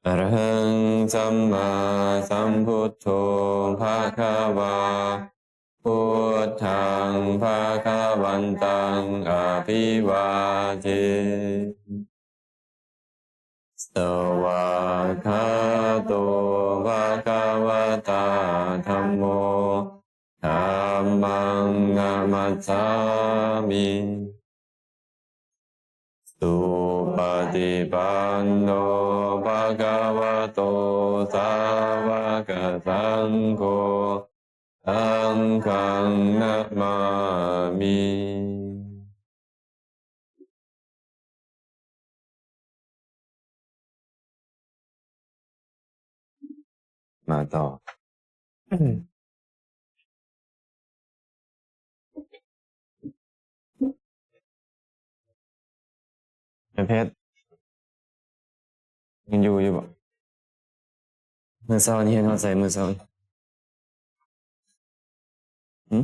ອະລະຫັງ ສຳມາສຳພຸດໂທ ພະຄະວາ ພຸດທັງ ພະຄະວັນຕັງ ອະພິວາເທ ສະວາກຂາໂຕ ພະຄະວະຕາ ທຳໂມ ທຳມັງ ນະມັດສາມິ ສຸປະຕິປັນໂນ ພະຄະວະໂຕ ສາວະກະສັງໂຄ ສັງຄັງ ນະມາມິ. ມາຕໍ່ ແມ່ເພັດ ຍັງຢູ່ຢູ່ບໍ່? ມື້ເຊົ້ານີ້ຮຽນຮອດໃສມື້ເຊົ້ານີ້? ຫື?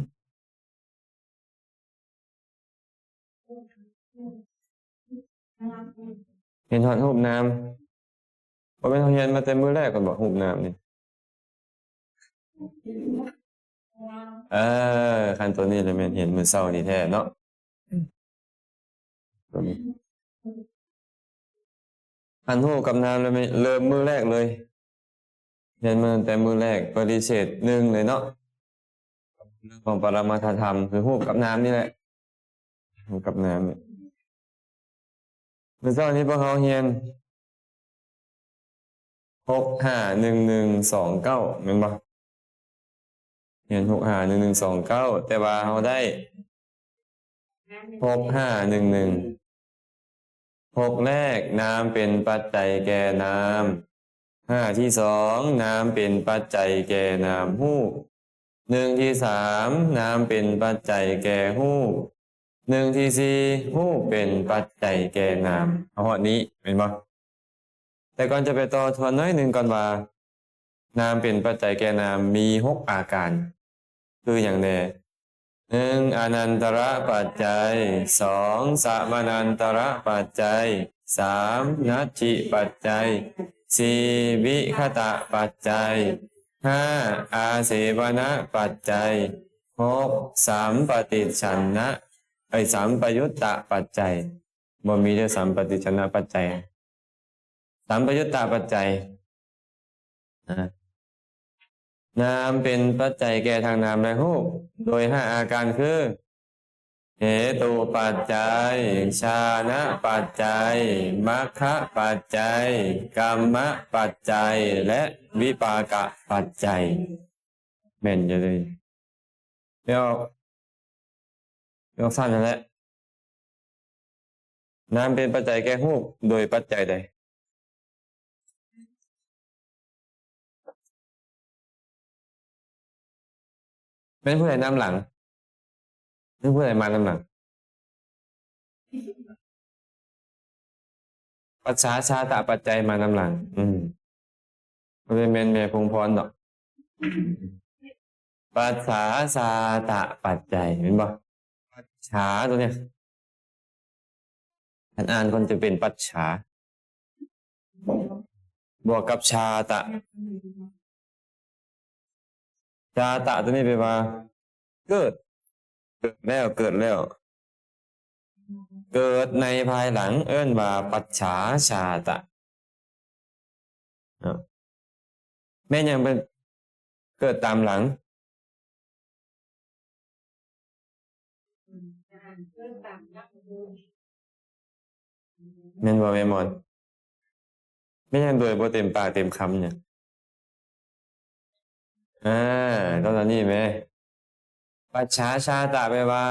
ຮຽນຮອດຮູບນາມ. ບໍ່ແມ່ນເຮົາຮຽນມາແຕ່ມື້ແລກກ່ອນບໍ ຮູບນາມນີ້? ເອີ ຄັນໂຕນີ້ລະແມ່ນຮຽນມື້ເຊົ້ານີ້ແທ້ເນາະ. ໂຕນີ້ ຄັນຮູ້ກັບນາມລະແມ່ນເລີ່ມມື້ແລກເລີຍ. ຮຽນມາຕັ້ງແຕ່ມື້ແລກ ປະລິເສດໜຶ່ງເລີຍເນາະ. ເລື່ອງຂອງປະລະມັດຖະທຳ ຄືຮູບກັບນາມນີ້ແຫຼະ ຮູບກັບນາມນີ້. ມື້ເຊົ້ານີ້ພວກເຮົາຮຽນ ຫົກຫ້າໜຶ່ງໜຶ່ງສອງເກົ້າ ແມ່ນບໍ່? ຮຽນ ຫົກຫ້າໜຶ່ງໜຶ່ງສອງເກົ້າ ແຕ່ວ່າເຮົາໄດ້ ຫົກຫ້າໜຶ່ງໜຶ່ງ ຫົກແລກ ນາມເປັນປັດໄຈແກ່ນາມ. ຫ້າທີສອງ ນາມເປັນປັດໄຈແກ່ນາມຮູບ. ໜຶ່ງທີສາມ ນາມເປັນປັດໄຈແກ່ຮູບ. ໜຶ່ງທີສີ່ ຮູບເປັນປັດໄຈແກ່ນາມ. ເອົາຮອດນີ້ແມ່ນບໍ່? ແຕ່ກ່ອນຈະໄປຕໍ່ ທວນໜ້ອຍໜຶ່ງກ່ອນວ່າ ນາມເປັນປັດໄຈແກ່ນາມມີຫົກອາການ ຄືຫຍັງແດ່? ໜຶ່ງ ອະນັນຕະລະປັດໄຈ, ສອງ ສະມະນັນຕະລະປັດໄຈ, ສາມ ນັດຖິປັດໄຈ, ສີ່ ວິຄະຕະປັດໄຈ, ຫ້າ ອາເສວະນະປັດໄຈ, ຫົກ ສຳປະຕິດສັນນະ ເອີຍ ສຳປະຍຸດຕະປັດໄຈ. ບໍ່ມີເດີ ສຳປະຕິດສັນນະປັດໄຈ. ສຳປະຍຸດຕະປັດໄຈ ນາມເປັນປັດໄຈແກ່ທັງນາມ ແລະ ຮູບ ໂດຍຫ້າອາການຄື ເຫຕຸປັດໄຈ, ຊານະປັດໄຈ, ມັກຄະປັດໄຈ, ກຳມະປັດໄຈ ແລະ ວິປາກະປັດໄຈ. ແມ່ນຢູ່ເລີຍ. ແລ້ວ ແລ້ວຊັ້ນນັ້ນແຫຼະ. ນາມເປັນປັດໄຈແກ່ຮູບໂດຍປັດໄຈໃດ? ແມ່ນຜູ້ໃດນຳຫຼັງ? ແມ່ນຜູ້ໃດມານຳຫຼັງ? ປັດສາຊາຕະປັດໄຈມານຳຫຼັງ. ອືມ ບໍ່ໄດ້ແມ່ນແມ່ພົງພອນດອກ. ປັດສາຊາຕະປັດໄຈ ແມ່ນບໍ່? ປັດສາຕົວເນີ້ຍ ຄັນອ່ານມັນຈະເປັນປັດສາ ບວກກັບຊາຕະ. ຊາຕະຕົວນີ້ແປວ່າ ເກີດ ເກີດແລ້ວ ເກີດແລ້ວ ເກີດໃນພາຍຫຼັງ ເອີ້ນວ່າປັດສາຊາຕະ. ເນາະ ແມ່ນຫຍັງເປັນເກີດຕາມຫຼັງ? ແມ່ນບໍ່ແມ່ໝອນ? ແມ່ນຫຍັງໂດຍບໍ່ເຕັມປາກເຕັມຄຳຫຍັງ? ອາ ຕອນນີ້ແມ່ ປັດສາຊາຕະແປວ່າ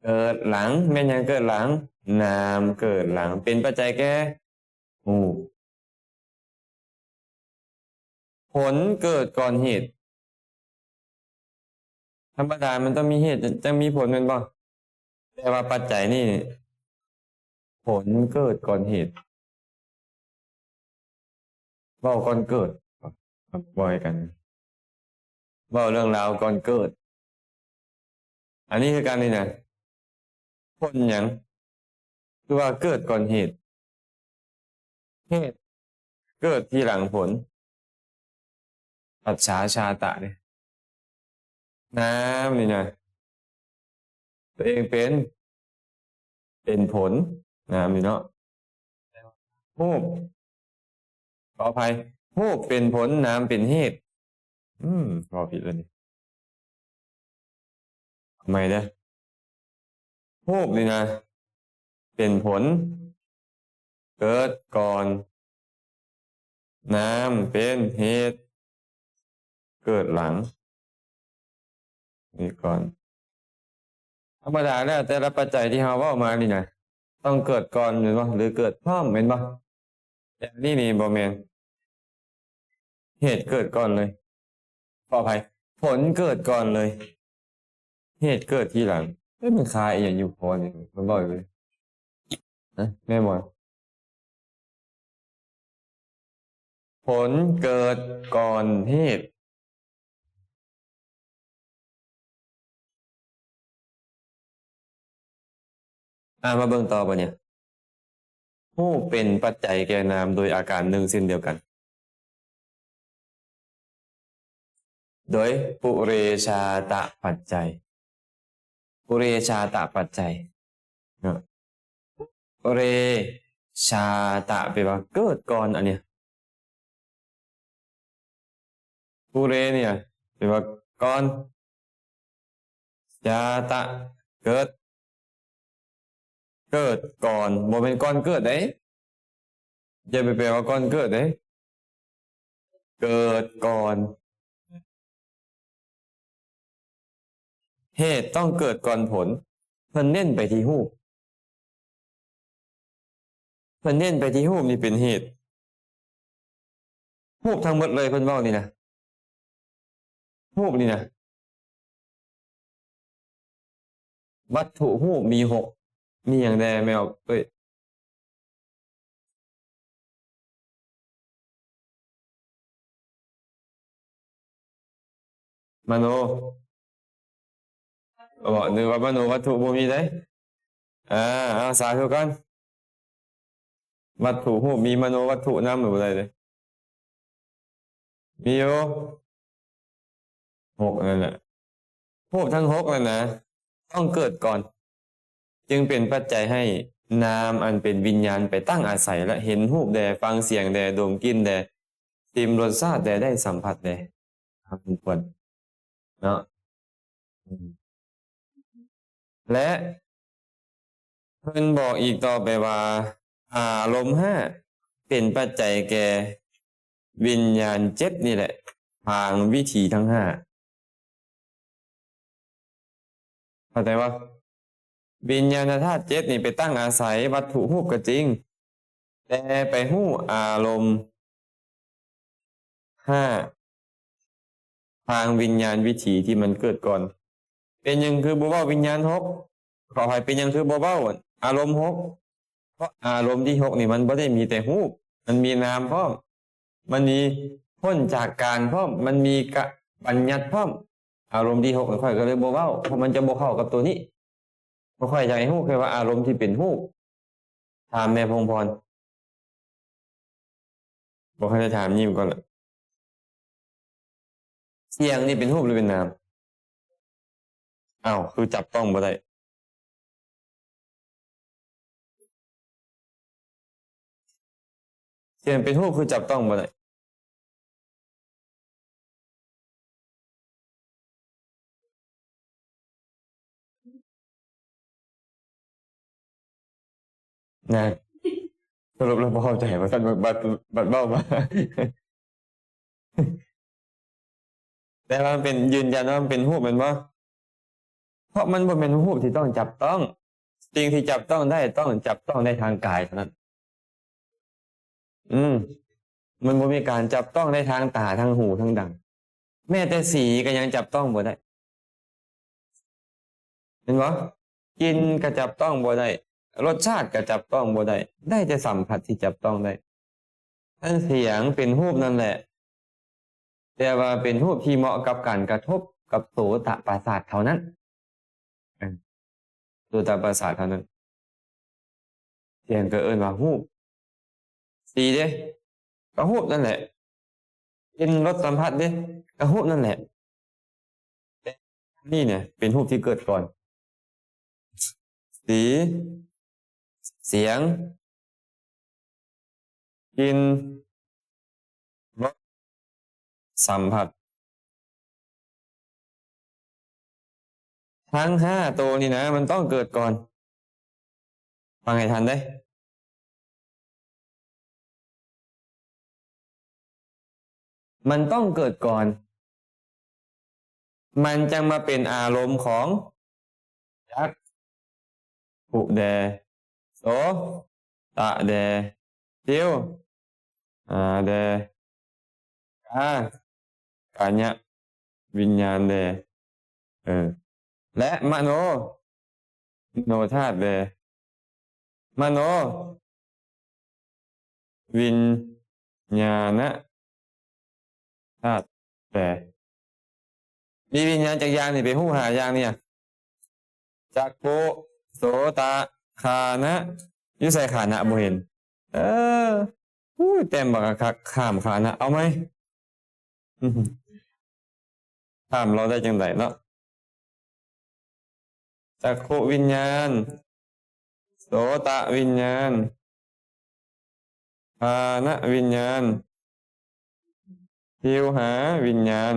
ເກີດຫຼັງ. ແມ່ນຫຍັງເກີດຫຼັງ? ນາມເກີດຫຼັງ ເປັນປັດໄຈແກ່ຮູບ. ຜົນເກີດກ່ອນເຫດ. ທຳມະດາມັນຕ້ອງມີເຫດ ຈັ່ງມີຜົນແມ່ນບໍ່? ແຕ່ວ່າປັດໄຈນີ້ ຜົນເກີດກ່ອນເຫດ. ເວົ້າກ່ອນເກີດ ເວົ້າໃຫ້ກັນ ເວົ້າເລື່ອງລາວກ່ອນເກີດ. ອັນນີ້ຄືກັນນີ້ນະ ຜົນຫຍັງ? ຄືວ່າເກີດກ່ອນເຫດ. ເຫດ ເກີດທີຫຼັງຜົນ. ປັດສາຊາຕະເດ້ ນ້ຳນີ້ນະ ຕົວເອງເປັນ ເປັນຜົນ ນ້ຳນີ້ເນາະ. ຮູບ ຂໍອະໄພ ຮູບເປັນຜົນ ນາມເປັນເຫດ. ອືມ ເວົ້າຜິດແລ້ວນີ້ ເອົາໃໝ່ເດີ້. ຮູບນີ້ນະ ເປັນຜົນ ເກີດກ່ອນ ນາມເປັນເຫດ ເກີດຫຼັງ. ນີ້ກ່ອນ ທຳມະດາແລ້ວ ແຕ່ລະປັດໄຈທີ່ເຮົາເວົ້າມານີ້ນະ ຕ້ອງເກີດກ່ອນແມ່ນບໍ່ ຫຼືເກີດພ້ອມແມ່ນບໍ່? ແຕ່ອັນນີ້ນີ້ບໍ່ແມ່ນ ເຫດເກີດກ່ອນເລີຍ ຂໍອະໄພ ຜົນເກີດກ່ອນເລີຍ ເຫດເກີດທີຫຼັງ. ເອີ ມັນຄາອີ່ຫຍັງຢູ່ຄໍນີ້ ມັນເວົ້າຢູ່ ນະ ແມ່ນບໍ່? ຜົນເກີດກ່ອນເຫດ. ອາ ມາເບິ່ງຕໍ່ບາດນີ້ ຮູບເປັນປັດໄຈແກ່ນາມໂດຍອາການໜຶ່ງເຊັ່ນດຽວກັນ ໂດຍປຸເຣຊາຕະປັດໄຈ ປຸເຣຊາຕະປັດໄຈເນາະ. ປຸເຣຊາຕະແປວ່າເກີດກ່ອນ ອັນນີ້ ປຸເຣນີ້ແປວ່າກ່ອນ ຊາຕະ ເກີດ ເກີດກ່ອນ ບໍ່ແມ່ນກ່ອນເກີດເດ້ ຢ່າໄປແປວ່າກ່ອນເກີດເດ້ ເກີດກ່ອນ. ເຫດຕ້ອງເກີດກ່ອນຜົນ ເພິ່ນເນັ້ນໄປທີ່ຮູບ ເພິ່ນເນັ້ນໄປທີ່ຮູບນີ້ເປັນເຫດ ຮູບທັງໝົດເລີຍ ເພິ່ນເວົ້ານີ້ນະ ຮູບນີ້ນະ ວັດຖຸຮູບມີຫົກ ມີຫຍັງແດ່ແມ່ອອກເອີຍ? ມະໂນ ເວົ້າ ນຶກວ່າມະໂນວັດຖຸບໍ່ມີເດ້. ອາ ເອົາ ສາທຸກ່ອນ. ວັດຖຸຮູບມີມະໂນວັດຖຸນຳ ບໍ່ໄດ້ເດ້ ມີຢູ່ ຫົກ ນັ້ນແຫຼະ. ຮູບທັງຫົກນັ້ນນະ ຕ້ອງເກີດກ່ອນ ຈຶ່ງເປັນປັດໄຈໃຫ້ນາມອັນເປັນວິນຍານໄປຕັ້ງອາໄສ ແລະ ເຫັນຮູບແດ່, ຟັງສຽງແດ່, ດົມກິ່ນແດ່, ຊິມລົດຊາດແດ່, ໄດ້ສຳຜັດແດ່ ຕາມສົມຄວນເນາະ. ແລະ ເພິ່ນບອກອີກຕໍ່ໄປວ່າ ອາລົມຫ້າເປັນປັດໄຈແກ່ວິນຍານເຈັດນີ້ແຫຼະ ທາງວິຖີທັງຫ້າ. ເຂົ້າໃຈບໍ່? ວິນຍານທາດເຈັດນີ້ໄປຕັ້ງອາໄສວັດຖຸຮູບກໍຈິງ, ແຕ່ໄປຮູ້ອາລົມຫ້າ ທາງວິນຍານວິຖີທີ່ມັນເກີດກ່ອນ. ເປັນຫຍັງຄືບໍ່ເວົ້າວິນຍານຫົກ? ຂໍອະໄພ, ເປັນຫຍັງຄືບໍ່ເວົ້າອາລົມຫົກ? ເພາະອາລົມທີຫົກນີ້ມັນບໍ່ໄດ້ມີແຕ່ຮູບ, ມັນມີນາມພ້ອມ, ມັນມີພົ້ນຈາກການພ້ອມ, ມັນມີກະບັນຍັດພ້ອມ. ອາລົມທີຫົກຂ້ອຍກໍເລີຍບໍ່ເວົ້າ, ເພາະມັນຈະບໍ່ເຂົ້າກັບໂຕນີ້. ຂ້ອຍຢາກໃຫ້ຮູ້ແຄ່ວ່າອາລົມທີ່ເປັນຮູບ. ຖາມແມ່ພົງພອນ. ບໍ່ທັນໄດ້ຖາມ, ຍິ້ມກ່ອນລະ. ສຽງນີ້ເປັນຮູບຫຼືເປັນນາມ? ອ້າວ ຄືຈັບຕ້ອງບໍ່ໄດ້? ສຽງເປັນຮູບຄືຈັບຕ້ອງບໍ່ໄດ້? ນະ ສະຫຼຸບແລ້ວບໍ່ເຂົ້າໃຈວ່າຊັ້ນ ບັດ ບັດເວົ້າມາ ແຕ່ວ່າມັນເປັນ ຢືນຢັນວ່າມັນເປັນຮູບແມ່ນບໍ່? ເພາະມັນບໍ່ແມ່ນຮູບທີ່ຕ້ອງຈັບຕ້ອງ. ສິ່ງທີ່ຈັບຕ້ອງໄດ້ ຕ້ອງຈັບຕ້ອງໄດ້ທາງກາຍເທົ່ານັ້ນ. ອືມ ມັນບໍ່ມີການຈັບຕ້ອງໄດ້ທາງຕາ, ທາງຫູ, ທາງດັງ. ແມ້ແຕ່ສີກໍຍັງຈັບຕ້ອງບໍ່ໄດ້. ເຫັນບໍ່? ກິ່ນກໍຈັບຕ້ອງບໍ່ໄດ້, ລົດຊາດກໍຈັບຕ້ອງບໍ່ໄດ້, ໄດ້ແຕ່ສຳຜັດທີ່ຈັບຕ້ອງໄດ້. ທັງສຽງເປັນຮູບນັ້ນແຫຼະ, ແຕ່ວ່າເປັນຮູບທີ່ເໝາະກັບການກະທົບກັບໂສຕະປະສາດເທົ່ານັ້ນ. ເອີ ໂສຕະປະສາດເທົ່ານັ້ນ. ສຽງກໍເອີ້ນວ່າຮູບ. ສີເດ້? ກໍຮູບນັ້ນແຫຼະ. ເປັນລົດສຳຜັດເດ້ ກໍຮູບນັ້ນແຫຼະ. ແຕ່ນີ້ເນຍເປັນຮູບທີ່ເກີດກ່ອນ ສີ ສຽງ ກິ່ນ ລົດ ສຳຜັດ. ທັງຫ້າໂຕນີ້ນະ ມັນຕ້ອງເກີດກ່ອນ. ຟັງໃຫ້ທັນເດ້. ມັນຕ້ອງເກີດກ່ອນ ມັນຈັ່ງມາເປັນອາລົມຂອງຈັກຂຸແດ່ ໂສຕະແດ່ ຊິວຫາແດ່ ກາ ກາຍະວິນຍານແດ່ ເອີ ແລະ ມະໂນ ມະໂນທາດແດ່ ມະໂນວິນຍານະທາດແດ່. ມີວິນຍານຈັກຢ່າງນີ້ ໄປຮູ້ຫ້າຢ່າງນີ້ ຈັກຂຸ ໂສຕະ ຄານະ. ຢູ່ໃສຄານະ ບໍ່ເຫັນ. ເອີ ອຸ້ຍ ແຕ້ມບັກຄັກໆ ຂ້າມຄານະ. ເອົາໃໝ່. ຂ້າມເຮົາໄດ້ຈັ່ງໃດເນາະ? ຈັກຂຸວິນຍານ ໂສຕະວິນຍານ ຄານະວິນຍານ ຊິວຫາວິນຍານ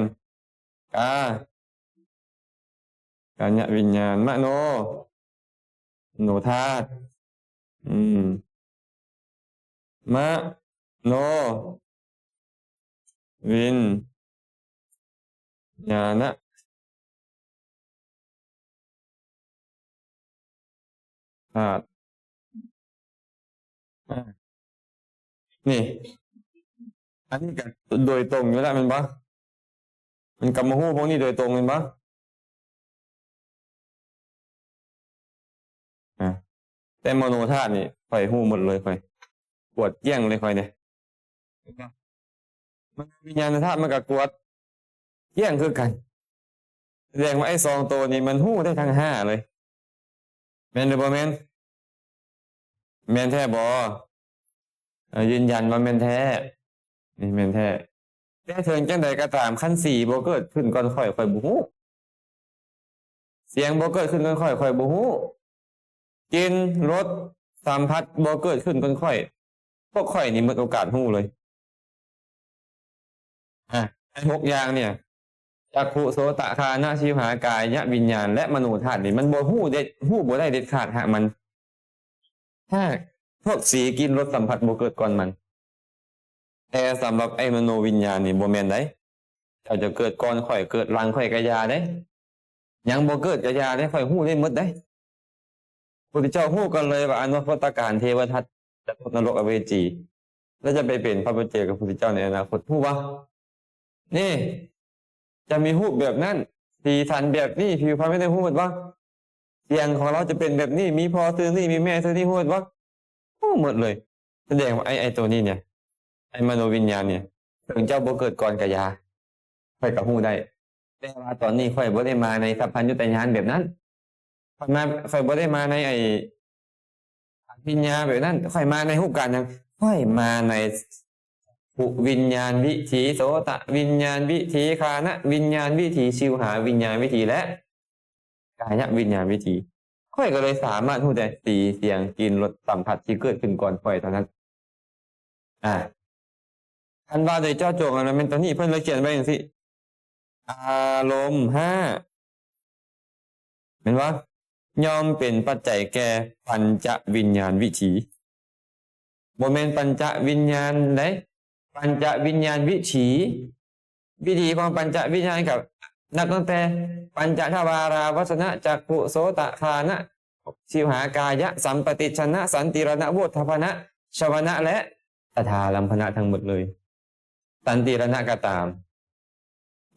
ກາ ກາຍະວິນຍານ ມະໂນ ມະໂນທາດ ອືມ ມະໂນວິນຍານະ ທາດ ອາ ນີ້ ອັນນີ້ກໍໂດຍຕົງຢູ່ແລ້ວແມ່ນບໍ່? ມັນກໍມາຮູ້ພວກນີ້ໂດຍຕົງແມ່ນບໍ່? ອາ ແຕ່ມະໂນທາດນີ້ຂ້ອຍຮູ້ໝົດເລີຍ ຂ້ອຍກວດກ້ຽງເລີຍຂ້ອຍນີ້. ມັນວິນຍານທາດມັນກໍກວດກ້ຽງຄືກັນ. ສະແດງວ່າໄອ້ສອງໂຕນີ້ມັນຮູ້ໄດ້ທັງຫ້າເລີຍ. ແມ່ນຫຼືບໍ່ແມ່ນ? ແມ່ນແທ້ບໍ່? ເອີ ຢືນຢັນວ່າແມ່ນແທ້. ນີ້ແມ່ນແທ້. ແຕ່ເຖິງຈັ່ງໃດກໍຕາມ ຄັນສີບໍ່ເກີດຂຶ້ນກ່ອນຂ້ອຍ ຂ້ອຍບໍ່ຮູ້. ສຽງບໍ່ເກີດຂຶ້ນກ່ອນຂ້ອຍ ຂ້ອຍບໍ່ຮູ້. ກິ່ນ ລົດ ສຳຜັດບໍ່ເກີດຂຶ້ນກ່ອນຂ້ອຍ ພວກຂ້ອຍນີ້ໝົດໂອກາດຮູ້ເລີຍ. ອາ ໃນຫົກຢ່າງນີ້ ຈັກຂຸ ໂສຕະ ຄານະ ຊິວຫາ ກາຍະວິນຍານ ແລະ ມະໂນທາດນີ້ ມັນບໍ່ຮູ້ເດັດ ຮູ້ບໍ່ໄດ້ເດັດຂາດຫາກມັນ ຫາກພວກສີ ກິ່ນ ລົດ ສຳຜັດບໍ່ເກີດກ່ອນມັນ. ແຕ່ສຳລັບໄອ້ມະໂນວິນຍານນີ້ບໍ່ແມ່ນໃດ. ເຈົ້າຈະເກີດກ່ອນຂ້ອຍ ເກີດຫຼັງຂ້ອຍກະຢ່າເດ້. ຍັງບໍ່ເກີດກະຢ່າເດ້ ຂ້ອຍຮູ້ໄດ້ໝົດເດ້. ພຸດທະເຈົ້າຮູ້ກ່ອນເລີຍວ່າອະນາຄົດຕະການ ເທວະທັດ ຈະຕົກນະລົກອະເວຈີ ແລະ ຈະໄປເປັນພະປະເຈກກັບພຸດທະເຈົ້າໃນອະນາຄົດ ຮູ້ບໍ່? ນີ້ ຈະມີຮູບແບບນັ້ນ ສີສັນແບບນີ້ ຜິວພັນແບບນີ້ ຮູ້ໝົດບໍ່? ສຽງຂອງລາວຈະເປັນແບບນີ້ ມີພໍ່ຊື່ນີ້ ມີແມ່ຊື່ນີ້ ຮູ້ໝົດບໍ່? ຮູ້ໝົດເລີຍ. ສະແດງວ່າໄອ້ ໄອ້ໂຕນີ້ເນຍ ໄອ້ມະໂນວິນຍານເນຍ ເຖິງເຈົ້າບໍ່ເກີດກ່ອນກະຢ່າ ຂ້ອຍກໍຮູ້ໄດ້. ແຕ່ວ່າຕອນນີ້ຂ້ອຍບໍ່ໄດ້ມາໃນສັບພັນຍຸດຕະຍານແບບນັ້ນ. ຂ້ອຍມາ ຂ້ອຍບໍ່ໄດ້ມາໃນໄອ້ອະພິນຍາແບບນັ້ນ. ຂ້ອຍມາໃນຮູບການຫຍັງ? ຂ້ອຍມາໃນ ສຸວິນຍານວິຖີ, ໂສຕະວິນຍານວິຖີ, ຄານະວິນຍານວິຖີ, ຊິວຫາວິນຍານວິຖີ ແລະ ກາຍະວິນຍານວິຖີ. ຂ້ອຍກໍເລີຍສາມາດຮູ້ໄດ້ ສີ, ສຽງ, ກິ່ນ, ລົດ, ສຳຜັດທີ່ເກີດຂຶ້ນກ່ອນຂ້ອຍເທົ່ານັ້ນ. ອາ ຄັນວ່າໂດຍເຈາະຈົງ ອັນນັ້ນແມ່ນຕົວນີ້ ເພິ່ນເລີຍຂຽນໄວ້ຈັ່ງຊີ້ ອາລົມຫ້າ ແມ່ນບໍ່? ຍ່ອມເປັນປັດໄຈແກ່ປັນຈະວິນຍານວິຖີ. ບໍ່ແມ່ນປັນຈະວິນຍານໃດ ປັນຈະວິນຍານວິຖີ. ວິຖີຂອງປັນຈະວິນຍານກໍນັບຕັ້ງແຕ່ ປັນຈະທະວາລາວະສະນະ ຈັກຂຸ ໂສຕະ ຄານະ ຊິວຫາ ກາຍະ ສຳປະຕິດສະນະ ສັນຕິລະນະ ໂວດທະພະນະ ຊະວະນະ ແລະ ຕະທາລຳພະນະ ທັງໝົດເລີຍ. ສັນຕິລະນະກໍຕາມ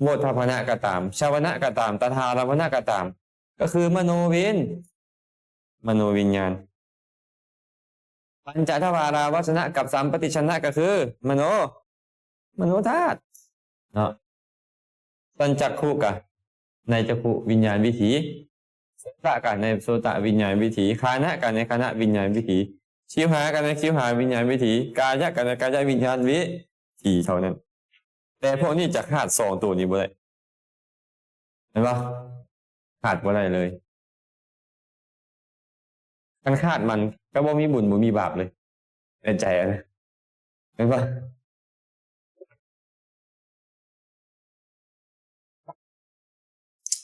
ໂວດທະພະນະກໍຕາມ ຊະວະນະກໍຕາມ ຕະທາລຳພະນະກໍຕາມ ກໍຄືມະໂນວິນ ມະໂນວິນຍານ. ປັນຈະທະວາລາວະສະນະກັບສຳປະຕິດສະນະກໍຄືມະໂນ ມະໂນທາດເນາະ. ສ່ວນຈັກຂຸກະ ໃນຈັກຂຸວິນຍານວິຖີ, ໂສຕະກະໃນໂສຕະວິນຍານວິຖີ, ຄານະກະໃນຄານະວິນຍານວິຖີ, ຊິວຫາກະໃນຊິວຫາວິນຍານວິຖີ, ກາຍະກະໃນກາຍະວິນຍານວິ ທີ່ເທົ່ານັ້ນ. ແຕ່ພວກນີ້ຈະຂາດສອງໂຕນີ້ບໍ່ໄດ້ ແມ່ນບໍ່? ຂາດບໍ່ໄດ້ເລີຍ. ຄັນຂາດມັນກໍບໍ່ມີບຸນບໍ່ມີບາບເລີຍ ໃນໃຈຫັ້ນນະ ແມ່ນບໍ່?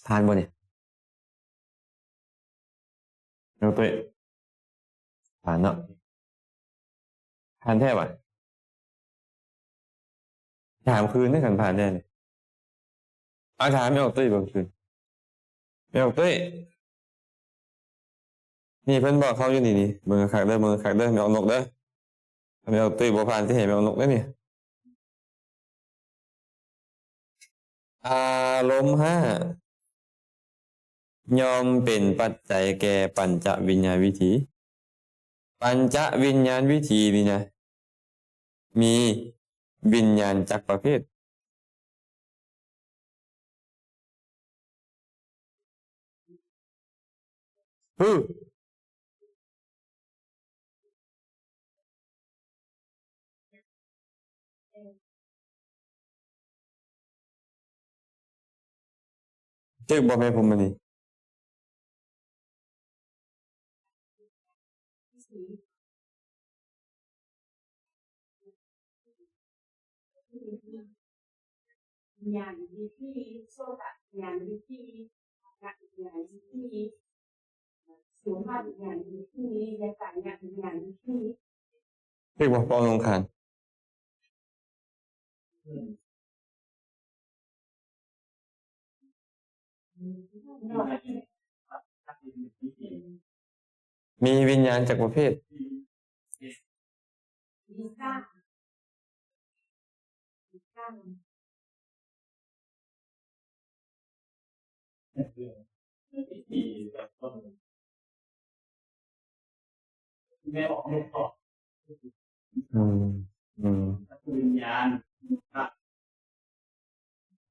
ຜ່ານບໍ່ນີ້? ນ້ອງຕຸ້ຍ ຜ່ານເນາະ. ຜ່ານແທ້ຫວາ? ຖາມຄືນເດີ້ ຄັນຜ່ານແທ້ນີ້. ເອົາ ຖາມແມ່ອອກຕຸ້ຍເບິ່ງຄືນ. ແມ່ອອກຕຸ້ຍ ນີ້ເພິ່ນບອກເຮົາຢູ່ນີ້ ນີ້ ເບິ່ງຄັກໆເດີ້ ເບິ່ງຄັກໆເດີ້ ແມ່ອອກນົກເດີ້. ແມ່ອອກຕຸ້ຍບໍ່ຜ່ານ ຊິໃຫ້ແມ່ອອກນົກເດີ້ນີ້. ອາລົມຫ້າຍ່ອມເປັນປັດໄຈແກ່ປັນຈະວິນຍານວິຖີ. ປັນຈະວິນຍານວິຖີນີ້ນະ ມີວິນຍານຈັກປະເພດ? ຖືກບໍ່ແມ່ພົມມະນີ? ຖືກບໍ່ ປອງລົງຄານ? ມີວິນຍານຈັກປະເພດ? ອືມ ອືມ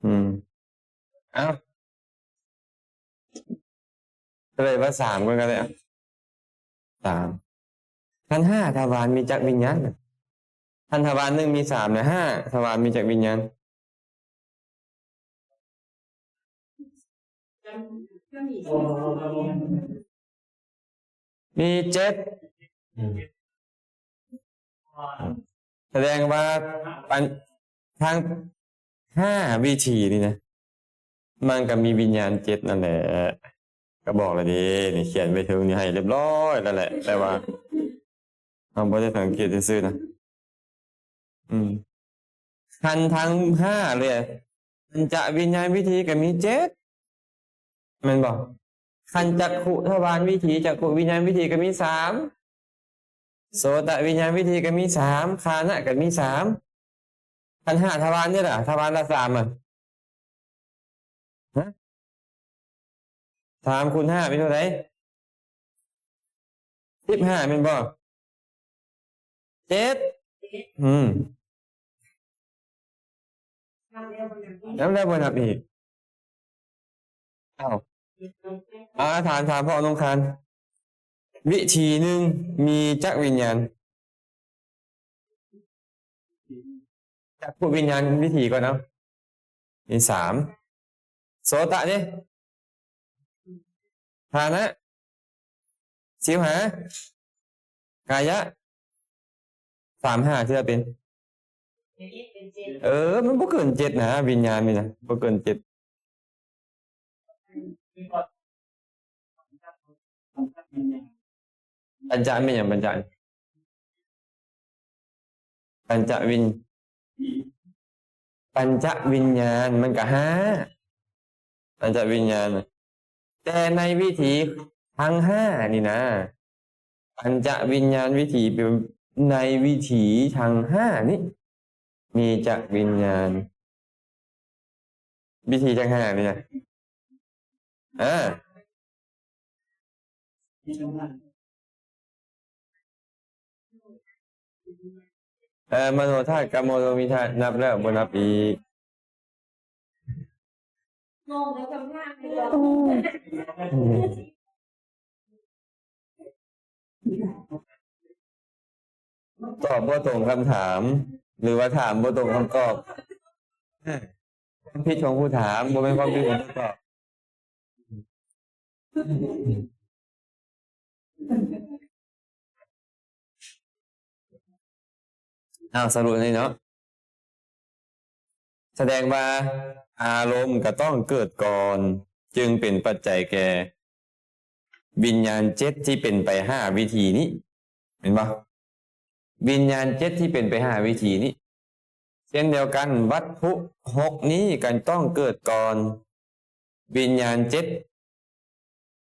ອືມ ເອົ້າ ສະເລີຍວ່າສາມກ່ອນກໍໄດ້ ອະ ສາມ. ຄັນຫ້າທະວານມີຈັກວິນຍານ? ຄັນທະວານໜຶ່ງມີສາມ ແລະ ຫ້າທະວານມີຈັກວິນຍານ? ມີເຈັດ. ສະແດງວ່າອັນ ທັງຫ້າວິທີນີ້ນະ ມັນກໍມີວິນຍານເຈັດນັ້ນແຫຼະ. ກໍບອກແລ້ວເດ້ ນີ້ຂຽນໄວ້ເທິງນີ້ໃຫ້ຮຽບຮ້ອຍແລ້ວແຫຼະ ແຕ່ວ່າເຮົາບໍ່ໄດ້ສັງເກດຊື່ໆນະ. ອືມ ຄັນທັງຫ້າເລີຍ ປັນຈະວິນຍານວິທີກໍມີເຈັດ ແມ່ນບໍ່? ຄັນຈັກຂຸທະວານວິຖີ ຈັກຂຸວິນຍານວິຖີກໍມີສາມ ໂສຕະວິນຍານວິຖີກໍມີສາມ ຄານະກໍມີສາມ. ຄັນຫ້າທະວານເດ້ລະ ທະວານລະສາມອະ? ຮະ? ສາມຄູນຫ້າເປັນເທົ່າໃດ? ສິບຫ້າແມ່ນບໍ່? ເຈັດ ອືມ ນັບແລ້ວບໍ່ນັບອີກ. ເອົ້າ ອາ ຖາມ ຖາມພໍ່ອະນຸຄານ ວິທີໜຶ່ງມີຈັກວິນຍານ? ຈັກຂຸວິນຍານວິຖີກ່ອນເອົາ ມີສາມ. ໂສຕະເດ? ຄານະ ສິບຫ້າ ກາຍະ ສາມຫ້າ ເທື່ອເປັນ ເອີ ມັນບໍ່ເກີນເຈັດນະ ວິນຍານນີ້ນະ ບໍ່ເກີນເຈັດ. ປັນຈະແມ່ນຫຍັງ? ປັນຈະ ປັນຈະວິນ ປັນຈະວິນຍານມັນກະຫ້າ ປັນຈະວິນຍານ. ແຕ່ໃນວິທີທັງຫ້ານີ້ນະ ປັນຈະວິນຍານວິຖີ ໃນວິທີທັງຫ້ານີ້ ມີຈັກວິນຍານ? ວິທີທັງຫ້ານີ້ນະ ອາ ເອີ ມະໂນທາດກັບໂມໂນມິທາດ ນັບແລ້ວບໍ່ນັບອີກ. ຕອບບໍ່ຕົງຄຳຖາມ. ຫຼືວ່າຖາມບໍ່ຕົງຄຳຕອບ? ຄວາມຜິດຂອງຜູ້ຖາມ ບໍ່ແມ່ນຄວາມຜິດຂອງຜູ້ຕອບ. ເອົາ ສະຫຼຸບນີ້ເນາະ ສະແດງວ່າອາລົມກໍຕ້ອງເກີດກ່ອນ ຈຶ່ງເປັນປັດໄຈແກ່ວິນຍານເຈັດທີ່ເປັນໄປຫ້າວິທີນີ້ ແມ່ນບໍ່? ວິນຍານເຈັດທີ່ເປັນໄປຫ້າວິທີນີ້ ເຊັ່ນດຽວກັນ ວັດຖຸຫົກນີ້ກໍຕ້ອງເກີດກ່ອນວິນຍານເຈັດ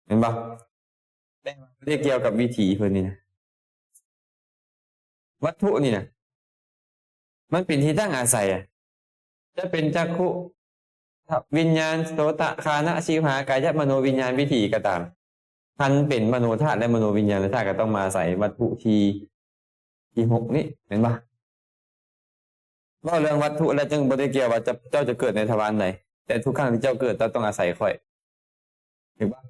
ແມ່ນບໍ່? ແຕ່ວ່າບໍ່ໄດ້ກ່ຽວກັບວິທີເພິ່ນນີ້ນະ ວັດຖຸນີ້ນະ ມັນເປັນທີ່ຕັ້ງອາໄສອະ ຈະເປັນຈັກຂຸ ທະ ວິນຍານ ໂສຕະ ຄານະ ຊິວຫາ ກາຍະ ມະໂນວິນຍານ ວິຖີກໍຕາມ ຄັນເປັນມະໂນທາດ ແລະ ມະໂນວິນຍານທາດ ກໍຕ້ອງມາອາໄສວັດຖຸທີ່ ທີ່ຫົກນີ້ ແມ່ນບໍ່? ເວົ້າເລື່ອງວັດຖຸແລ້ວ ຈຶ່ງບໍ່ໄດ້ກ່ຽວວ່າເຈົ້າ ເຈົ້າຈະເກີດໃນທະວານໃດ, ແຕ່ທຸກຄັ້ງທີ່ເຈົ້າເກີດ ເຈົ້າຕ້ອງອາໄສຂ້ອຍ. ຖືກບໍ່?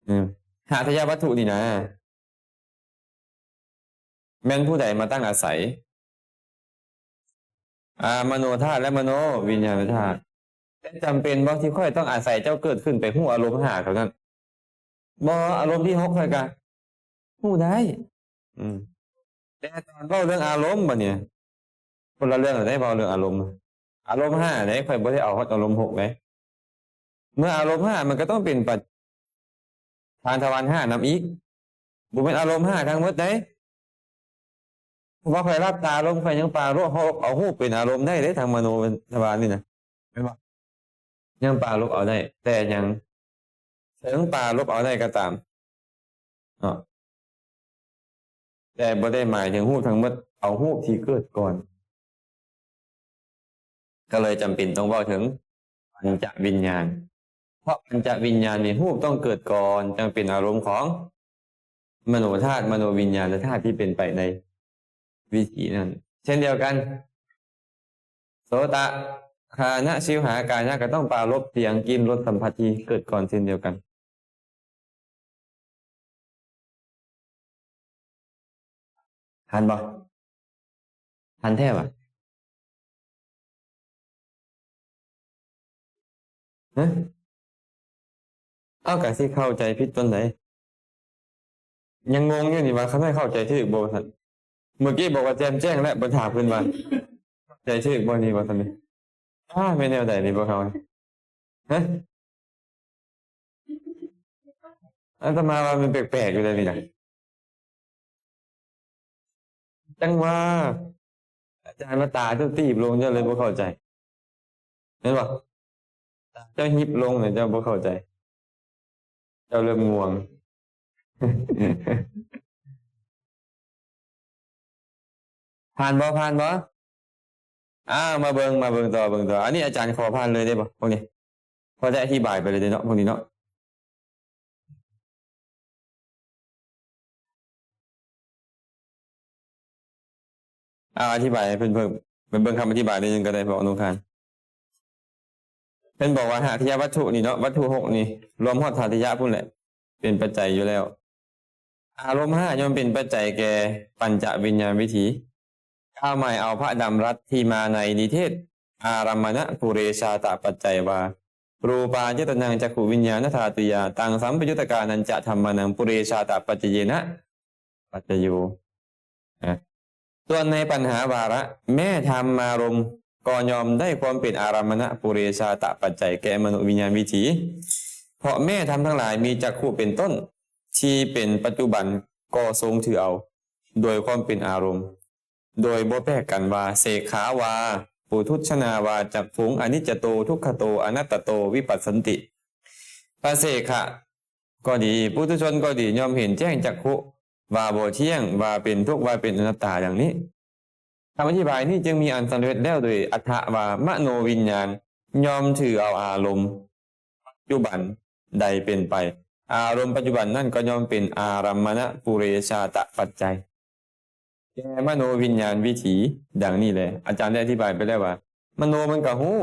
ອືມ ຫາທະຍະວັດຖຸນີ້ນະ ແມ່ນຜູ້ໃດມາຕັ້ງອາໄສ? ອາ ມະໂນທາດ ແລະ ມະໂນວິນຍານທາດ. ແຕ່ຈຳເປັນບໍ່ທີ່ຂ້ອຍຕ້ອງອາໄສເຈົ້າເກີດຂຶ້ນໄປຮູ້ອາລົມຫ້າເທົ່ານັ້ນ? ບໍ່, ອາລົມທີຫົກຂ້ອຍກະຮູ້ໄດ້. ອືມ ແຕ່ຕອນເວົ້າເລື່ອງອາລົມບັດນີ້ ຄົນລະເລື່ອງເດ້. ເວົ້າເລື່ອງອາລົມ ອາລົມຫ້າເດ້, ຂ້ອຍບໍ່ໄດ້ເອົາຮອດອາລົມຫົກເດ້. ເມື່ອອາລົມຫ້າ ມັນກໍຕ້ອງເປັນປະທານທະວານຫ້ານຳອີກ, ບໍ່ແມ່ນອາລົມຫ້າທັງໝົດເດ້. ເພາະວ່າຂ້ອຍຫຼັບຕາລົງ ຂ້ອຍຍັງປາລົບເອົາຮູບເປັນອາລົມໄດ້ເດ້ ທາງມະໂນທະວານນີ້ນະ ແມ່ນບໍ່? ຍັງປາລົບເອົາໄດ້ ແຕ່ຍັງ ເຖິງປາລົບເອົາໄດ້ກໍຕາມເນາະ ແຕ່ບໍ່ໄດ້ໝາຍເຖິງຮູບທັງໝົດ, ເອົາຮູບທີ່ເກີດກ່ອນ. ກໍເລີຍຈຳເປັນຕ້ອງເວົ້າເຖິງປັນຈະວິນຍານ, ເພາະປັນຈະວິນຍານນີ້ ຮູບຕ້ອງເກີດກ່ອນ ຈັ່ງເປັນອາລົມຂອງມະໂນທາດ, ມະໂນວິນຍານທາດທີ່ເປັນໄປໃນວິທີນັ້ນ. ເຊັ່ນດຽວກັນ ໂສຕະ ຄານະ ຊິວຫາ ກາຍະ ກໍຕ້ອງປາລົບສຽງ, ກິ່ນ, ລົດ, ສຳຜັດທີ່ເກີດກ່ອນເຊັ່ນດຽວກັນ. ທັນບໍ່? ທັນແທ້ຫວາ? ຮະ? ເອົ້າ ກະຊິເຂົ້າໃຈຜິດຕອນໃດ? ຍັງງົງຢູ່ນີ້ວ່າ ຂ້ານ້ອຍເຂົ້າໃຈຖືກບໍ່ວ່າຊັ້ນ. ເມື່ອກີ້ບອກວ່າແຈ່ມແຈ້ງແລ້ວ, ບໍ່ຖາມເພິ່ນວ່າ ເຂົ້າໃຈຖືກບໍ່ນີ້ວ່າຊັ້ນນີ້. ອ້າ ແມ່ນແນວໃດນີ້ພວກເຮົາ? ຮະ? ອາດຕະມາວ່າມັນແປກໆຢູ່ເດ້ນີ້ນະ. ຈັ່ງວ່າ ອາຈານວ່າຕາເຈົ້າຕີບລົງ ເຈົ້າເລີຍບໍ່ເຂົ້າໃຈ ແມ່ນບໍ່? ຕາເຈົ້າຮິບລົງ ເຈົ້າບໍ່ເຂົ້າໃຈ, ເຈົ້າເລີ່ມງ່ວງ. ຜ່ານບໍ່? ຜ່ານບໍ່? ອ້າວ ມາເບິ່ງ ມາເບິ່ງຕໍ່ ເບິ່ງຕໍ່. ອັນນີ້ອາຈານຂໍຜ່ານເລີຍໄດ້ບໍ່ ພວກນີ້? ພໍໄດ້ອະທິບາຍໄປເລີຍເດ້ເນາະ ພວກນີ້ເນາະ. ເອົາ ອະທິບາຍໃຫ້ເພິ່ນເພີ່ມ ໄປເບິ່ງຄຳອະທິບາຍໜ້ອຍໜຶ່ງກໍໄດ້ ເພາະອະນຸຄານ. ເພິ່ນບອກວ່າ ຫາທະຍະວັດຖຸນີ້ເນາະ ວັດຖຸຫົກນີ້ ລວມຮອດທາດທະຍະພຸ້ນແຫຼະ ເປັນປັດໄຈຢູ່ແລ້ວ. ອາລົມຫ້າຍ່ອມເປັນປັດໄຈແກ່ປັນຈະວິນຍານວິຖີ. ກ່າວໝາຍເອົາພະດຳລັດທີ່ມາໃນນິເທດ ອາລັມມະນະປຸເຣຊາຕະປັດໄຈວ່າ ຮູປາຍະຕະນັງຈັກຂຸວິນຍານະທາຕຸຍາ ຕັງສຳປະຍຸດຕະການັນຈະທຳມານັງ ປຸເຣຊາຕະປັດຈະເຍນະ ປັດຈະໂຍ. ອາ ສ່ວນໃນປັນຫາວາລະ ແມ້ທຳມາລົມກໍຍ່ອມໄດ້ຄວາມເປັນອາລັມມະນະປຸເຣຊາຕະປັດໄຈແກ່ມະໂນວິນຍານວິຖີ, ເພາະແມ້ທຳທັງຫຼາຍມີຈັກຂຸເປັນຕົ້ນ ທີ່ເປັນປັດຈຸບັນກໍຊົງຖືເອົາໂດຍຄວາມເປັນອາລົມ, ໂດຍບໍ່ແປກກັນວ່າ ເສຂາວາ ປຸຖຸຊະນາວາ ຈັກຂຸງ ອະນິດຈະໂຕ ທຸກຂະໂຕ ອະນັດຕະໂຕ ວິປັດສັນຕິ. ພະເສຂະກໍດີ ປຸຖຸຊົນກໍດີ ຍ່ອມເຫັນແຈ້ງຈັກຂຸວ່າບໍ່ທ່ຽງ ວ່າເປັນທຸກ ວ່າເປັນອະນັດຕາ ດັ່ງນີ້. ຄຳອະທິບາຍນີ້ຈຶ່ງມີອັນສຳເລັດແລ້ວໂດຍອັດຖະວ່າ ມະໂນວິນຍານຍ່ອມຖືເອົາອາລົມປັດຈຸບັນໃດເປັນໄປ, ອາລົມປັດຈຸບັນນັ້ນກໍຍ່ອມເປັນອາລັມມະນະປຸເຣຊາຕະປັດໄຈ ແກ່ມະໂນວິນຍານວິຖີ ດັ່ງນີ້ແລ. ອາຈານໄດ້ອະທິບາຍໄປແລ້ວວ່າ ມະໂນມັນກໍຮູ້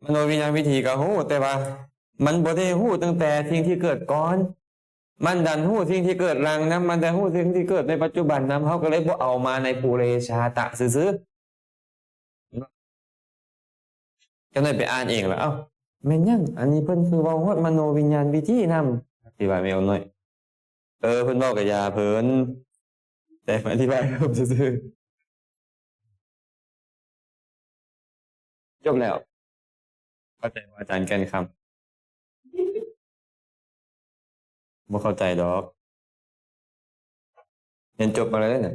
ມະໂນວິນຍານວິຖີກໍຮູ້, ແຕ່ວ່າມັນບໍ່ໄດ້ຮູ້ຕັ້ງແຕ່ສິ່ງທີ່ເກີດກ່ອນ. ມັນດັນຮູ້ສິ່ງທີ່ເກີດຫຼັງນຳ, ມັນໄດ້ຮູ້ສິ່ງທີ່ເກີດໃນປັດຈຸບັນນຳ, ເຮົາກໍເລີຍບໍ່ເອົາມາໃນປຸເຣຊາຕະຊື່ໆ. ຈັ່ງໃດໄປອ່ານເອງລະ, ເອົ້າ ແມ່ນຫຍັງ? ອັນນີ້ເພິ່ນຄືເວົ້າຮອດມະໂນວິນຍານວິທີນຳ, ອະທິບາຍແມ່ອອກໜ້ອຍ. ເອີ ເພິ່ນເວົ້າກະຢ່າເພິ່ນ, ແຕ່ມາອະທິບາຍເພີ່ມຊື່ໆ. ຈົບແລ້ວ. ເຂົ້າໃຈບໍ່ອາຈານແກ່ນຄຳ? ບໍ່ເຂົ້າໃຈດອກ. ຮຽນຈົບມາແລ້ວເດ້ນະ,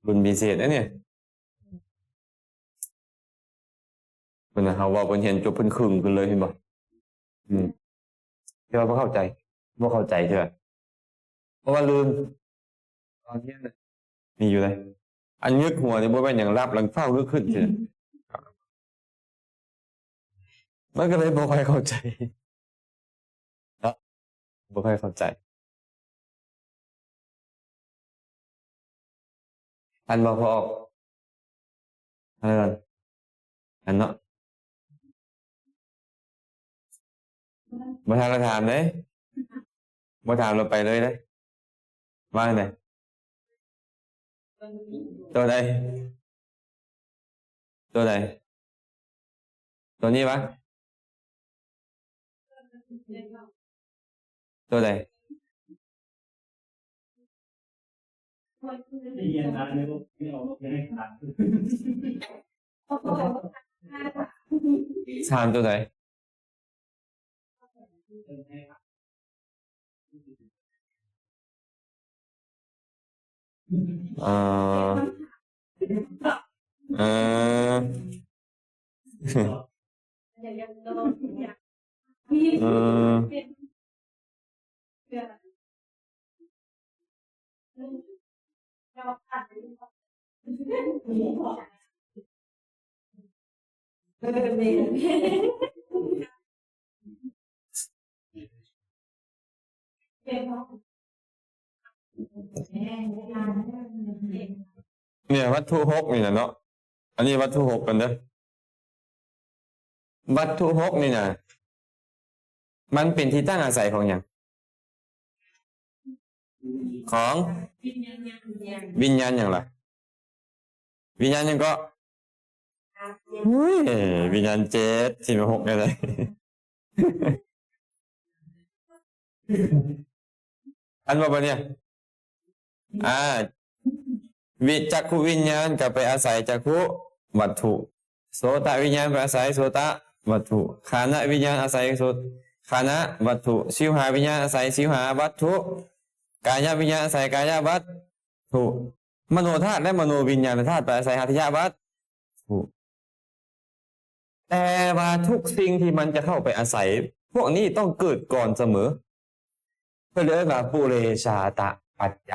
ລຸ້ນພິເສດເດ້ນີ້. ເພິ່ນ ເຮົາເວົ້າເພິ່ນຮຽນຈົບເພິ່ນຄຶ່ງຂຶ້ນເລີຍ ເຫັນບໍ່? ອືມ ແຕ່ວ່າບໍ່ເຂົ້າໃຈ, ບໍ່ເຂົ້າໃຈເທື່ອ ເພາະວ່າລືມ. ຕອນຮຽນນະ ມີຢູ່ເດ້. ອັນງຶກຫົວນີ້ບໍ່ແມ່ນຫຍັງ, ຫຼັບແລ້ວຟ້າວງຶກຂຶ້ນຊື່. ມັນກໍເລີຍບໍ່ຄ່ອຍເຂົ້າໃຈເນາະ, ບໍ່ຄ່ອຍເຂົ້າໃຈ. ທັນບໍ່? ພໍອອກ ທັນກ່ອນ ທັນເນາະ. ບໍ່ທັນລະຖາມເດ້, ບໍ່ຖາມລະໄປເລີຍເດ້. ວ່າຈັ່ງໃດ? ໂຕໃດ? ໂຕໃດ? ໂຕນີ້ວະ? ໂຕໃດ? ສາມໂຕໃດ? ເອີ ເອີ ເອີ ເນີ້ຍ ວັດຖຸຫົກນີ້ນະເນາະ, ອັນນີ້ວັດຖຸຫົກກັນເດີ. ວັດຖຸຫົກນີ້ນະ ມັນເປັນທີ່ຕັ້ງອາໄສຂອງຫຍັງ? ຂອງວິນຍານຫຍັງລະ? ວິນຍານຫຍັງເກາະ? ເຮີ້ຍ ວິນຍານເຈັດ ຊິມາຫົກແນວໃດ? ອັນວ່າບັດນີ້ ອ່າ ວິ ຈັກຂຸວິນຍານກໍໄປອາໄສຈັກຂຸວັດຖຸ, ໂສຕະວິນຍານໄປອາໄສໂສຕະວັດຖຸ, ຄານະວິນຍານອາໄສໂສ ຄານະວັດຖຸ, ຊິວຫາວິນຍານອາໄສຊິວຫາວັດຖຸ, ກາຍະວິນຍານອາໄສກາຍະວັດຖຸ, ມະໂນທາດ ແລະ ມະໂນວິນຍານທາດໄປອາໄສຫັດຖະຍະວັດຖຸ. ແຕ່ວ່າທຸກສິ່ງທີ່ມັນຈະເຂົ້າໄປອາໄສ ພວກນີ້ຕ້ອງເກີດກ່ອນສະເໝີ. ເພິ່ນເອີ້ນວ່າປຸເຣຊາຕະປັດໄຈ.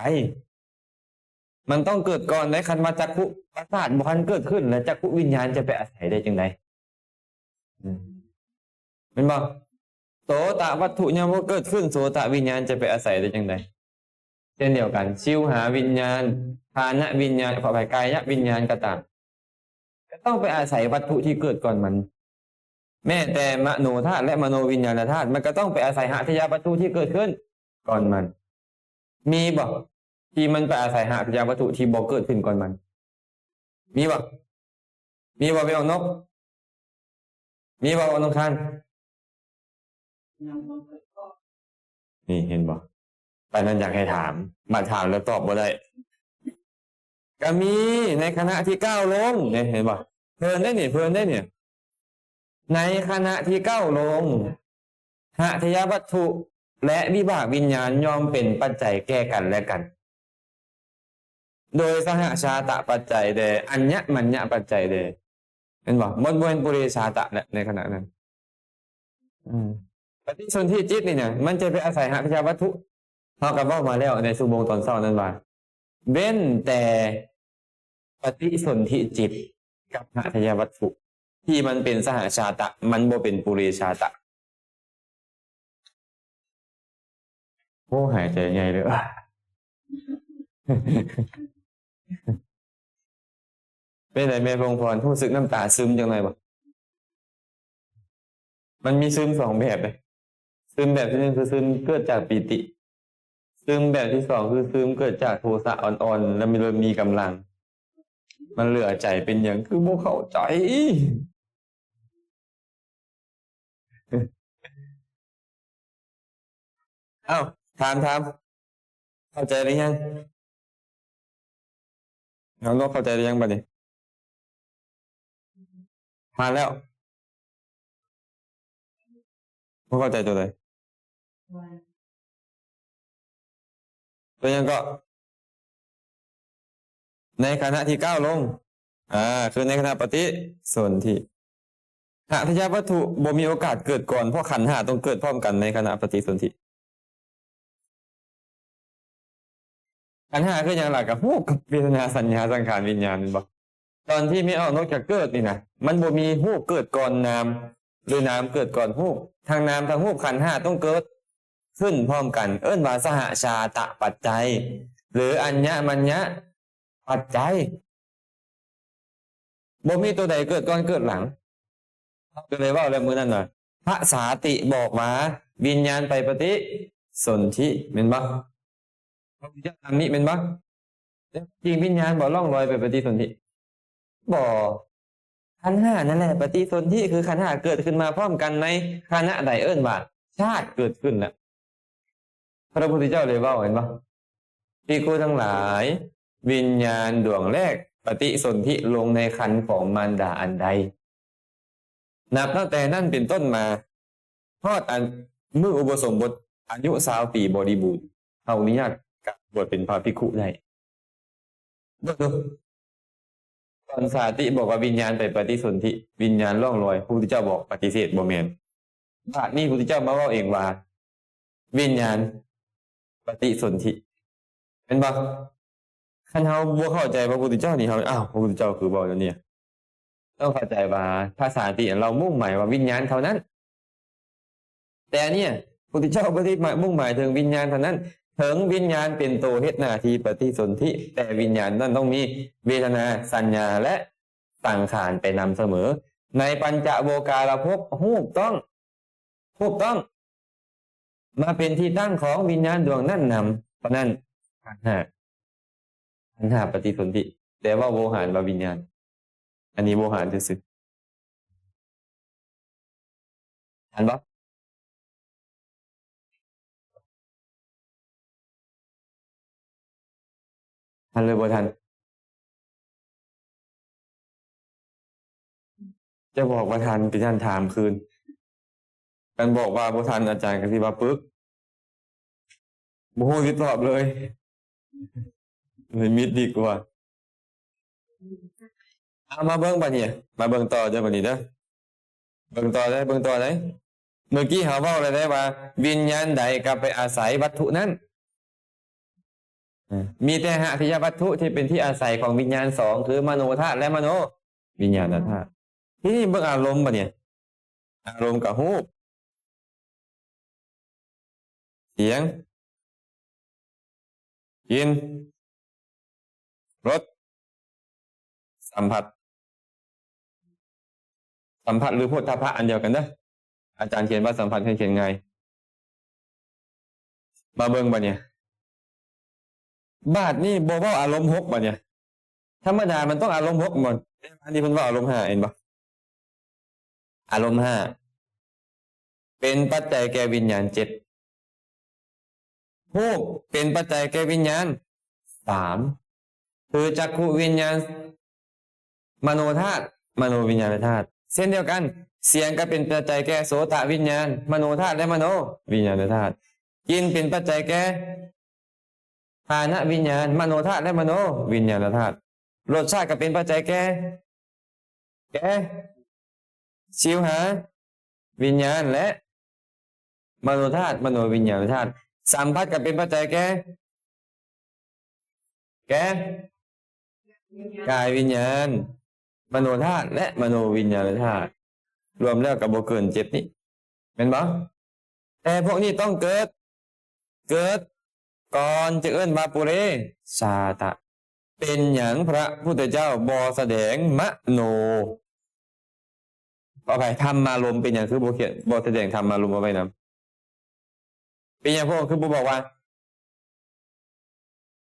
ມັນຕ້ອງເກີດກ່ອນໄດ໋. ຄັນວ່າຈັກຂຸປະສາດບໍ່ທັນເກີດຂຶ້ນ ແລ້ວຈັກຂຸວິນຍານຈະໄປອາໄສໄດ້ຈັ່ງໃດ? ອືມ ແມ່ນບໍ່? ໂສຕະວັດຖຸຍັງບໍ່ເກີດຂຶ້ນ ໂສຕະວິນຍານຈະໄປອາໄສໄດ້ຈັ່ງໃດ? ເຊັ່ນດຽວກັນ ຊິວຫາວິນຍານ, ຄານະວິນຍານ, ຂໍອະໄພ, ກາຍະວິນຍານກໍຕາມ ກໍຕ້ອງໄປອາໄສວັດຖຸທີ່ເກີດກ່ອນມັນ. ແມ້ແຕ່ມະໂນທາດ ແລະ ມະໂນວິນຍານທາດ ມັນກໍຕ້ອງໄປອາໄສຫັດຖະຍະວັດຖຸທີ່ເກີດຂຶ້ນກ່ອນມັນ. ມີບໍ່ ທີ່ມັນໄປອາໄສຫັດຖະຍະວັດຖຸທີ່ບໍ່ເກີດຂຶ້ນກ່ອນມັນ? ມີບໍ່? ມີບໍ່ ແມ່ອອກນົກ? ມີບໍ່ ອອກນົກຄານ? ນີ້ເຫັນບໍ່? ປານນັ້ນຢາກໃຫ້ຖາມ, ມາຖາມແລ້ວຕອບບໍ່ໄດ້. ກໍມີໃນຂະນະທີ່ກ້າວລົງນີ້ ເຫັນບໍ່? ເພິ່ນໄດ້ນີ້ ເພິ່ນໄດ້ນີ້. ໃນຂະນະທີ່ກ້າວລົງ, ຫັດຖະຍະວັດຖຸ ແລະ ວິບາກວິນຍານຍ່ອມເປັນປັດໄຈແກ່ກັນ ແລະ ກັນ ໂດຍສະຫະຊາຕະປັດໄຈແດ່ ອັນຍະມັນຍະປັດໄຈແດ່. ເຫັນບໍ່? ບໍ່ ບໍ່ແມ່ນປຸເຣຊາຕະແຫຼະ ໃນຂະນະນັ້ນ. ອືມ ປະຕິສົນທິຈິດນີ້ນະ ມັນຈະໄປອາໄສຫັດຖະຍະວັດຖຸ. ເຮົາກໍເວົ້າມາແລ້ວໃນຊຸໂມງຕອນເຊົ້ານັ້ນວ່າ ເວັ້ນແຕ່ປະຕິສົນທິຈິດກັບຫັດຖະຍະວັດຖຸ ທີ່ມັນເປັນສະຫະຊາຕະ, ມັນບໍ່ເປັນປຸເຣຊາຕະ. ໂອ້ ຫາຍໃຈໃຫຍ່ເລີຍ. ເປັນໃດແມ່ພົງພອນ ຮູ້ສຶກນ້ຳຕາຊຶມຈັກໜ້ອຍບໍ່? ມັນມີຊຶມສອງແບບເດ້. ຊຶມແບບທີໜຶ່ງຄືຊຶມເກີດຈາກປີຕິ, ຊຶມແບບທີສອງຄືຊຶມເກີດຈາກໂທສະອ່ອນໆ ແລ້ວມັນເລີ່ມມີກຳລັງ. ມັນເຫຼືອໃຈເປັນຫຍັງຄືບໍ່ເຂົ້າໃຈ? ເອົ້າ ຖາມ ຖາມ ເຂົ້າໃຈຫຼືຍັງ? ເອົາ ເຂົ້າໃຈຫຼືຍັງບັດນີ້? ຜ່ານແລ້ວ. ບໍ່ເຂົ້າໃຈຕົວໃດ? ຕົວຫຍັງເກາະ? ໃນຂະນະທີ່ກ້າວລົງ ອາ ຄືໃນຂະນະປະຕິສົນທິ. ຫາກທະຍະວັດຖຸບໍ່ມີໂອກາດເກີດກ່ອນ ເພາະຂັນຫ້າຕ້ອງເກີດພ້ອມກັນໃນຂະນະປະຕິສົນທິ. ຂັນຫ້າຄືຫຍັງລະ? ກໍຮູບກັບເວທະນາ ສັນຍາ ສັງຂານ ວິນຍານ ແມ່ນບໍ່? ຕອນທີ່ແມ່ອອກນົກຈະເກີດນີ້ນະ ມັນບໍ່ມີຮູບເກີດກ່ອນນາມ ຫຼືນາມເກີດກ່ອນຮູບ. ທັງນາມທັງຮູບ ຂັນຫ້າຕ້ອງເກີດຂຶ້ນພ້ອມກັນ ເອີ້ນວ່າສະຫະຊາຕະປັດໄຈ ຫຼືອັນຍະມັນຍະປັດໄຈ. ບໍ່ມີຕົວໃດເກີດກ່ອນເກີດຫຼັງ. ເຮົາກໍເລີຍເວົ້າແລ້ວມື້ນັ້ນວ່າ ພະສາຕິບອກວ່າວິນຍານໄປປະຕິສົນທິ ແມ່ນບໍ່? ພະພຸດທະເຈົ້ານຳນີ້ແມ່ນບໍ່? ແຕ່ຈິງວິນຍານບໍ່ລ່ອງລອຍໄປປະຕິສົນທິ? ບໍ່. ຂັນຫ້ານັ້ນແຫຼະປະຕິສົນທິ ຄືຂັນຫ້າເກີດຂຶ້ນມາພ້ອມກັນໃນຂະນະໃດ ເອີ້ນວ່າຊາດເກີດຂຶ້ນລະ. ພະພຸດທະເຈົ້າເລີຍເວົ້າ ເຫັນບໍ່? ພິກຂຸທັງຫຼາຍ, ວິນຍານດວງແລກປະຕິສົນທິລົງໃນຄັນຂອງມານດາອັນໃດ, ນັບຕັ້ງແຕ່ນັ້ນເປັນຕົ້ນມາ ຮອດອັນມື້ອຸໂບສົມບົດ ອາຍຸຊາວປີບໍລິບູນ, ເຮົາອະນຸຍາດການບວດເປັນພະພິກຂຸໄດ້. ເບິ່ງດູ, ຕອນສາຕິບອກວ່າວິນຍານໄປປະຕິສົນທິ, ວິນຍານລ່ອງລອຍ, ພະພຸດທະເຈົ້າບອກປະຕິເສດ, ບໍ່ແມ່ນ. ບາດນີ້ພະພຸດທະເຈົ້າມາເວົ້າເອງວ່າ ວິນຍານປະຕິສົນທິ ແມ່ນບໍ່? ຄັນເຮົາບໍ່ເຂົ້າໃຈພະພຸດທະເຈົ້ານີ້ ເຮົາ ອ້າວ ພະພຸດທະເຈົ້າຄືເວົ້າແນວນີ້? ຕ້ອງເຂົ້າໃຈວ່າພະສາຕິລາວມຸ່ງໝາຍວ່າວິນຍານເທົ່ານັ້ນ. ແຕ່ອັນນີ້ ພະພຸດທະເຈົ້າບໍ່ໄດ້ໝາຍ ມຸ່ງໝາຍເຖິງວິນຍານເທົ່ານັ້ນ. ເຖິງວິນຍານເປັນໂຕເຮັດໜ້າທີ່ປະຕິສົນທິ, ແຕ່ວິນຍານນັ້ນຕ້ອງມີເວທະນາ, ສັນຍາ ແລະ ສັງຂານໄປນຳສະເໝີ. ໃນປັນຈະໂວກາລະພົບ, ຮູບຕ້ອງ, ຮູບຕ້ອງມາເປັນທີ່ຕັ້ງຂອງວິນຍານດວງນັ້ນນຳ. ເພາະນັ້ນ ຂັນຫ້າ, ຂັນຫ້າປະຕິສົນທິ, ແຕ່ເວົ້າໂວຫານວ່າວິນຍານ. ອັນນີ້ໂວຫານຊື່ໆ. ທັນບໍ່? ທັນຫຼືບໍ່ທັນ? ຈະບອກວ່າທັນ ກໍຢ້ານຖາມຄືນ. ຄັນບອກວ່າບໍ່ທັນ ອາຈານກໍຊິວ່າປຶກ, ບໍ່ຮູ້ຊິຕອບເລີຍ, ເລີຍມິດດີກວ່າ. ເອົາ ມາເບິ່ງບາດນີ້, ມາເບິ່ງຕໍ່ເດີ ບາດນີ້ເດີ. ເບິ່ງຕໍ່ເດີ, ເບິ່ງຕໍ່ເດີ. ເມື່ອກີ້ເຮົາເວົ້າແລ້ວເດ້ວ່າ ວິນຍານໃດກໍໄປອາໄສວັດຖຸນັ້ນ. ເອີ ມີແຕ່ຫາກທະຍະວັດຖຸທີ່ເປັນທີ່ອາໄສຂອງວິນຍານສອງ ຄືມະໂນທາດ ແລະ ມະໂນວິນຍານທາດ. ທີນີ້ເບິ່ງອາລົມບາດນີ້, ອາລົມກໍຮູບ, ສຽງ, ກິ່ນ, ລົດ, ສຳຜັດ. ສຳຜັດ ຫຼື ໂພດຖະພະ ອັນດຽວກັນເດີ. ອາຈານຂຽນວ່າສຳຜັດ ໃຫ້ຂຽນງ່າຍ. ມາເບິ່ງບາດນີ້, ບາດນີ້ບໍ່ເວົ້າອາລົມຫົກບາດນີ້. ທຳມະດາມັນຕ້ອງອາລົມຫົກແມ່ນບໍ່? ອັນນີ້ເພິ່ນເວົ້າອາລົມຫ້າ ເຫັນບໍ່? ອາລົມຫ້າ ເປັນປັດໄຈແກ່ວິນຍານເຈັດ. ຮູບເປັນປັດໄຈແກ່ວິນຍານສາມ ຄືຈັກຂຸວິນຍານ, ມະໂນທາດ, ມະໂນວິນຍານທາດ. ເຊັ່ນດຽວກັນ, ສຽງກໍເປັນປັດໄຈແກ່ໂສຕະວິນຍານ, ມະໂນທາດ ແລະ ມະໂນວິນຍານທາດ. ກິ່ນເປັນປັດໄຈແກ່ ຄານະວິນຍານ, ມະໂນທາດ ແລະ ມະໂນວິນຍານທາດ. ລົດຊາດກໍເປັນປັດໄຈແກ່ ແກ່ ຊິວຫາວິນຍານ ແລະ ມະໂນທາດ, ມະໂນວິນຍານທາດ. ສຳຜັດກໍເປັນປັດໄຈແກ່ ແກ່ ກາຍວິນຍານ, ມະໂນທາດ ແລະ ມະໂນວິນຍານທາດ. ລວມແລ້ວກໍບໍ່ເກີນເຈັດນີ້ ແມ່ນບໍ່? ແຕ່ພວກນີ້ຕ້ອງເກີດ, ເກີດກ່ອນ ຈຶ່ງເອີ້ນວ່າປຸເຣຊາຕະ. ເປັນຫຍັງພະພຸດທະເຈົ້າບໍ່ສະແດງມະໂນ, ຂໍອະໄພ, ທຳມາລົມ ເປັນຫຍັງຄືບໍ່ຂຽນ, ບໍ່ສະແດງທຳມາລົມເອົາໄວ້ນຳ? ເປັນຫຍັງພະອົງຄືບໍ່ບອກວ່າ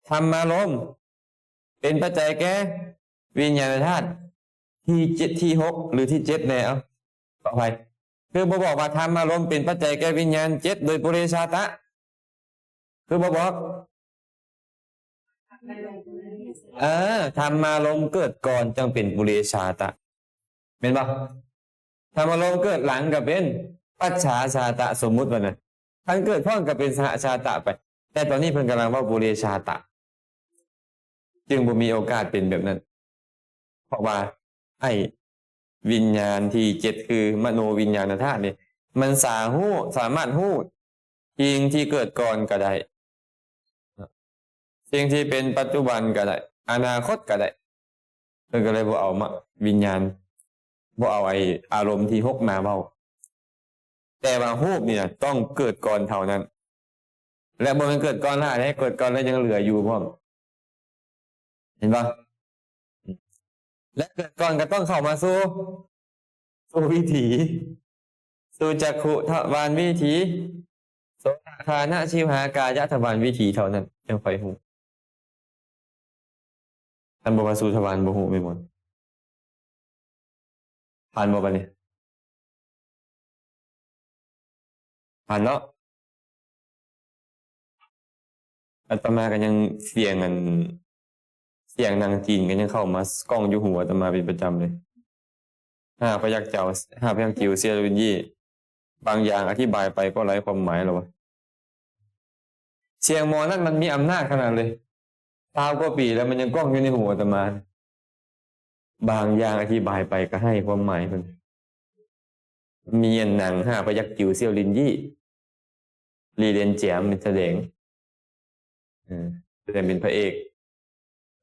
ທຳມາລົມເປັນປັດໄຈແກ່ວິນຍານະທາດ ທີເຈັດ ທີຫົກ ຫຼື ທີເຈັດແດ່ ເອົາ ຂໍອະໄພ ຄືບໍ່ບອກວ່າທຳມາລົມເປັນປັດໄຈແກ່ວິນຍານເຈັດໂດຍປຸເຣຊາຕະ? ຄືບໍ່ບອກ? ເອີ ທຳມາລົມເກີດກ່ອນ ຈັ່ງເປັນປຸເຣຊາຕະ ແມ່ນບໍ່? ທຳມາລົມເກີດຫຼັງກໍເປັນປັດສະຫະຊາຕະ ສົມມຸດວ່ານັ້ນ ຄັນເກີດພ້ອມກໍເປັນສະຫະຊາຕະໄປ ແຕ່ຕອນນີ້ເພິ່ນກຳລັງເວົ້າປຸເຣຊາຕະ ຈຶ່ງບໍ່ມີໂອກາດເປັນແບບນັ້ນ ເພາະວ່າໄອ້ວິນຍານທີເຈັດ ຄືມະໂນວິນຍານະທາດນີ້ ມັນສາຮູ້ ສາມາດຮູ້ສິ່ງທີ່ເກີດກ່ອນກໍໄດ້ ສິ່ງທີ່ເປັນປັດຈຸບັນກໍໄດ້ ອະນາຄົດກໍໄດ້ ເພິ່ນກໍເລີຍບໍ່ເອົາມາ ວິນຍານ ບໍ່ເອົາໄອ້ອາລົມທີຫົກມາເວົ້າ ແຕ່ວ່າຮູບນີ້ນະຕ້ອງເກີດກ່ອນເທົ່ານັ້ນ ແລະ ບໍ່ແມ່ນເກີດກ່ອນຫຼາຍເດ້ ເກີດກ່ອນແລ້ວຍັງເຫຼືອຢູ່ພ້ອມ ເຫັນບໍ່? ແລະ ເກີດກ່ອນກໍຕ້ອງເຂົ້າມາສູ່ ສູ່ວິຖີ ສູ່ຈັກຂຸທະວານວິຖີ ໂສຕະຄານະຊິວຫາກາຍະທະວານວິຖີເທົ່ານັ້ນ ຈັ່ງຄ່ອຍຮູ້. ຄັນບໍ່ວ່າສູ່ທະວານບໍ່ຮູ້ແມ່ນບໍ່? ຜ່ານບໍ່ບາດນີ້? ຜ່ານເນາະ. ອາດຕະມາກໍຍັງ ສຽງອັນ ສຽງໜັງຈີນກໍຍັງເຂົ້າມາກ້ອງຢູ່ຫູອາດຕະມາເປັນປະຈຳເລີຍ. ຫ້າພະຍັກເຈົ້າ ຫ້າພະຍັກຈິວເຊໂລວິນຢີ ບາງຢ່າງອະທິບາຍໄປກໍໄຮ້ຄວາມໝາຍແລ້ວວະ. ສຽງໝໍນັ້ນມັນມີອຳນາດຂະໜາດເລີຍ. ຊາວກວ່າປີແລ້ວມັນຍັງກ້ອງຢູ່ໃນຫູອາດຕະມາ. ບາງຢ່າງອະທິບາຍໄປກໍໄຮ້ຄວາມໝາຍເພິ່ນ. ມີອັນໜັງຫ້າພະຍັກຈິວເຊໂລວິນຢີ ລີເລນແຈມສະແດງ ເອີ ສະແດງເປັນພະເອກ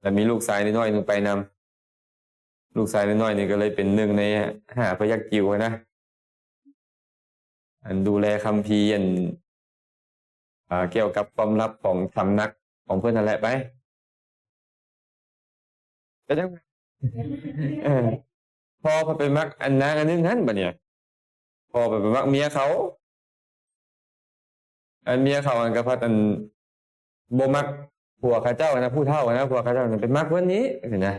ແລ້ວມີລູກຊາຍນ້ອຍໆໜຶ່ງໄປນຳ. ລູກຊາຍນ້ອຍໆນີ້ກໍເລີຍເປັນໜຶ່ງໃນຫ້າພະຍັກຈິວຫັ້ນນະ ອັນດູແລຄຳພີ ອັນ ອ່າ ກ່ຽວກັບຄວາມລັບຂອງສຳນັກຂອງເພິ່ນຫັ້ນແຫຼະໄປ. ກໍຈັ່ງ ເອີ ພໍ່ເພິ່ນໄປມັກອັນນາງອັນໜຶ່ງຫັ້ນ ບາດນີ້ພໍ່ເພິ່ນໄປມັກເມຍເຂົາ. ອັນເມຍເຂົາຫັ້ນກໍພັດອັນບໍ່ມັກຜົວເຂົາເຈົ້ານະ ຜູ້ເຖົ້ານະ ຜົວເຂົາເຈົ້ານະ ໄປມັກຄົນນີ້ຊີ້ນະ.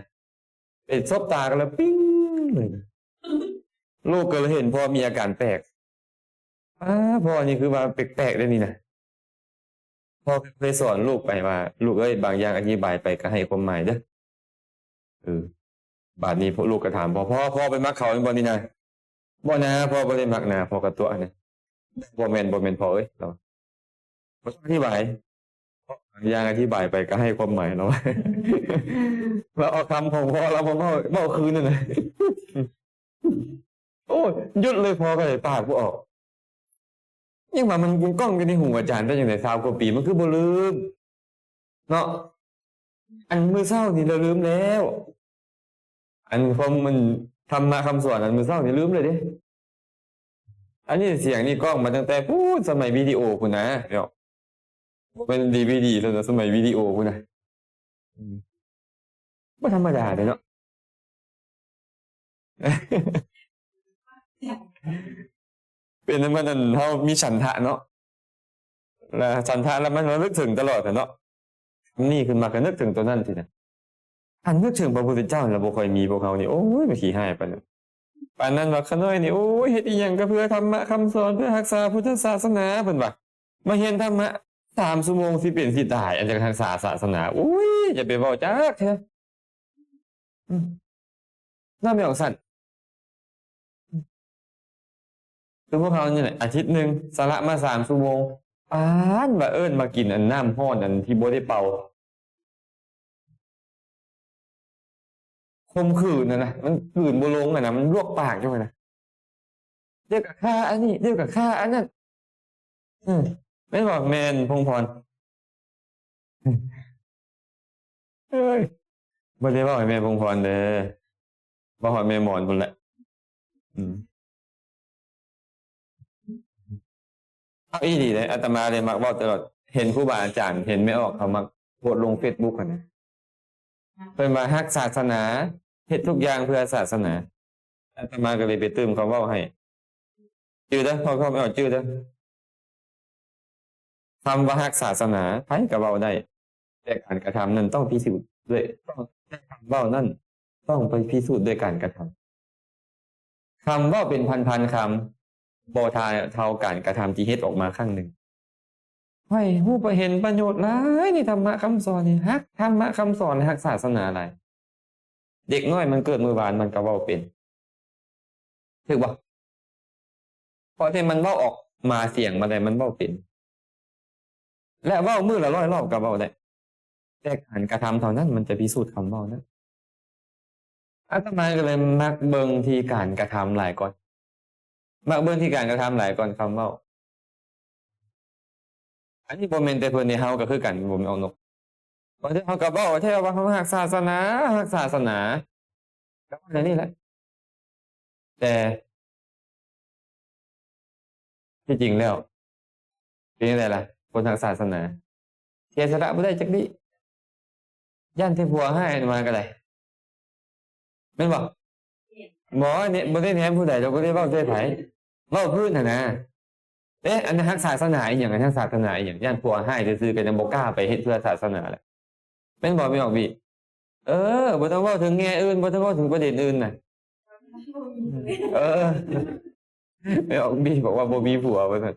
ໄປສົບຕາກັນແລ້ວປິ້ງເລີຍ. ລູກກໍເລີຍເຫັນພໍ່ມີອາການແປກ. ອ້າ ພໍ່ນີ້ຄືວ່າແປກໆເດ້ນີ້ນະ. ພໍ່ກໍເຄີຍສອນລູກໄປວ່າ ລູກເອີຍ ບາງຢ່າງອະທິບາຍໄປກໍໄຮ້ຄວາມໝາຍເດີ້. ເອີ ບາດນີ້ພວກລູກກໍຖາມພໍ່ ພໍ່ ພໍ່ໄປມັກເຂົາແມ່ນບໍ່ນີ້ນະ? ບໍ່ນາ ພໍ່ບໍ່ໄດ້ມັກນາ. ພໍ່ກໍຕົວະນະ ບໍ່ແມ່ນ ບໍ່ແມ່ນພໍ່ເອີຍ ລາວບໍ່ຕ້ອງອະທິບາຍ ເພາະບາງຢ່າງອະທິບາຍໄປກໍໄຮ້ຄວາມໝາຍ ລາວວ່າ. ລາວເອົາຄຳຂອງພໍ່ລາວມາເວົ້າ ເວົ້າຄືນນັ້ນນະ. ໂອ້ຍ ຢຸດເລີຍ ພໍ່ກໍເລີຍປາກບໍ່ອອກ. ຍັງວ່າມັນກ້ອງຢູ່ໃນຫູອາຈານໄປຈັ່ງໃດ ຊາວກວ່າປີ ມັນຄືບໍ່ລືມເນາະ. ອັນມື້ເຊົ້ານີ້ລະລືມແລ້ວ ອັນຄວາມ ມັນທຳມະຄຳສອນອັນມື້ເຊົ້ານີ້ລືມເລີຍເດ້. ອັນນີ້ສຽງນີ້ກ້ອງມາຕັ້ງແຕ່ພຸ້ນ ສະໄໝວິດີໂອພຸ້ນນະເນາະ. ບໍ່ແມ່ນດີວີດີ ຊັ້ນນະ ສະໄໝວິດີໂອພຸ້ນນະ. ອືມ ບໍ່ທຳມະດາເດ້ເນາະ. ເປັນນຳກັນ ອັນເຮົາມີສັນທະເນາະ ລະສັນທະລະມັນລະນຶກເຖິງຕະຫຼອດແຫຼະເນາະ. ນີ້ຂຶ້ນມາກໍນຶກເຖິງຕົວນັ້ນຊີ້ນະ. ອັນນຶກເຖິງພະພຸດທະເຈົ້າລະບໍ່ຄ່ອຍມີ ພວກເຮົານີ້ ໂອ້ຍ ມັນຂີ້ຮ້າຍປານນັ້ນ ປານນັ້ນວ່າ ຂະນ້ອຍນີ້ ໂອ້ຍ ເຮັດອີ່ຫຍັງກໍເພື່ອທຳມະຄຳສອນ ເພື່ອຮັກສາພຸດທະສາສະໜາ ເພິ່ນວ່າ. ມາຮຽນທຳມະສາມຊົ່ວໂມງ ຊິເປັນຊິຕາຍ ອັນຈະຮັກສາສາສະໜາ ໂອ້ຍ ຢ່າໄປເວົ້າຈັກເທື່ອ. ອືມ ເນາະ ແມ່ນຈັ່ງຊັ້ນ. ອືມ ຄືພວກເຮົານີ້ແຫຼະ ອາທິດໜຶ່ງສະຫຼະມາສາມຊົ່ວໂມງ ປານວ່າເອີ້ນມາກິນອັນນ້ຳຮ້ອນ ອັນທີ່ບໍ່ໄດ້ເປົ່າ. ຄົມຂືນຫັ້ນນະ ມັນກືນບໍ່ລົງຫັ້ນນະ ມັນລວກປາກຢູ່ຫັ້ນນະ. ດຽວກໍຄາອັນນີ້ ດຽວກໍຄາອັນນັ້ນ. ເອີ ແມ່ນບໍ່ ແມ່ນ ພົງພອນ? ເອີຍ ບໍ່ໄດ້ເວົ້າໃຫ້ແມ່ພົງພອນເດີ້ ເວົ້າຮອດແມ່ໝອນພຸ້ນແຫຼະ. ອືມ ເອົາອີ່ຫຼີເດ້ ອາດຕະມາເລີຍມັກເວົ້າຕະຫຼອດ ເຫັນຄູບາອາຈານ ເຫັນແມ່ອອກເຂົາມັກໂພສລົງເຟສບຸກຫັ້ນນະ ເພິ່ນວ່າຮັກສາສະໜາ ເຮັດທຸກຢ່າງເພື່ອສາສະໜາ. ອາດຕະມາກໍເລີຍໄປຕື່ມຄຳເວົ້າໃຫ້ ຈື່ເດີ້ ພໍ່ຄຳເອົາຈື່ເດີ້. ຄຳວ່າຮັກສາສະໜາ ໃຜກໍເວົ້າໄດ້ ແຕ່ການກະທຳນັ້ນຕ້ອງພິສູດດ້ວຍ ຕ້ອງ ແຕ່ຄຳເວົ້ານັ້ນຕ້ອງໄປພິສູດດ້ວຍການກະທຳ. ຄຳເວົ້າເປັນພັນໆຄຳ ບໍ່ຖ້າເທົ່າການກະທຳທີ່ເຮັດອອກມາຄັ້ງໜຶ່ງ. ຂ້ອຍຮູ້ ເຫັນປະໂຫຍດຫຼາຍໃນທຳມະຄຳສອນນີ້, ຮັກທຳມະຄຳສອນ ຮັກສາສະໜາຫຼາຍ. ເດັກນ້ອຍມັນເກີດມື້ວານມັນກໍເວົ້າເປັນ ຖືກບໍ່? ເພາະທີ່ມັນເວົ້າອອກມາ ສຽງມັນໄດ້ ມັນເວົ້າເປັນ ແລະ ເວົ້າມື້ລະຮ້ອຍລອບກໍເວົ້າໄດ້. ແຕ່ການກະທຳເທົ່ານັ້ນມັນຈະພິສູດຄຳເວົ້ານັ້ນ. ອາດຕະມາກໍເລີຍມັກເບິ່ງທີ່ການກະທຳຫຼາຍກ່ອນ, ມັກເບິ່ງທີ່ການກະທຳຫຼາຍກ່ອນຄຳເວົ້າ. ອັນນີ້ບໍ່ແມ່ນແຕ່ເພິ່ນເດ້, ເຮົາກໍຄືກັນ ບໍ່ແມ່ນອອກນົກ. ບາງເທື່ອເຮົາກໍເວົ້າແທ້ວ່າເຮົາຮັກສາສະໜາ, ຮັກສາສະໜາ, ກໍເວົ້າແນວນີ້ແຫຼະ. ແຕ່ທີ່ຈິງແລ້ວ ເປັນຈັ່ງໃດລະ ຄົນຮັກສາສະໜາ? ເສຍສະຫຼະບໍ່ໄດ້ຈັກດີ້, ຢ້ານແຕ່ຜົວຮ້າຍ ອາດຕະມາກໍໄດ້ ແມ່ນບໍ່? ບໍ່ ເນ ບໍ່ໄດ້ແນມຜູ້ໃດດອກ, ບໍ່ໄດ້ເວົ້າໃສ່ໃຜ, ເວົ້າພື້ນຫັ້ນນະ. ເອະ ອັນຮັກສາສະໜາອີ່ຫຍັງ, ອັນຮັກສາສະໜາອີ່ຫຍັງ? ຢ້ານຜົວຮ້າຍຊື່ໆ ກໍຍັງບໍ່ກ້າໄປເຮັດເພື່ອສາສະໜາແຫຼະ, ແມ່ນບໍ່ ແມ່ອອກບີ? ເອີ ບໍ່ຕ້ອງເວົ້າເຖິງແງ່ອື່ນ, ບໍ່ຕ້ອງເວົ້າເຖິງປະເດັນອື່ນນະ. ເອີ ແມ່ອອກບີບອກວ່າບໍ່ມີຜົວວ່າຊັ້ນ.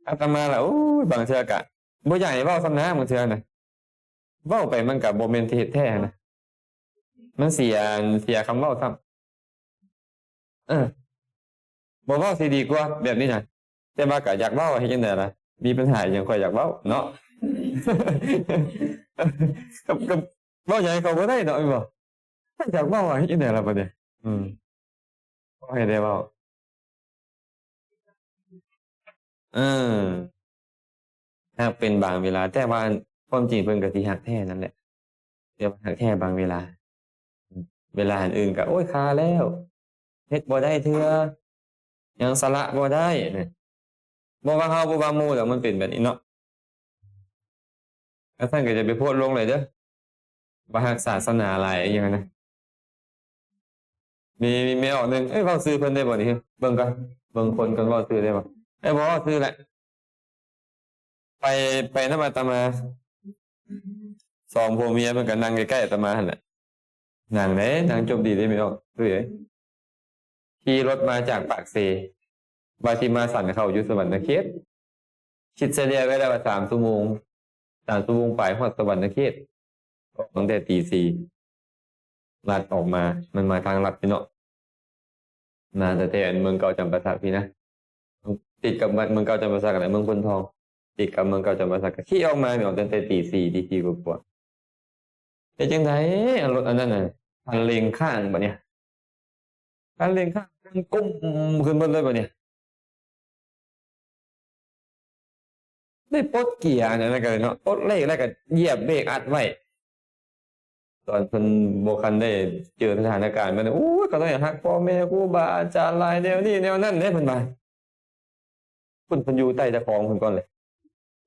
ອາດຕະມາລະ ໂອ້ຍ ບາງເທື່ອກະບໍ່ຢາກໃຫ້ເວົ້າຊ້ຳນະ, ບາງເທື່ອນະ ເວົ້າໄປມັນກະບໍ່ແມ່ນທີ່ເຮັດແທ້ຫັ້ນນະ, ມັນເສຍ ເສຍຄຳເວົ້າຊ້ຳ. ເອີ ບໍ່ເວົ້າຊິດີກວ່າແບບນີ້ນະ, ແຕ່ວ່າກະຢາກເວົ້າ ເຮັດຈັ່ງໃດລະ, ມີບັນຫາຫຍັງຂ້ອຍຢາກເວົ້າເນາະ. ກັບ ກັບເວົ້າຫຍັງໃຫ້ເຂົາບໍ່ໄດ້ເນາະ ແມ່ນບໍ່? ຢາກເວົ້າ ເຮັດຈັ່ງໃດລະບາດນີ້? ອືມ ບໍ່ໃຫ້ໄດ້ເວົ້າ. ເອີ ຮັກເປັນບາງເວລາ, ແຕ່ວ່າຄວາມຈິງເພິ່ນກໍຊິຮັກແທ້ນັ້ນແຫຼະ, ແຕ່ວ່າຮັກແທ້ບາງເວລາ. ເວລາອັນອື່ນກໍ ໂອ້ຍ ຄາແລ້ວ, ເຮັດບໍ່ໄດ້ເທື່ອ, ຍັງສະຫຼະບໍ່ໄດ້ນະ. ບໍ່ວ່າເຮົາ ບໍ່ວ່າໝູ່ດອກ, ມັນເປັນແບບນີ້ເນາະ. ຄັນຊັ້ນກໍຢ່າໄປໂພສລົງເລີຍເດີ້ ວ່າຮັກສາສະໜາຫຼາຍອີ່ຫຍັງຫັ້ນນະ. ມີ ມີແມ່ອອກໜຶ່ງ, ເອີຍ ເວົ້າຊື່ເພິ່ນໄດ້ບໍ່ນີ້? ເບິ່ງກ່ອນ, ເບິ່ງຄົນກ່ອນ, ເວົ້າຊື່ໄດ້ບໍ່? ເອີຍ ບໍ່ເວົ້າຊື່ແຫຼະ. ໄປ ໄປນຳອາດຕະມາ ສອງຜົວເມຍ ເພິ່ນກໍນັ່ງໃກ້ໆອາດຕະມາຫັ້ນແຫຼະ. ນັ່ງເດ້ ນັ່ງຈົບດີເດ້ ແມ່ອອກເອີຍ. ຂີ່ລົດມາຈາກປາກເຊ ວ່າຊິມາສັນເຂົ້າຢູ່ສະຫວັນນະເຂດ, ຄິດສະເລ່ຍໄວ້ແລ້ວວ່າສາມຊົ່ວໂມງ, ສາມຊົ່ວໂມງປາຍຮອດສະຫວັນນະເຂດ. ອອກຕັ້ງແຕ່ຕີສີ່ ລັດອອກມາ, ມັນມາທາງລັດພີ້ເນາະ, ມາຕັ້ງແຕ່ອັນເມືອງເກົ່າຈຳປາສັກພີ້ນະ, ຕິດກັບເມືອງເກົ່າຈຳປາສັກຫັ້ນແຫຼະ, ເມືອງໂພນທອງ ຕິດກັບເມືອງເກົ່າຈຳປາສັກ, ກໍຂີ່ອອກມາແມ່ນອອກຕັ້ງແຕ່ຕີສີ່ ຕີສີ່ກວ່າໆ. ເຮັດຈັ່ງໃດ ລົດອັນນັ້ນນະ ຄັນເລັ່ງຄ້າງບາດນີ້, ຄັນເລັ່ງຄ້າງ ກົ້ມຂຶ້ນເບິດເລີຍບາດນີ້. ໄດ້ປົດເກຍອັນນັ້ນກໍເນາະ, ປົດເລກແລ້ວກໍຢຽບເບຣກອັດໄວ້. ຕອນເພິ່ນບໍ່ທັນໄດ້ເຈີສະຖານະການແບບນັ້ນ, ໂອ້ຍ ຂ້ານ້ອຍຮັກພໍ່ແມ່ຄູບາອາຈານຫຼາຍ ແນວນີ້ແນວນັ້ນເດ້ ເພິ່ນວ່າ. ເພິ່ນ ເພິ່ນຢູ່ໃຕ້ຕາຄອງເພິ່ນກ່ອນເລີຍ,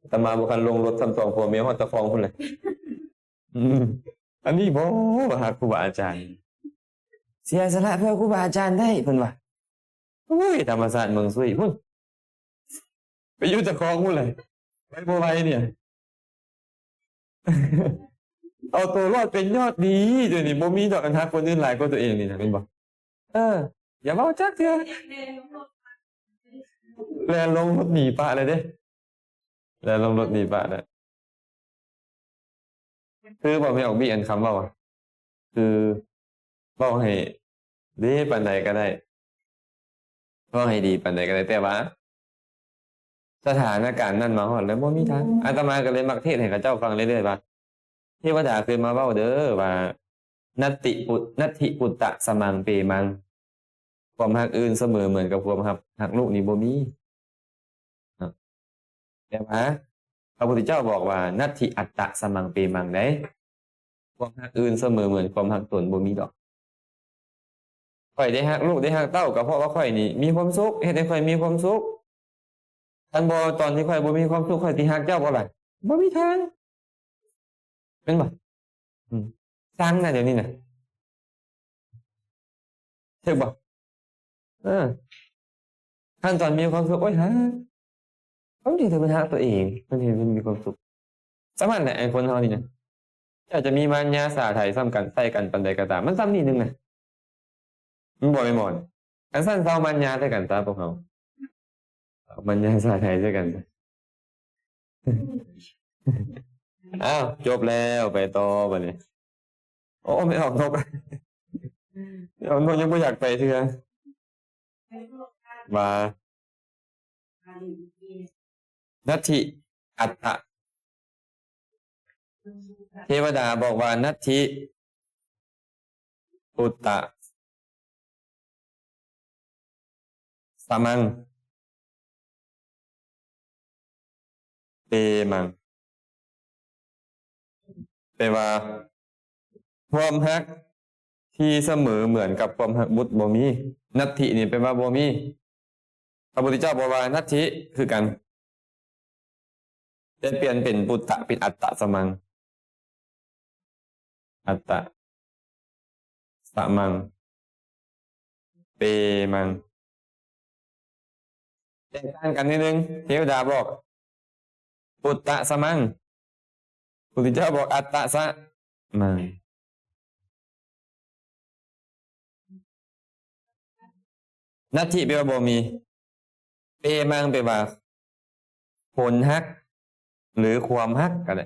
ອາດຕະມາບໍ່ທັນລົງລົດຊ້ຳ ສອງຜົວເມຍຮອດຕາຄອງພຸ້ນແຫຼະ. ອືມ ອັນນີ້ບໍ່ ວ່າຮັກຄູບາອາຈານ, ເສຍສະຫຼະເພື່ອຄູບາອາຈານໄດ້ ເພິ່ນວ່າ. ໂອ້ຍ ທຳມະຊາດເມືອງຊຸຍພຸ້ນ, ໄປຢູ່ຕາຄອງພຸ້ນແຫຼະ, ໄປບໍ່ໄຫວນີ້. ເອົາຕົວລອດເປັນຍອດດີ, ດຽວນີ້ບໍ່ມີດອກ ອັນຮັກຄົນອື່ນຫຼາຍກວ່າຕົວເອງນີ້ນະ, ແມ່ນບໍ່? ເອີ ຢ່າເວົ້າຈັກເທື່ອ. ແລ່ນລົງລົດໜີປະເລີຍເດ້, ແລ່ນລົງລົດໜີປະເລີຍ. ຄືບໍ່ແມ່ນອອກບີ ອັນຄຳເວົ້າ ຄືເວົ້າໃຫ້ດີປານໃດກໍໄດ້, ເວົ້າໃຫ້ດີປານໃດກໍໄດ້, ແຕ່ວ່າສະຖານະການນັ້ນມາຮອດແລ້ວ ບໍ່ມີທາງ. ອາດຕະມາກໍເລີຍມັກເທດໃຫ້ເຂົາເຈົ້າຟັງເລື້ອຍໆວ່າ ເທວະດາເຄີຍມາເວົ້າເດີ້ວ່າ ນັດຕິປຸ ນັດຖິປຸດຕະສະມັງເປມັງ, ຄວາມຮັກອື່ນສະເໝີເໝືອນກັບຄວາມຮັກ ຮັກລູກນີ້ບໍ່ມີ. ເນາະ ແຕ່ວ່າພະພຸດທະເຈົ້າບອກວ່າ ນັດຖິອັດຕະສະມັງເປມັງ ໃດ໋, ຄວາມຮັກອື່ນສະເໝີເໝືອນຄວາມຮັກຕົນບໍ່ມີດອກ. ຂ້ອຍໄດ້ຮັກລູກໄດ້ຮັກເຕົ້າ ກໍເພາະວ່າຂ້ອຍນີ້ມີຄວາມສຸກ, ເຮັດໃຫ້ຂ້ອຍມີຄວາມສຸກ. ຄັນບໍ່ ຕອນທີ່ຂ້ອຍບໍ່ມີຄວາມສຸກ ຂ້ອຍຊິຮັກເຈົ້າບໍ່ລະ? ບໍ່ມີທາງ. ແມ່ນບໍ່? ອືມ ຊັງນະ ດຽວນີ້ນະ ຖືກບໍ່? ເອີ ຄັນຕອນມີຄວາມສຸກ ໂອ້ຍ ຫາ ຄວາມຈິງເພິ່ນຮັກຕົວເອງ ເພິ່ນເຫັນເພິ່ນມີຄວາມສຸກ. ສ່ຳນັ້ນແຫຼະ ໄອ້ຄົນເຮົານີ້ນະ ເຈົ້າຈະມີມານຍາຊາໄທສ່ຳກັນ ໃສ່ກັນປານໃດກໍຕາມ ມັນສ່ຳນີ້ໜຶ່ງນະ ມັນບໍ່ແມ່ນໝໍນ. ຄັນຊັ້ນເຊົາມານຍາໃສ່ກັນຊະພວກເຮົາ ເອົາມານຍາຊາໄທໃສ່ກັນ. ອ້າວ ຈົບແລ້ວ ໄປຕໍ່ບັດນີ້. ໂອ້ ແມ່ອອກນົກ ແມ່ອອກນົກຍັງບໍ່ຢາກໄປເທື່ອ ວ່າ ນັດຖິ ອັດຕະ ເທວະດາບອກວ່າ ນັດຖິ ປຸດຕະ ສະມັງ ເປມັງ ແປວ່າ ຄວາມຮັກທີ່ສະເໝີເໝືອນກັບຄວາມຮັກບຸດບໍ່ມີ. ນັດຖິນີ້ແປວ່າບໍ່ມີ. ພະພຸດທະເຈົ້າບອກວ່າ ນັດຖິ ຄືກັນ ແຕ່ປ່ຽນເປັນປຸດຕະ ເປັນອັດຕະສະມັງ ອັດຕະສະມັງ ເປມັງ ແຕກຕ່າງກັນນິດໜຶ່ງ. ເທວະດາບອກ ປຸດຕະສະມັງ ພຸດທະເຈົ້າບອກ ອັດຕະສະມັງ. ນັດຖິແປວ່າບໍ່ມີ. ເປມັງແປວ່າ ຜົນຮັກ ຫຼື ຄວາມຮັກກໍໄດ້.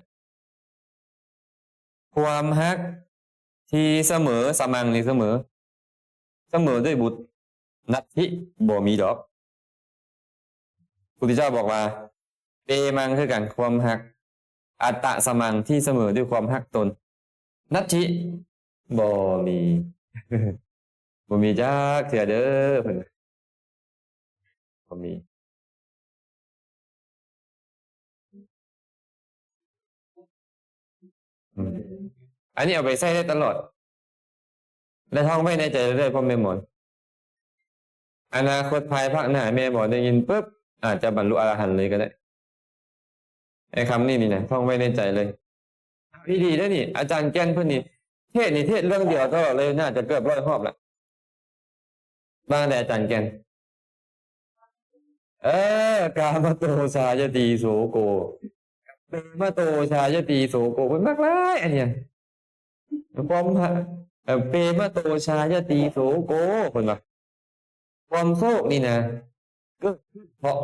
ຄວາມຮັກທີ່ສະເໝີ ສະມັງນີ້ສະເໝີ ສະເໝີດ້ວຍບຸດ. ນັດຖິ ບໍ່ມີດອກ. ພຸດທະເຈົ້າບອກວ່າ ເປມັງ ຄືກັນ ຄວາມຮັກ ອັດຕະສະມັງ ທີ່ສະເໝີດ້ວຍຄວາມຮັກຕົນ. ນັດຖິ ບໍ່ມີ ບໍ່ມີຈັກເທື່ອເດີ ເພິ່ນວ່າ ບໍ່ມີ. ອືມ ອັນນີ້ເອົາໄປໃຊ້ໄດ້ຕະຫຼອດ ແລະ ທ່ອງໄວ້ໃນໃຈເລື້ອຍໆ ພໍ່ແມ່ໝອນ. ອະນາຄົດພາຍພາກໜ້າ ແມ່ໝອນໄດ້ຍິນປຶບ ອາດຈະບັນລຸອະລະຫັນເລີຍກໍໄດ້. ໄອ້ຄຳນີ້ນີ້ນະ ທ່ອງໄວ້ໃນໃຈເລີຍ. ດີໆເດີນີ້ ອາຈານແກ່ນເພິ່ນນີ້ ເທດນີ້ເທດເລື່ອງດຽວຕະຫຼອດເລີຍ ໜ້າຈະເກືອບຮ້ອຍຮອບລະ. ວ່າແດ່ອາຈານແກ່ນ. ເອີ ກາມະໂຕຊາຍະຕີໂສໂກ ເປມະໂຕຊາຍະຕີໂສໂກ ເພິ່ນມັກຫຼາຍອັນນີ້. ຄວາມ ເອີ ເປມະໂຕຊາຍະຕີໂສໂກ ເພິ່ນວ່າ ຄວາມໂສກນີ້ນະ ເກີດຂຶ້ນເພາະ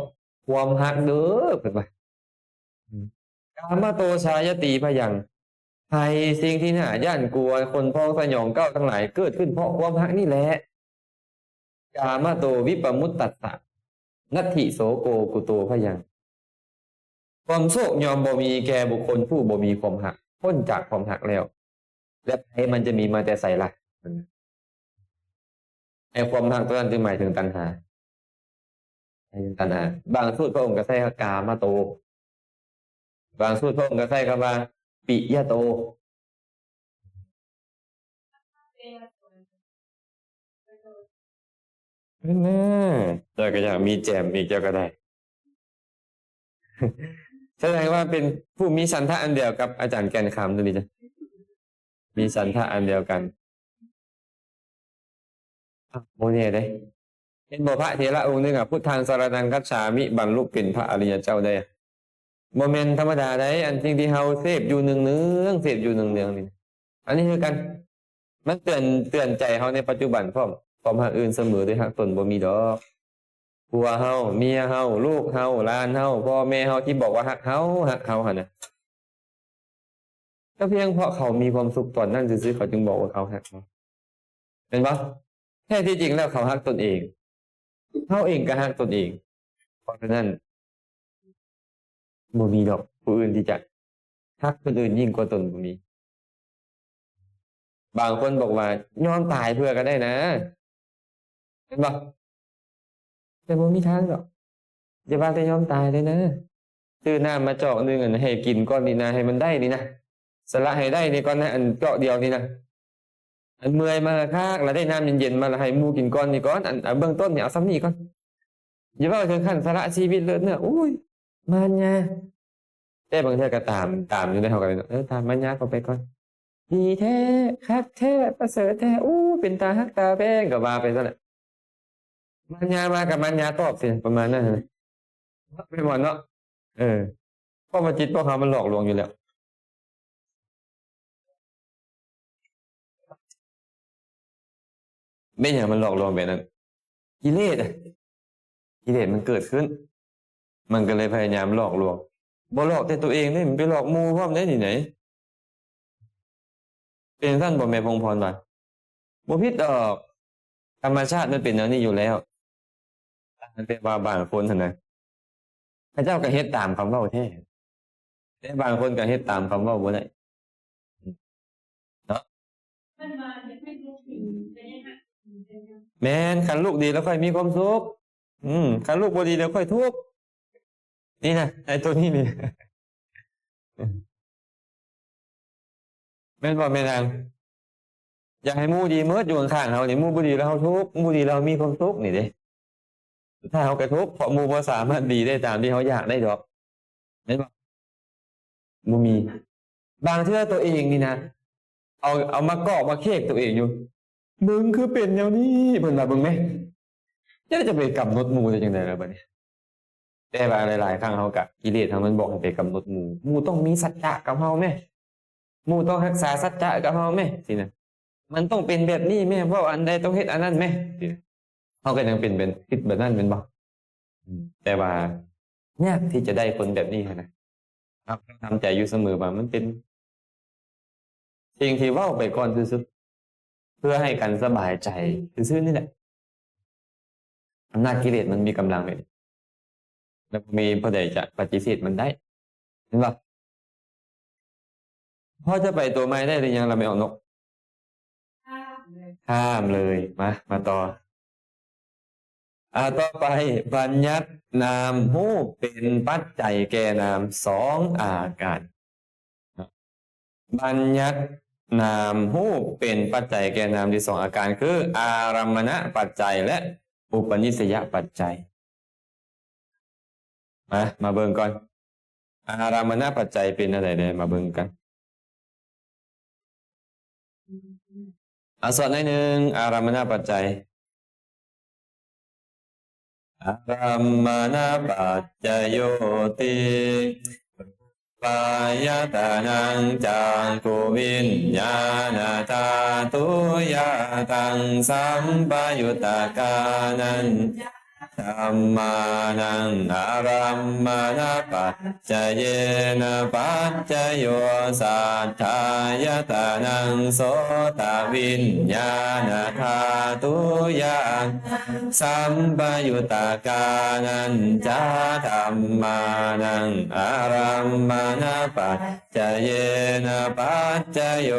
ຄວາມຮັກເດີ ເພິ່ນວ່າ. ກາມະໂຕຊາຍະຕີພະຍັງ ໄພສິ່ງທີ່ໜ້າຢ້ານກົວ ຄົນພ້ອງສະຫຍອງເກົ່າທັງຫຼາຍ ເກີດຂຶ້ນເພາະຄວາມຮັກນີ້ແຫຼະ. ກາມະໂຕວິປະມຸດຕັດສະ ນັດຖິໂສໂກກຸໂຕພະຍັງ ຄວາມໂສກຍ່ອມບໍ່ມີແກ່ບຸກຄົນຜູ້ບໍ່ມີຄວາມຮັກ ພົ້ນຈາກຄວາມຮັກແລ້ວ ແລະ ໄພມັນຈະມີມາແຕ່ໃສລະ? ໄອ້ຄວາມຮັກຕົວນັ້ນຈຶ່ງໝາຍເຖິງຕັນຫາ ໃຫ້ຕັນຫາ. ບາງສູດພະອົງກໍໃຊ້ວ່າກາມະໂຕ ບາງສູດພະອົງກໍໃຊ້ຄຳວ່າປິຍະໂຕ. ແນ່ ເຈົ້າກໍຢາກມີແຈມອີກ ເຈົ້າກໍໄດ້. ສະແດງວ່າເປັນຜູ້ມີສັນທະອັນດຽວກັບອາຈານແກ່ນຄຳຕົວນີ້ຈ້ະ ມີສັນທະອັນດຽວກັນ. ບໍ່ແນ່ເດ້ ເຫັນບໍ່ ພະເຖລະອົງໜຶ່ງອະ ພຸດທັງສະລະນັງຄັດສາມິ ບັນລຸເປັນພະອະລິຍະເຈົ້າໄດ້. ບໍ່ແມ່ນທຳມະດາໃດ ອັນສິ່ງທີ່ເຮົາເສບຢູ່ເນືອງໆ ເສບຢູ່ເນືອງໆນີ້ ອັນນີ້ຄືກັນ ມັນເຕືອນ ເຕືອນໃຈເຮົາໃນປັດຈຸບັນພ້ອມ. ຄວາມຮັກອື່ນສະເໝີດ້ວຍຮັກຕົນບໍ່ມີດອກ. ຜົວເຮົາ ເມຍເຮົາ ລູກເຮົາ ຫຼານເຮົາ ພໍ່ແມ່ເຮົາທີ່ບອກວ່າຮັກເຮົາ ຮັກເຮົາຫັ້ນນະ ກໍພຽງເພາະເຂົາມີຄວາມສຸກຕອນນັ້ນຊື່ໆ ເຂົາຈຶ່ງບອກວ່າເຂົາຮັກເຮົາ ແມ່ນບໍ່? ແທ້ທີ່ຈິງແລ້ວເຂົາຮັກຕົນເອງ ເຮົາເອງກໍຮັກຕົນເອງ. ເພາະສະນັ້ນ ບໍ່ມີດອກຜູ້ອື່ນທີ່ຈະຮັກຄົນອື່ນຍິ່ງກວ່າຕົນ ບໍ່ມີ. ບາງຄົນບອກວ່າຍອມຕາຍເພື່ອກໍໄດ້ນະ ແມ່ນບໍ່? ແຕ່ບໍ່ມີທາງດອກ ຢ່າວ່າແຕ່ຍອມຕາຍເລີຍນະ. ຊື້ນ້ຳມາຈອກໜຶ່ງ ອັນໃຫ້ກິນກ່ອນນີ້ນະ ໃຫ້ມັນໄດ້ນີ້ນະ ສະຫຼະໃຫ້ໄດ້ນີ້ກ່ອນນະ ອັນຈອກດຽວນີ້ນະ. ອັນເມື່ອຍມາຄັກໆ ລະໄດ້ນ້ຳເຢັນໆມາ ລະໃຫ້ໝູ່ກິນກ່ອນນີ້ກ່ອນ ອັນ ອັນເບື້ອງຕົ້ນນີ້ເອົາສ່ຳນີ້ກ່ອນ. ຢ່າເວົ້າເຖິງຂັ້ນສະຫຼະຊີວິດເລີດເນາະ ໂອ້ຍ ມານຍາ. ແຕ່ບາງເທື່ອກໍຕາມ ຕາມຢູ່ໃດ ເຮົາກໍເລີຍ ເອີ ຕາມມານຍາເຂົ້າໄປກ່ອນ. ດີແທ້ ຄັກແທ້ ປະເສີດແທ້ ໂອ້ ເປັນຕາຮັກຕາແພງ ກໍວ່າໄປຊັ້ນແຫຼະ. ມານຍາມາກໍມານຍາຕອບຊິ ປະມານນັ້ນນະ ແມ່ນບໍ່ເນາະ? ເອີ ເພາະວ່າຈິດພວກເຮົາມັນຫຼອກລວງຢູ່ແລ້ວ. ແມ່ນຫຍັງມັນຫຼອກລວງແບບນັ້ນ? ກິເລດ ກິເລດມັນເກີດຂຶ້ນ ມັນກໍເລີຍພະຍາຍາມຫຼອກລວງ. ບໍ່ຫຼອກແຕ່ຕົວເອງເດ້ ມັນໄປຫຼອກໝູ່ພ້ອມເດ້ນີ້ໃດ. ເປັນຈັ່ງຊັ້ນບໍ່ແມ່ພົງພອນວ່າ? ບໍ່ຜິດດອກ ທຳມະຊາດມັນເປັນແນວນີ້ຢູ່ແລ້ວ. ແຕ່ວ່າບາງຄົນຫັ້ນນະ ເຂົາເຈົ້າກໍເຮັດຕາມຄຳເວົ້າແທ້ ແຕ່ບາງຄົນກໍເຮັດຕາມຄຳເວົ້າບໍ່ໄດ້ເນາະ. ແມ່ນ ຄັນລູກດີແລ້ວຂ້ອຍມີຄວາມສຸກ. ອືມ ຄັນລູກບໍ່ດີແລ້ວຂ້ອຍທຸກ. ນີ້ນະ ໄອ້ໂຕນີ້ນີ້ ແມ່ນບໍ່ແມ່ນນາງ? ຢາກໃຫ້ໝູ່ດີໝົດຢູ່ຂ້າງໆເຮົານີ້ ໝູ່ບໍ່ດີແລ້ວເຮົາທຸກ ໝູ່ດີແລ້ວເຮົາມີຄວາມສຸກນີ້ເດ້. ສຸດທ້າຍເຮົາກໍທຸກ ເພາະໝູ່ບໍ່ສາມາດດີໄດ້ຕາມທີ່ເຮົາຢາກໄດ້ດອກ ແມ່ນບໍ່? ບໍ່ມີ. ບາງເທື່ອຕົວເອງນີ້ນະ ເອົາ ເອົາມາກອກມາເຄກຕົວເອງຢູ່ ມຶງຄືເປັນແນວນີ້ ເພິ່ນວ່າ ເບິ່ງແມ ເຈົ້າຈະໄປກຳນົດໝູ່ໄດ້ຈັ່ງໃດລະບາດນີ້? ແຕ່ວ່າຫຼາຍໆຄັ້ງເຮົາກະ ກິເລດເຮົາມັນບອກໃຫ້ໄປກຳນົດໝູ່ ໝູ່ຕ້ອງມີສັດຈະກັບເຮົາແມ ໝູ່ຕ້ອງຮັກສາສັດຈະກັບເຮົາແມ ຊີ້ນະ ມັນຕ້ອງເປັນແບບນີ້ແມ ເວົ້າອັນໃດຕ້ອງເຮັດອັນນັ້ນແມ ເຮົາກໍຍັງເປັນ ເປັນ ຄິດແບບນັ້ນແມ່ນບໍ່? ອືມ ແຕ່ວ່າຍາກທີ່ຈະໄດ້ຄົນແບບນີ້ຫັ້ນນະ. ເຮົາກໍທຳໃຈຢູ່ສະເໝີວ່າມັນເປັນສິ່ງທີ່ເວົ້າໄປກ່ອນຊື່ໆ ເພື່ອໃຫ້ກັນສະບາຍໃຈຊື່ໆນີ້ແຫຼະ. ອຳນາດກິເລດມັນມີກຳລັງແບບນີ້ ແລ້ວບໍ່ມີຜູ້ໃດຈະປະຕິເສດມັນໄດ້ ແມ່ນບໍ່? ພໍຈະໄປຕົວໃໝ່ໄດ້ຫຼືຍັງລະແມ່ອອກນົກ? ຂ້າມເລີຍ. ມາ ມາຕໍ່. ອ່າ ຕໍ່ໄປ ບັນຍັດນາມຮູບເປັນປັດໄຈແກ່ນາມສອງອາການ. ບັນຍັດນາມຮູບເປັນປັດໄຈແກ່ນາມທີ່ສອງອາການ ຄື ອາລັມມະນະປັດໄຈ ແລະ ອຸປະນິສະຍະປັດໄຈ. ມາ ມາເບິ່ງກ່ອນ ອາລັມມະນະປັດໄຈເປັນແນວໃດແດ່ ມາເບິ່ງກັນ. ອາ ສອດໜ້ອຍໜຶ່ງ ອາລັມມະນະປັດໄຈ. ອາລັມມະນະປັດຈະໂຍຕິ ຮູປາຍະຕະນັງ ຈັກຂຸວິນຍານະທາຕຸຍະຕັງ ສຳປະຍຸດຕະການັນຈະ ທຳມານັງ ອາລັມມະນະປັດຈະເຍນະ ປັດຈະໂຍ ສັດທາຍະຕະນັງ ໂສຕະວິນຍານະທາຕຸຍະ ສຳປະຍຸດຕະການັນຈະ ທຳມານັງ ອາລັມມະນະປັດຈະເຍນະ ປັດຈະໂຍ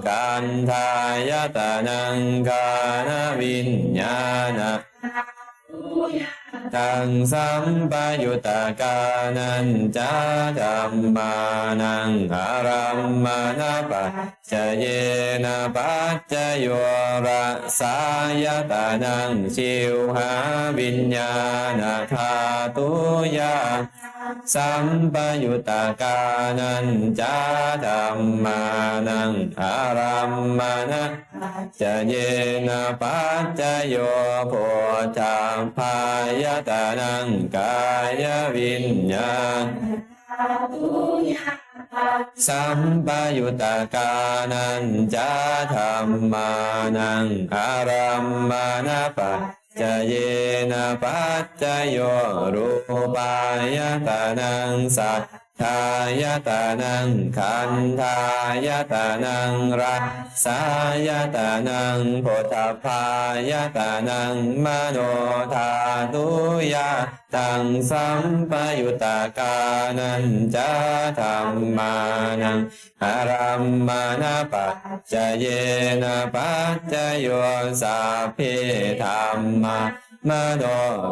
ຄັນທາຍະຕະນັງ ຄານະວິນຍານະ ທາຕຸຍະຕັງ ສຳປະຍຸດຕະການັນຈະ ທຳມານັງ ອາລັມມະນະປັດຈະເຍນະ ປັດຈະໂຍ ລະສາຍະຕະນັງ ຊິວຫາວິນຍານະທາຕຸຍະ ສຳປະຍຸດຕະການັນຈະ ທຳມານັງ ອາລັມມະນະປັດຈະເຍນະ ປັດຈະໂຍ ໂພດທັບພາຍະຕະນັງ ກາຍະວິນຍານະ ສຳປະຍຸດຕະການັນຈະ ທຳມານັງ ອາລັມມະນະປັດຈະເຍນະ ປັດຈະໂຍ ຮູປາຍະຕະນັງ ສັດທາຍະຕະນັງ ຄັນທາຍະຕະນັງ ລະສາຍະຕະນັງ ໂພດທັບພາຍະຕະນັງ ມະໂນທາຕຸຍະ ຕັງ ສຳປະຍຸດຕະການັນຈະ ທຳມານັງ ອາລັມມະນະປັດຈະເຍນະ ປັດຈະໂຍ ສັບເພ ທຳມາ ມະໂນ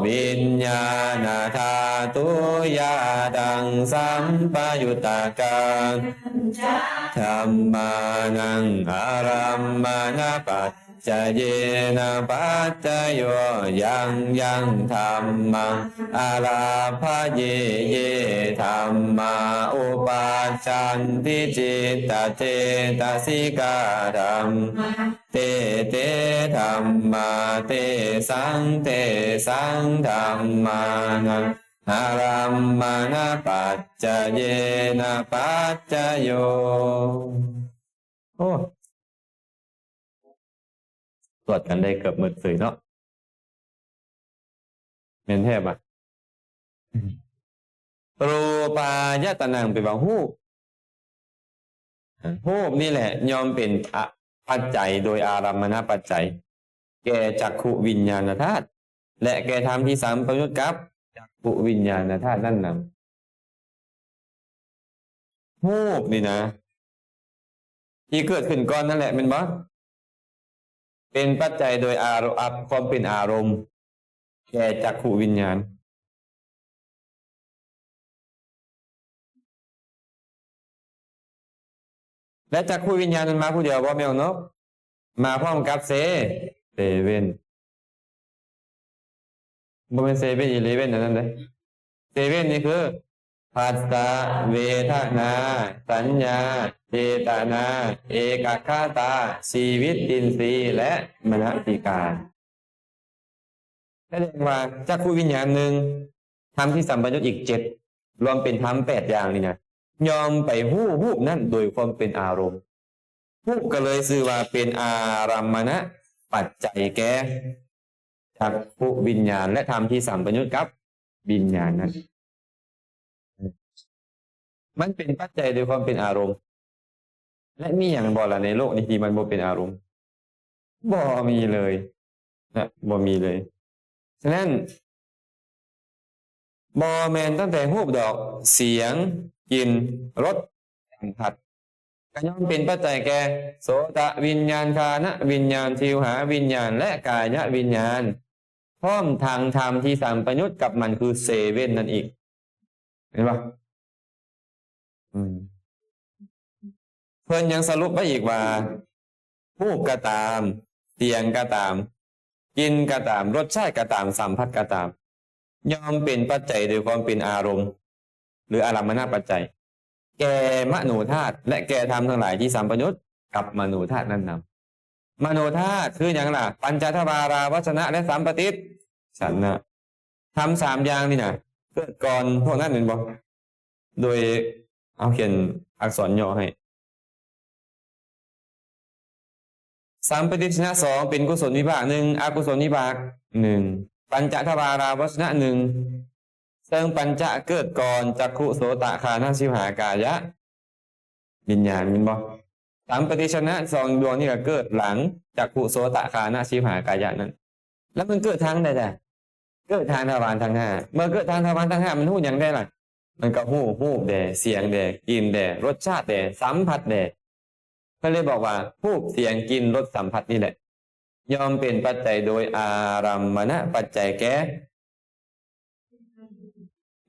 ວິນຍານະທາຕຸຍະ ຕັງ ສຳປະຍຸດຕະການັນຈະ ທຳມານັງ ອາລັມມະນະປັດ ຈະເຍນະປັດຈະໂຍ ຍັງຍັງທຳມັງ ອາລາພະເຍ ເຢທຳມາ ອຸປັດສັນຕິ ຈິດຕະເຈຕະສິກາທຳ ເຕ ເຕທຳມາ ເຕສັງ ເຕສັງທຳມານັງ ອາລັມມະນະປັດຈະເຍນະປັດຈະໂຍ. ໂອ້ ສວດກັນໄດ້ເກືອບໝົດເລີຍເນາະ. ແມ່ນແທ້ບາດ. ຮູປາຍະຕະນັງ ແປວ່າຮູບ. ຮູບນີ້ແຫຼະຍ່ອມເປັນ ອະ ປັດໄຈໂດຍອາລັມມະນະປັດໄຈ ແກ່ຈັກຂຸວິນຍານະທາດ ແລະ ແກ່ທຳທີ່ສຳປະຍຸດກັບຈັກຂຸວິນຍານະທາດນັ້ນນຳ. ຮູບນີ້ນະ ທີ່ເກີດຂຶ້ນກ່ອນນັ້ນແຫຼະ ແມ່ນບໍ່? ເປັນປັດໄຈໂດຍອາລົມ ຄວາມເປັນອາລົມແກ່ຈັກຂຸວິນຍານ ແລະ ຈັກຂຸວິນຍານນັ້ນມາຜູ້ດຽວບໍ່ ແມ່ອອກນົກ? ມາພ້ອມກັບເຊ ເຊເວັນ. ບໍ່ແມ່ນເຊເວັນອີເລເວັນອັນນັ້ນເດ້. ເຊເວັນນີ້ຄື ພັດສະ ເວທະນາ ສັນຍາ ເຈຕະນາ ເອກະຄະຕາ ຊີວິດຕິນຊີ ແລະ ມະນະສິການ. ສະແດງວ່າຈັກຂຸວິນຍານໜຶ່ງ ທຳທີ່ສຳປະຍຸດອີກເຈັດ ລວມເປັນທຳແປດຢ່າງນີ້ນະ ຍ່ອມໄປຮູ້ຮູບນັ້ນໂດຍຄວາມເປັນອາລົມ. ຮູບກໍເລີຍຊື່ວ່າເປັນອາລັມມະນະປັດໄຈແກ່ຈັກຂຸວິນຍານ ແລະ ທຳທີ່ສຳປະຍຸດກັບວິນຍານນັ້ນ. ມັນເປັນປັດໄຈໂດຍຄວາມເປັນອາລົມ. ແລະ ມີຫຍັງບໍ່ລະໃນໂລກນີ້ທີ່ມັນບໍ່ເປັນອາລົມ? ບໍ່ມີເລີຍນະ ບໍ່ມີເລີຍ. ສະນັ້ນ ບໍ່ແມ່ນຕັ້ງແຕ່ຮູບດອກ, ສຽງ, ກິ່ນ, ລົດ, ສັມຜັດ ກໍຍ່ອມເປັນປັດໄຈແກ່ໂສຕະວິນຍານ, ຄານະວິນຍານ, ຊິວຫາວິນຍານ ແລະ ກາຍະວິນຍານ ພ້ອມທັງທຳທີ່ສຳປະຍຸດກັບມັນຄືເຊເວັນນັ້ນອີກ. ເຫັນບໍ່? ອືມ ເພິ່ນຍັງສະຫຼຸບໄວ້ອີກວ່າ ຮູບກໍຕາມ, ສຽງກໍຕາມ, ກິ່ນກໍຕາມ, ລົດຊາດກໍຕາມ, ສຳຜັດກໍຕາມ ຍ່ອມເປັນປັດໄຈໂດຍຄວາມເປັນອາລົມ ຫຼື ອາລັມມະນະປັດໄຈ ແກ່ມະໂນທາດ ແລະ ແກ່ທຳທັງຫຼາຍທີ່ສຳປະຍຸດກັບມະໂນທາດນັ້ນນຳ. ມະໂນທາດຄືຫຍັງລະ? ປັນຈະທະວາລາວະຊະນະ ແລະ ສຳປະຕິດສະນະ. ທຳສາມຢ່າງນີ້ນະ ເກີດກ່ອນພວກນັ້ນແມ່ນບໍ່? ໂດຍ ເຮົາຂຽນອັກສອນຫຍໍ້ໃຫ້. ສຳປະຕິດສະນະສອງ ເປັນກຸສົນວິບາກໜຶ່ງ ອະກຸສົນວິບາກໜຶ່ງ ປັນຈະທະວາລາວະຊະນະໜຶ່ງ ເຊິ່ງປັນຈະເກີດກ່ອນ ຈັກຂຸ ໂສຕະ ຄານະ ຊິວຫາ ກາຍະວິນຍານ ແມ່ນບໍ່? ສຳປະຕິດສະນະສອງດວງນີ້ກໍເກີດຫຼັງ ຈັກຂຸ ໂສຕະ ຄານະ ຊິວຫາ ກາຍະນັ້ນ. ແລ້ວມັນເກີດທາງໃດລະ? ເກີດທາງທະວານທັງຫ້າ. ເມື່ອເກີດທາງທະວານທັງຫ້າ ມັນຮູ້ຫຍັງແດ່ລະ? ມັນກໍຮູ້ຮູບແດ່, ສຽງແດ່, ກິ່ນແດ່, ລົດຊາດແດ່, ສຳຜັດແດ່. ເພິ່ນເລີຍບອກວ່າ ຮູບ, ສຽງ, ກິ່ນ, ລົດ, ສຳຜັດນີ້ແຫຼະ ຍ່ອມເປັນປັດໄຈໂດຍອາລັມມະນະປັດໄຈແກ່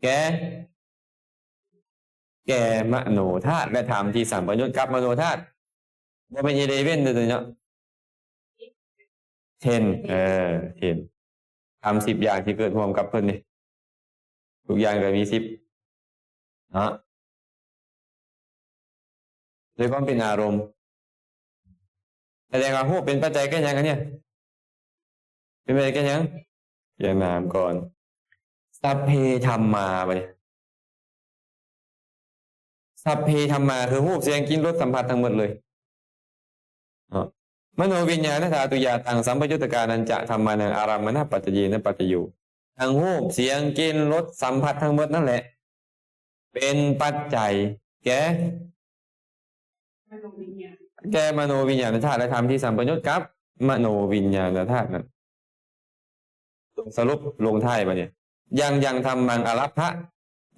ແກ່ ແກ່ມະໂນທາດ ແລະ ທຳທີ່ສຳປະຍຸດກັບມະໂນທາດ. ບໍ່ແມ່ນ eleven ເດີເນາະ. Ten ເອີ ten ທຳສິບຢ່າງທີ່ເກີດຮ່ວມກັບເພິ່ນນີ້ ທຸກຢ່າງກໍມີສິບເນາະ ໂດຍຄວາມເປັນອາລົມ. ສະແດງວ່າຮູບເປັນປັດໄຈແກ່ຫຍັງອັນນີ້? ເປັນໄປແກ່ຫຍັງ? ແກ່ນາມກ່ອນ. ສັບເພທຳມາ ບັດນີ້ ສັບເພທຳມາ ຄືຮູບ, ສຽງ, ກິ່ນ, ລົດ, ສຳຜັດທັງໝົດເລີຍເນາະ. ມະໂນວິນຍານະທາຕຸຍາຕັງ ສຳປະຍຸດຕະການັນຈະ ທຳມານັງ ອາລັມມະນະປັດຈະເຍນະປັດຈະໂຍ. ທັງຮູບ, ສຽງ, ກິ່ນ, ລົດ, ສຳຜັດທັງໝົດນັ້ນແຫຼະ ເປັນປັດໄຈແກ່ ແກ່ມະໂນວິນຍານະທາດ ແລະ ທຳທີ່ສຳປະຍຸດກັບມະໂນວິນຍານະທາດນັ້ນ. ຕົວສະຫຼຸບລົງທ້າຍບັດນີ້ ຍັງຍັງທຳມັງອາລັບພະ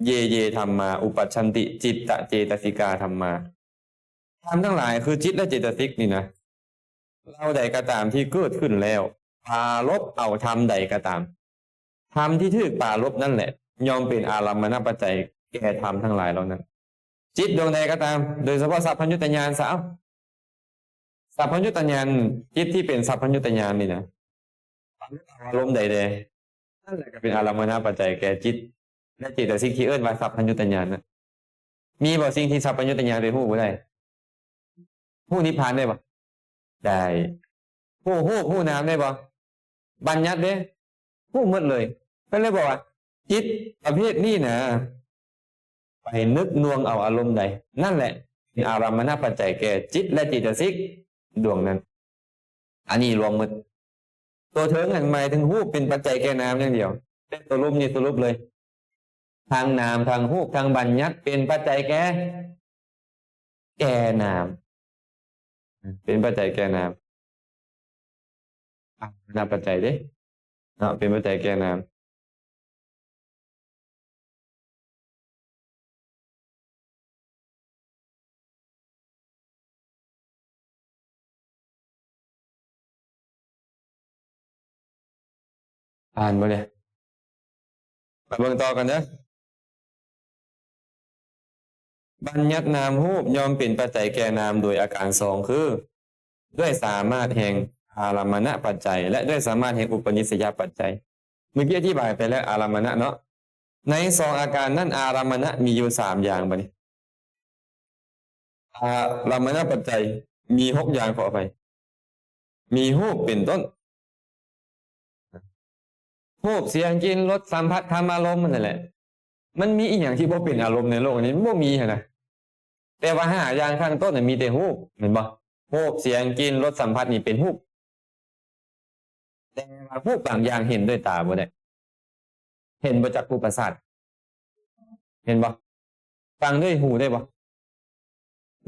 ເຢເຢທຳມາ ອຸປັດຊັນຕິ ຈິດຕະເຈຕະສິກາທຳມາ. ທຳທັງຫຼາຍຄືຈິດ ແລະ ເຈຕະສິກນີ້ນະ ເຫຼົ່າໃດກໍຕາມທີ່ເກີດຂຶ້ນແລ້ວ ປາລົບເອົາທຳໃດກໍຕາມ ທຳທີ່ຖືກປາລົບນັ້ນແຫຼະ ຍ່ອມເປັນອາລັມມະນະປັດໄຈແກ່ທຳທັງຫຼາຍເຫຼົ່ານັ້ນ. ຈິດດວງໃດກໍຕາມ ໂດຍສະເພາະສັບພະຍຸດຕະຍານຊະເອົາ ສັບພະຍຸດຕະຍານ ຈິດທີ່ເປັນສັບພະຍຸດຕະຍານນີ້ນະ ອາລົມໃດແດ່ ນັ້ນແຫຼະກໍເປັນອາລັມມະນະປັດໄຈແກ່ຈິດ ແລະ ເຈຕະສິກທີ່ເອີ້ນວ່າສັບພະຍຸດຕະຍານນະ. ມີບໍ່ສິ່ງທີ່ສັບພະຍຸດຕະຍານໄປຮູ້ບໍ່ໄດ້? ຮູ້ນິບພານໄດ້ບໍ່? ໄດ້. ຮູ້ຮູບຮູ້ນາມໄດ້ບໍ່? ບັນຍັດເດ້ ຮູ້ໝົດເລີຍ. ເພິ່ນເລີຍບອກວ່າ ຈິດປະເພດນີ້ນະ ໄປນຶກໜ່ວງເອົາອາລົມໃດ ນັ້ນແຫຼະເປັນອາລຳມະນະປັດໄຈແກ່ຈິດ ແລະ ເຈຕະສິກດວງນັ້ນ. ອັນນີ້ລວມໝົດ. ຕົວເທິງຫັ້ນໝາຍເຖິງຮູບເປັນປັດໄຈແກ່ນາມຢ່າງດຽວ, ແຕ່ຕົວລຸ່ມນີ້ສະຫຼຸບເລີຍ ທັງນາມ ທັງຮູບ ທັງບັນຍັດເປັນປັດໄຈແກ່ ແກ່ນາມ ເປັນປັດໄຈແກ່ນາມ ອາລຳມະນະປັດໄຈເດ້ເນາະ ເປັນປັດໄຈແກ່ນາມ. ຜ່ານບໍ່ເດ? ມາເບິ່ງຕໍ່ກັນເດີ. ບັນຍັດນາມຮູບຍ່ອມເປັນປັດໄຈແກ່ນາມໂດຍອາການສອງ ຄື ດ້ວຍສາມາດແຫ່ງອາລຳມະນະປັດໄຈ ແລະ ດ້ວຍສາມາດແຫ່ງອຸປະນິສະຍະປັດໄຈ. ເມື່ອກີ້ອະທິບາຍໄປແລ້ວ ອາລຳມະນະເນາະ. ໃນສອງອາການນັ້ນ ອາລຳມະນະມີຢູ່ສາມຢ່າງ. ບາດນີ້ ອາລຳມະນະປັດໄຈມີຫົກຢ່າງ ຂໍອະໄພ ມີຮູບເປັນຕົ້ນ. ຮູບ ສຽງ ກິ່ນ ລົດ ສຳຜັດ ທຳມາລົມ ນັ້ນແຫຼະ. ມັນມີອີ່ຫຍັງທີ່ບໍ່ເປັນອາລົມໃນໂລກນີ້? ມັນບໍ່ມີຫັ້ນນະ. ແຕ່ວ່າຫ້າຢ່າງຂ້າງຕົ້ນນະມີແຕ່ຮູບ ແມ່ນບໍ່? ຮູບ ສຽງ ກິ່ນ ລົດ ສຳຜັດ ນີ້ເປັນຮູບ. ແຕ່ວ່າຮູບບາງຢ່າງເຫັນດ້ວຍຕາບໍ່ໄດ້. ເຫັນບໍ່? ຈັກຂຸປະສາດ ເຫັນບໍ່? ຟັງດ້ວຍຫູໄດ້ບໍ່?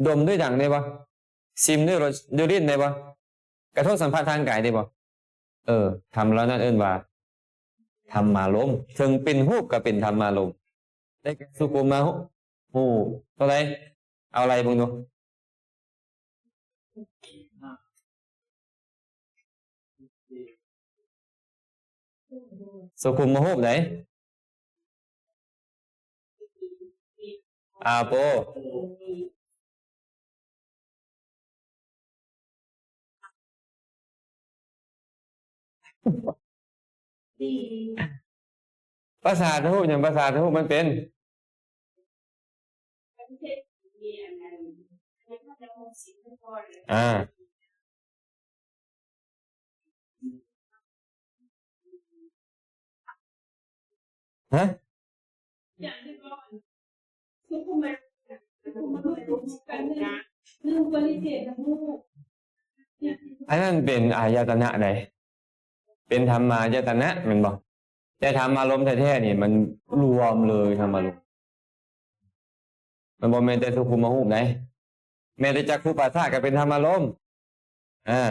ດົມດ້ວຍດັງໄດ້ບໍ່? ຊິມດ້ວຍລົດ ດ້ວຍລິ້ນໄດ້ບໍ່? ກະທົບສຳຜັດທາງກາຍໄດ້ບໍ່? ເອີ ທຳເຫຼົ່ານັ້ນເອີ້ນວ່າທຳມາລົມ. ເຖິງເປັນຮູບກະເປັນທຳມາລົມ. ໄດ້ແກ່ສຸຂຸມມະຫູ ເທົ່າໃດ? ເອົາໄລ່ເບິ່ງດູ. ສຸຂຸມມະຫູບໃດ? ອາໂປ. ປະສາທະຫູບຫຍັງ? ປະສາທະຫູບມັນເປັນ ອາ ຮະ? ອັນນັ້ນເປັນອາຍະຕະນະໃດ? ເປັນທຳມາຍະຕະນະແມ່ນບໍ່? ແຕ່ທຳມາລົມແທ້ໆນີ້ມັນລວມເລີຍ ທຳມາລົມ. ມັນບໍ່ແມ່ນແຕ່ສຸຂຸມມະຫູບໃດ ແມ້ແຕ່ຈັກຂຸປະສາດກໍເປັນທຳມາລົມ. ອາ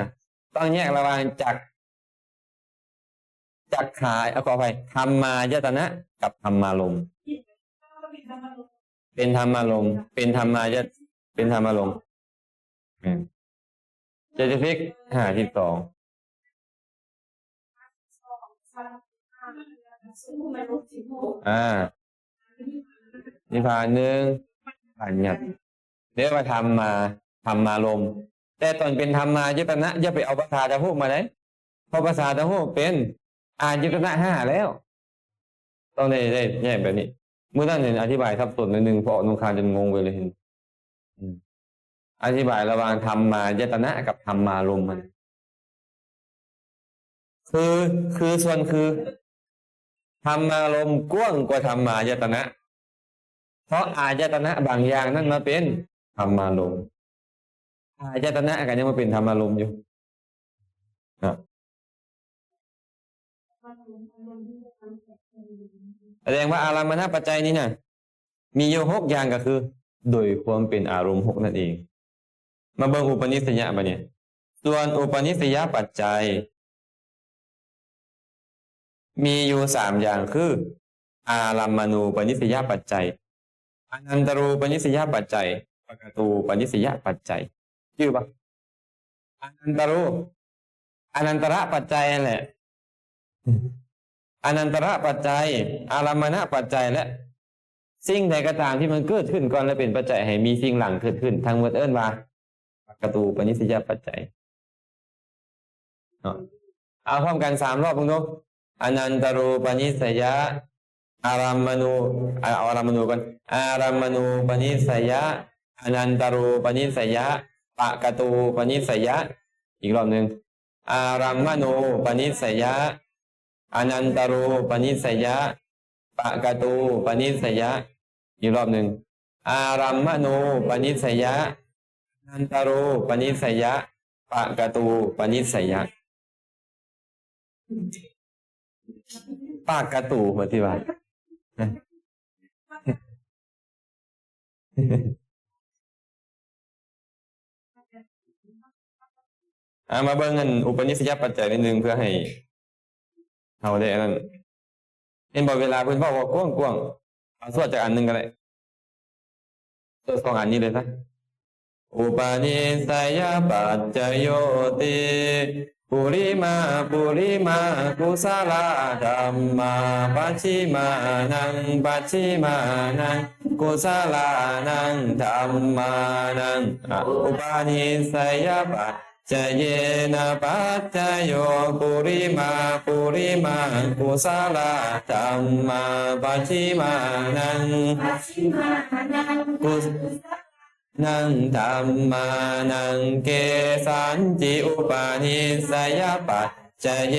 ຕ້ອງແຍກລະຫວ່າງຈັກ ຈັກຂາ ເອົາ ຂໍອະໄພ ທຳມາຍະຕະນະກັບທຳມາລົມ. ເປັນທຳມາລົມ ເປັນທຳມາຍະ ເປັນທຳມາລົມ. ແມ່ນ ເຈຕະສິກ ຫ້າສິບສອງ. ອາ ນິພານໜຶ່ງ ບັນຍັດ ເອີ້ນວ່າທຳມາ ທຳມາລົມ. ແຕ່ຕອນເປັນທຳມາຍະຕະນະ ຢ່າໄປເອົາປະສາທະຫູບມາໄດ໋ ເພາະປະສາທະຫູບເປັນອາຍະຕະນະຫ້າແລ້ວ. ຕ້ອງໄດ້ ໄດ້ແຍກແບບນີ້. ມື້ນັ້ນເຫັນອະທິບາຍສັບສົນໜ້ອຍໜຶ່ງ ເພາະອອກໜົງຄານຈົນງົງໄປເລີຍ. ອືມ ອະທິບາຍລະຫວ່າງທຳມາຍະຕະນະກັບທຳມາລົມຫັ້ນ ຄື ຄືສ່ວນຄື ທຳມາລົມກວ້າງກວ່າທຳມາຍະຕະນະ ເພາະອາຍະຕະນະບາງຢ່າງນັ້ນມາເປັນທຳມາລົມ. ອາຍະຕະນະກໍຍັງມາເປັນທຳມາລົມຢູ່ເນາະ. ສະແດງວ່າອາລຳມະນະປັດໄຈນີ້ນະ ມີຢູ່ຫົກຢ່າງ ກໍຄືໂດຍຄວາມເປັນອາລົມຫົກນັ້ນເອງ. ມາເບິ່ງອຸປະນິສະຍະບາດນີ້. ສ່ວນອຸປະນິສະຍະປັດໄຈ ມີຢູ່ສາມຢ່າງ ຄື ອາລຳມະນູປະນິສະຍະປັດໄຈ, ອະນັນຕະຮູປະນິສະຍະປັດໄຈ, ປະກະຕູປະນິສະຍະປັດໄຈ. ຈື່ບໍ່? ອະນັນຕະຮູ ອະນັນຕະຣະປັດໄຈຫັ້ນແຫຼະ. ອະນັນຕະຣະປັດໄຈ, ອາລຳມະນະປັດໄຈ ແລະ ສິ່ງໃດກໍຕາມທີ່ມັນເກີດຂຶ້ນກ່ອນ ແລະ ເປັນປັດໄຈໃຫ້ມີສິ່ງຫຼັງເກີດຂຶ້ນ ທັງໝົດເອີ້ນວ່າ ປະກະຕູປະນິສະຍະປັດໄຈເນາະ. ເອົາພ້ອມກັນສາມຮອບເບິ່ງດູ. ອະນັນຕະຮູປະນິສະຍະ, ອາລຳມະນູ, ເອົາອາລຳມະນູກ່ອນ. ອາລຳມະນູປະນິສະຍະ, ອະນັນຕະຮູປະນິສະຍະ, ປະກະຕູປະນິສະຍະ. ອີກຮອບໜຶ່ງ. ອາລຳມະນູປະນິສະຍະ, ອະນັນຕະຮູປະນິສະຍະ, ປະກະຕູປະນິດສະຍະ. ອີກລອບໜຶ່ງ ອາລັມມະນູປະນິດສະຍະ ອານັນຕະຮູປະນິດສະຍະ ປະກະຕູປະນິດສະຍະ. ປາກກະຕູ ວ່າຕິວ່າ ອ່າ ມາເບິ່ງອັນອຸປະນິດສະຍະປັດໄຈນິດໜຶ່ງ ເພື່ອໃຫ້ເຮົາໄດ້ອັນນັ້ນ. ເຫັນບໍ່ ເວລາເພິ່ນເວົ້າ ເວົ້າກວ້າງໆ ເອົາສວດຈັກອັນໜຶ່ງກໍໄດ້. ເອົາສອງອັນນີ້ເລີຍຊະ. ອຸປະນິດສະຍະປັດຈະໂຍຕິ ປຸລິມາ ປຸລິມາ ກຸສະລາທຳມາ ປັດຊິມານັງ ປັດຊິມານັງ ກຸສະລານັງທຳມານັງ. ອະ ອຸປະນິດສະຍະປັດ ຈະເຍນະປັດຈະໂຍ ປຸລິມາ ປຸລິມາ ກຸສະລາທຳມາ ປັດຊິມານັງ ປັດຊິມານັງ ກຸສະລານັງທຳມານັງ ເກສັນຈິ ອຸປະນິດສະຍະປັດຈະເຍ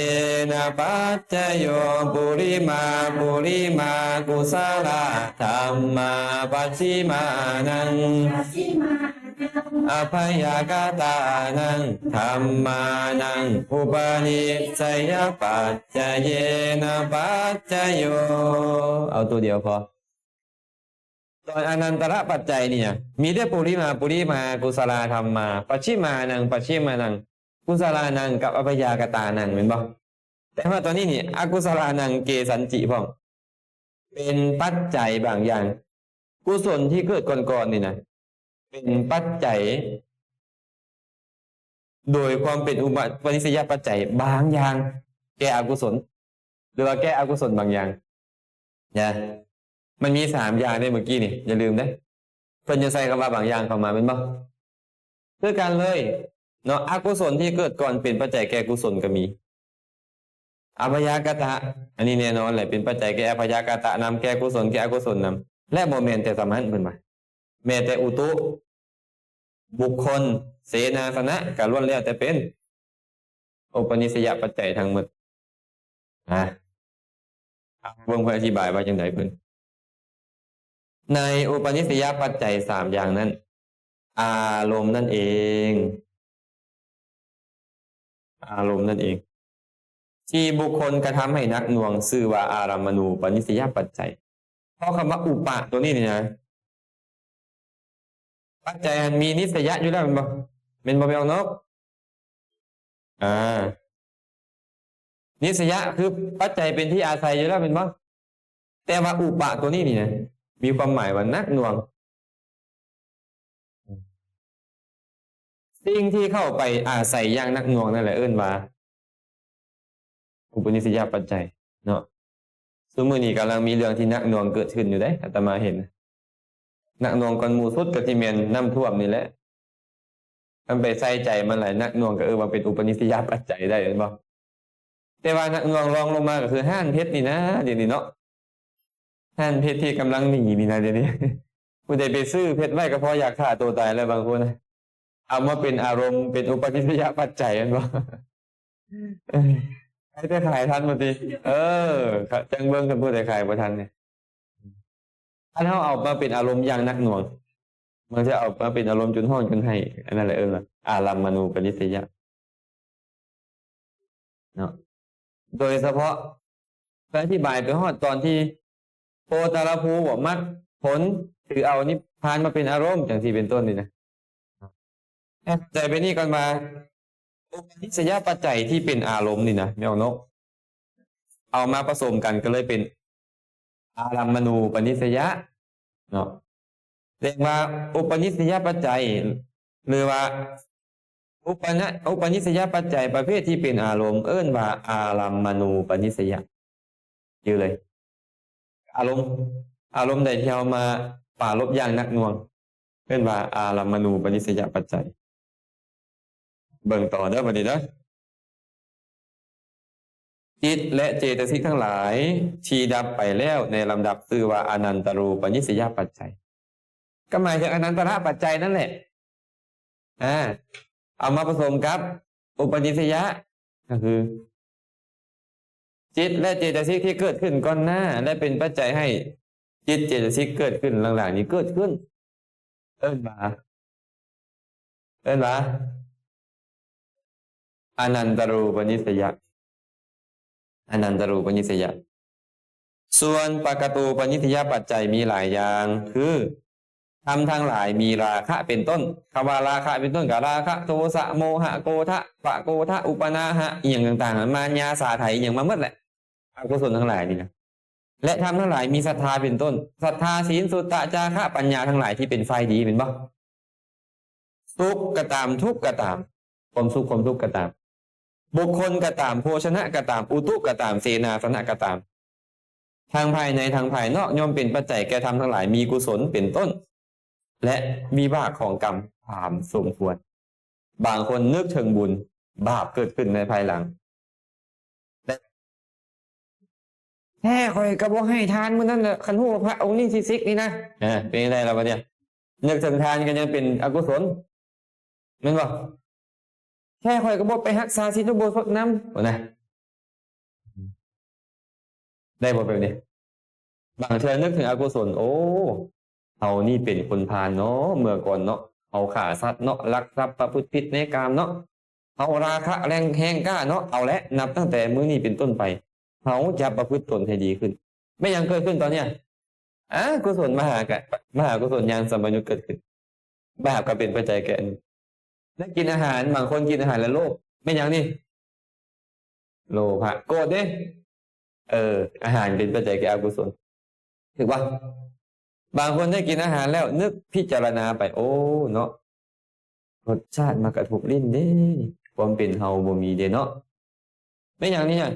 ນະປັດຈະໂຍ ປຸລິມາ ປຸລິມາ ກຸສະລາທຳມາ ປັດຊິມານັງ ປັດຊິມາ ອັບພະຍາກະຕານັງທຳມານັງ ອຸປະນິດສະຍະປັດຈະເຍນະປັດຈະໂຍ. ເອົາຕົວດຽວພໍ. ຕອນອານັນຕະລະປັດໄຈນີ້ນະ ມີແຕ່ປຸລິມາ ປຸລິມາ ກຸສະລາທຳມາ ປັດຊິມານັງ ປັດຊິມານັງ ກຸສະລານັງ ກັບອັບພະຍາກະຕານັງ ແມ່ນບໍ່? ແຕ່ວ່າຕອນນີ້ນີ້ ອະກຸສະລານັງ ເກສັນຈິ ພ້ອມ ເປັນປັດໄຈບາງຢ່າງ. ກຸສົນທີ່ເກີດກ່ອນໆນີ້ນະ ເປັນປັດໄຈ ໂດຍຄວາມເປັນອຸປະ ປະນິດສະຍະປັດໄຈບາງຢ່າງ ແກ່ອະກຸສົນ ຫຼືວ່າແກ່ອະກຸສົນບາງຢ່າງນະ. ມັນມີສາມຢ່າງເດ້ ເມື່ອກີ້ນີ້ ຢ່າລືມເດ້. ເພິ່ນຈະໃສ່ຄຳວ່າບາງຢ່າງເຂົ້າມາ ແມ່ນບໍ່? ຄືກັນເລີຍເນາະ ອະກຸສົນທີ່ເກີດກ່ອນເປັນປັດໄຈແກ່ກຸສົນກໍມີ. ອັບພະຍາກະຕະ ອັນນີ້ແນ່ນອນແຫຼະ ເປັນປັດໄຈແກ່ອັບພະຍາກະຕະນຳ ແກ່ກຸສົນ ແກ່ອະກຸສົນນຳ ແລະ ບໍ່ແມ່ນແຕ່ສ່ຳນັ້ນ ເພິ່ນວ່າ ແມ້ແຕ່ອຸຕຸ ບຸກຄົນ ເສນາສະນະ ກໍລ້ວນແລ້ວແຕ່ເປັນອຸປະນິດສະຍະປັດໄຈທັງໝົດ. ອາ ເບິ່ງເພິ່ນອະທິບາຍວ່າຈັ່ງໃດເພິ່ນ. ໃນອຸປະນິດສະຍະປັດໄຈສາມຢ່າງນັ້ນ ອາລົມນັ້ນເອງ ອາລົມນັ້ນເອງ ທີ່ບຸກຄົນກະທຳໃຫ້ໜັກໜ່ວງ ຊື່ວ່າອາລັມມະນູປະນິດສະຍະປັດໄຈ. ເພາະຄຳວ່າອຸປະຕົວນີ້ນີ້ນະ ປັດໄຈຫັ້ນມີນິດສະຍະຢູ່ແລ້ວແມ່ນບໍ່? ແມ່ນບໍ່ ແມ່ອອກນົກ? ອາ ນິດສະຍະຄືປັດໄຈເປັນທີ່ອາໄສຢູ່ແລ້ວແມ່ນບໍ່? ແຕ່ວ່າອຸປະຕົວນີ້ນີ້ນະ ມີຄວາມໝາຍວ່າໜັກໜ່ວງ. ສິ່ງທີ່ເຂົ້າໄປອາໄສຢ່າງໜັກໜ່ວງນັ້ນແຫຼະເອີ້ນວ່າ ອຸປະນິດສະຍະປັດໄຈເນາະ. ຊຸມື້ນີ້ກຳລັງມີເລື່ອງທີ່ໜັກໜ່ວງເກີດຂຶ້ນຢູ່ເດ້ ອາດຕະມາເຫັນ. ໜັກໜ່ວງກ່ອນໝູ່ສຸດກໍຊິແມ່ນນ້ຳຖ້ວມນີ້ແຫຼະ. ຄັນໄປໃສ່ໃຈມັນຫຼາຍ ໜັກໜ່ວງກໍເອີ້ນວ່າເປັນອຸປະນິດສະຍະປັດໄຈໄດ້ແມ່ນບໍ່? ແຕ່ວ່າໜັກໜ່ວງລອງລົງມາກໍຄືຮ້ານເພັດນີ້ນະ ດຽວນີ້ເນາະ. ຮ້ານເພັດທີ່ກຳລັງໜີນີ້ນະ ດຽວນີ້ ຜູ້ໃດໄປຊື້ເພັດໄວ້ກໍພໍຢາກຂ້າຕົວຕາຍແລ້ວບາງຄົນ. ເອົາມາເປັນອາລົມ ເປັນອຸປະນິດສະຍະປັດໄຈແມ່ນບໍ່? ເອີ ໃຜແຕ່ຂາຍທັນບໍ່ຕິ? ເອີ ຈັ່ງເບິ່ງຄັນຜູ້ໃດຂາຍບໍ່ທັນນີ້. ຄັນເຮົາເອົາມາເປັນອາລົມຢ່າງໜັກໜ່ວງ ມັນຈະເອົາມາເປັນອາລົມຈົນຮ້ອງຈົນໄຫ້ ອັນນັ້ນແຫຼະເອີ້ນວ່າອາລັມມະນູປະນິດສະຍະເນາະ. ໂດຍສະເພາະ ເພິ່ນອະທິບາຍໄປຮອດຕອນທີ່ໂພຕະລະພູ ບໍ່ມັກຜົນ ຖືເອົານິບພານມາເປັນອາລົມ ຈັ່ງຊີ້ເປັນຕົ້ນນີ້ນະ. ໃຈໄປນີ້ກ່ອນວ່າ ອຸປະນິດສະຍະປັດໄຈທີ່ເປັນອາລົມນີ້ນະ ແມ່ອອກນົກ ເອົາມາປະສົມກັນກໍເລີຍເປັນອາລັມມະນູປະນິດສະຍະເນາະ. ແຕ່ວ່າອຸປະນິດສະຍະປັດໄຈ ຫຼືວ່າ ອຸປະນະ ອຸປະນິດສະຍະປັດໄຈປະເພດທີ່ເປັນອາລົມ ເອີ້ນວ່າອາລັມມະນູປະນິດສະຍະ. ຈື່ເລີຍ ອາລົມ ອາລົມໃດທີ່ເຮົາມາປາລົບຢ່າງໜັກໜ່ວງ ເອີ້ນວ່າອາລັມມະນູປະນິດສະຍະປັດໄຈ. ເບິ່ງຕໍ່ເດີບັດນີ້ເດີ. ຈິດ ແລະ ເຈຕະສິກທັງຫຼາຍທີ່ດັບໄປແລ້ວໃນລຳດັບ ຊື່ວ່າອະນັນຕະຮູປະນິດສະຍະປັດໄຈ. ກໍໝາຍເຖິງອະນັນຕະລະປັດໄຈນັ້ນແຫຼະ. ອາ ເອົາມາປະສົມກັບອຸປະນິດສະຍະ ກໍຄື ຈິດ ແລະ ເຈຕະສິກທີ່ເກີດຂຶ້ນກ່ອນໜ້າ ແລະ ເປັນປັດໄຈໃຫ້ຈິດເຈຕະສິກເກີດຂຶ້ນຫຼັງໆນີ້ເກີດຂຶ້ນ ເອີ້ນວ່າ ເອີ້ນວ່າ ອະນັນຕະຮູປະນິດສະຍະ ອະນັນຕະຮູປະນິດສະຍະ. ສ່ວນປະກະຕູປະນິດສະຍະປັດໄຈມີຫຼາຍຢ່າງ ຄື ທຳທັງຫຼາຍມີລາຄະເປັນຕົ້ນ. ຄຳວ່າລາຄະເປັນຕົ້ນກໍລາຄະ ໂທສະ ໂມຫະ ໂກທະ ປະໂກທະ ອຸປະນາຫະ ອີ່ຫຍັງຕ່າງໆ ມານຍາ ສາໄຖ ອີ່ຫຍັງມາໝົດແຫຼະ ອະກຸສົນທັງຫຼາຍນີ້ນະ. ແລະ ທຳທັງຫຼາຍມີສັດທາເປັນຕົ້ນ ສັດທາ ສິນ ສຸດຕະ ຈາຄະ ປັນຍາທັງຫຼາຍທີ່ເປັນຝ່າຍດີ ແມ່ນບໍ່? ສຸກກໍຕາມ ທຸກກໍຕາມ ຄວາມສຸກຄວາມທຸກກໍຕາມ ບຸກຄົນກໍຕາມ ໂພຊະນະກໍຕາມ ອຸຕຸກໍຕາມ ເສນາສະນະກໍຕາມ ທັງພາຍໃນທັງພາຍນອກ ຍ່ອມເປັນປັດໄຈແກ່ທຳທັງຫຼາຍມີກຸສົນເປັນຕົ້ນ ແລະ ວິບາກຂອງກຳຕາມສົມຄວນ. ບາງຄົນນຶກເຖິງບຸນ ບາບເກີດຂຶ້ນໃນພາຍຫຼັງ ແລະ ແທ້ຂ້ອຍກໍບໍ່ໃຫ້ທານມື້ນັ້ນແຫຼະ ຄັນຮູ້ວ່າພະອົງນີ້ຊິເສັກນີ້ນະ. ເອີ ເປັນຈັ່ງໃດລະບັດນີ້? ນຶກເຖິງທານກໍຍັງເປັນອະກຸສົນ ແມ່ນບໍ່? ແທ້ຂ້ອຍກໍບໍ່ໄປຮັກສາສິນອຸໂບສົດນຳ ໂອ້ນະ ໄດ້ບໍ່ແບບນີ້? ບາງເທື່ອນຶກເຖິງອະກຸສົນ ໂອ້ ເຮົານີ້ເປັນຄົນພານເນາະ ເມື່ອກ່ອນເນາະ ເຮົາຂ້າສັດເນາະ ລັກຊັບ ປະພຶດຜິດໃນກາມເນາະ ເຮົາລາຄະແຮງ ແຮງກ້າເນາະ ເອົາແຫຼະ ນັບຕັ້ງແຕ່ມື້ນີ້ເປັນຕົ້ນໄປ ເຮົາຈະປະພຶດຕົນໃຫ້ດີຂຶ້ນ. ແມ່ນຫຍັງເກີດຂຶ້ນຕອນເນີ້ຍ? ອາ ກຸສົນມະຫາກະ ມະຫາກຸສົນຍານສຳປະຍຸດເກີດຂຶ້ນ. ບາບກໍເປັນປັດໄຈແກ່ອັນນີ້. ໄດ້ກິນອາຫານ ບາງຄົນກິນອາຫານແລ້ວໂລບ ແມ່ນຫຍັງນີ້? ໂລພະ. ໂກດເດ້? ເອີ ອາຫານເປັນປັດໄຈແກ່ອະກຸສົນ ຖືກບໍ່? ບາງຄົນໄດ້ກິນອາຫານແລ້ວນຶກພິຈາລະນາໄປ ໂອ້ ເນາະ ລົດຊາດມາກະທົບຫຼິ້ນເດ້ ຄວາມເປັນເຮົາບໍ່ມີເດ້ເນາະ. ແມ່ນຫຍັງນີ້ນະ?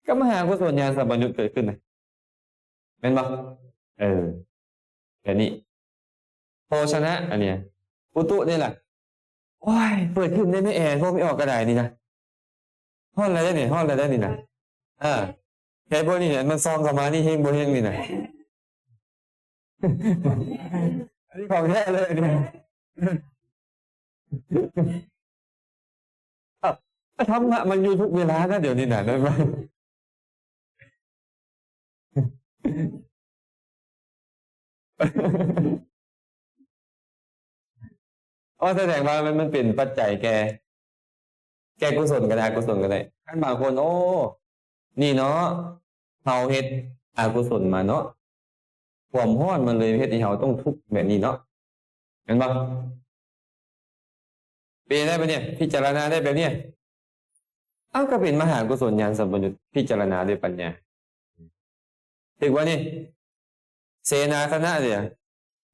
ກໍມະຫາກຸສົນຍານສຳປະຍຸດເກີດຂຶ້ນນະ ແມ່ນບໍ່? ເອີ ແບບນີ້. ໂພຊະນະ ອັນເນີ້ຍ ອຸຕຸນີ້ລະ ໂອ້ຍ ເປີດຂຶ້ນໄດ້ແມ່ແອ ບໍ່ມີອອກກະດາຍນີ້ນະ. ຮ້ອນແລ້ວເດ້ນີ້ ຮ້ອນແລ້ວເດ້ນີ້ນະ. ເອີ ເຫັນບໍ່ນີ້ ມັນສ່ອງເຂົ້າມານີ້ ເຮັງບໍ່ເຮັງນີ້ນະ. ອັນນີ້ຂອງແທ້ເລີຍອັນນີ້. ອ້າວ ທຳມະມັນຢູ່ທຸກເວລານະ ດຽວນີ້ນະ ແມ່ນບໍ່? ອໍ ສະແດງວ່າມັນ ມັນເປັນປັດໄຈແກ່ ແກ່ກຸສົນກໍໄດ້ ອະກຸສົນກໍໄດ້. ຄັນບາງຄົນ ໂອ້ ນີ້ເນາະ ເຮົາເຮັດອະກຸສົນມາເນາະ ຄວາມຮ້ອນມັນເລີຍເຮັດໃຫ້ເຮົາຕ້ອງທຸກແບບນີ້ເນາະ ແມ່ນບໍ່? ເປັນໄດ້ບາດນີ້ ພິຈາລະນາໄດ້ແບບນີ້ ເອົາ ກໍເປັນມະຫາກຸສົນຍານສຳປະຍຸດ ພິຈາລະນາດ້ວຍປັນຍາ ຖືກບໍ່ນີ້? ເສນາສະນະເດ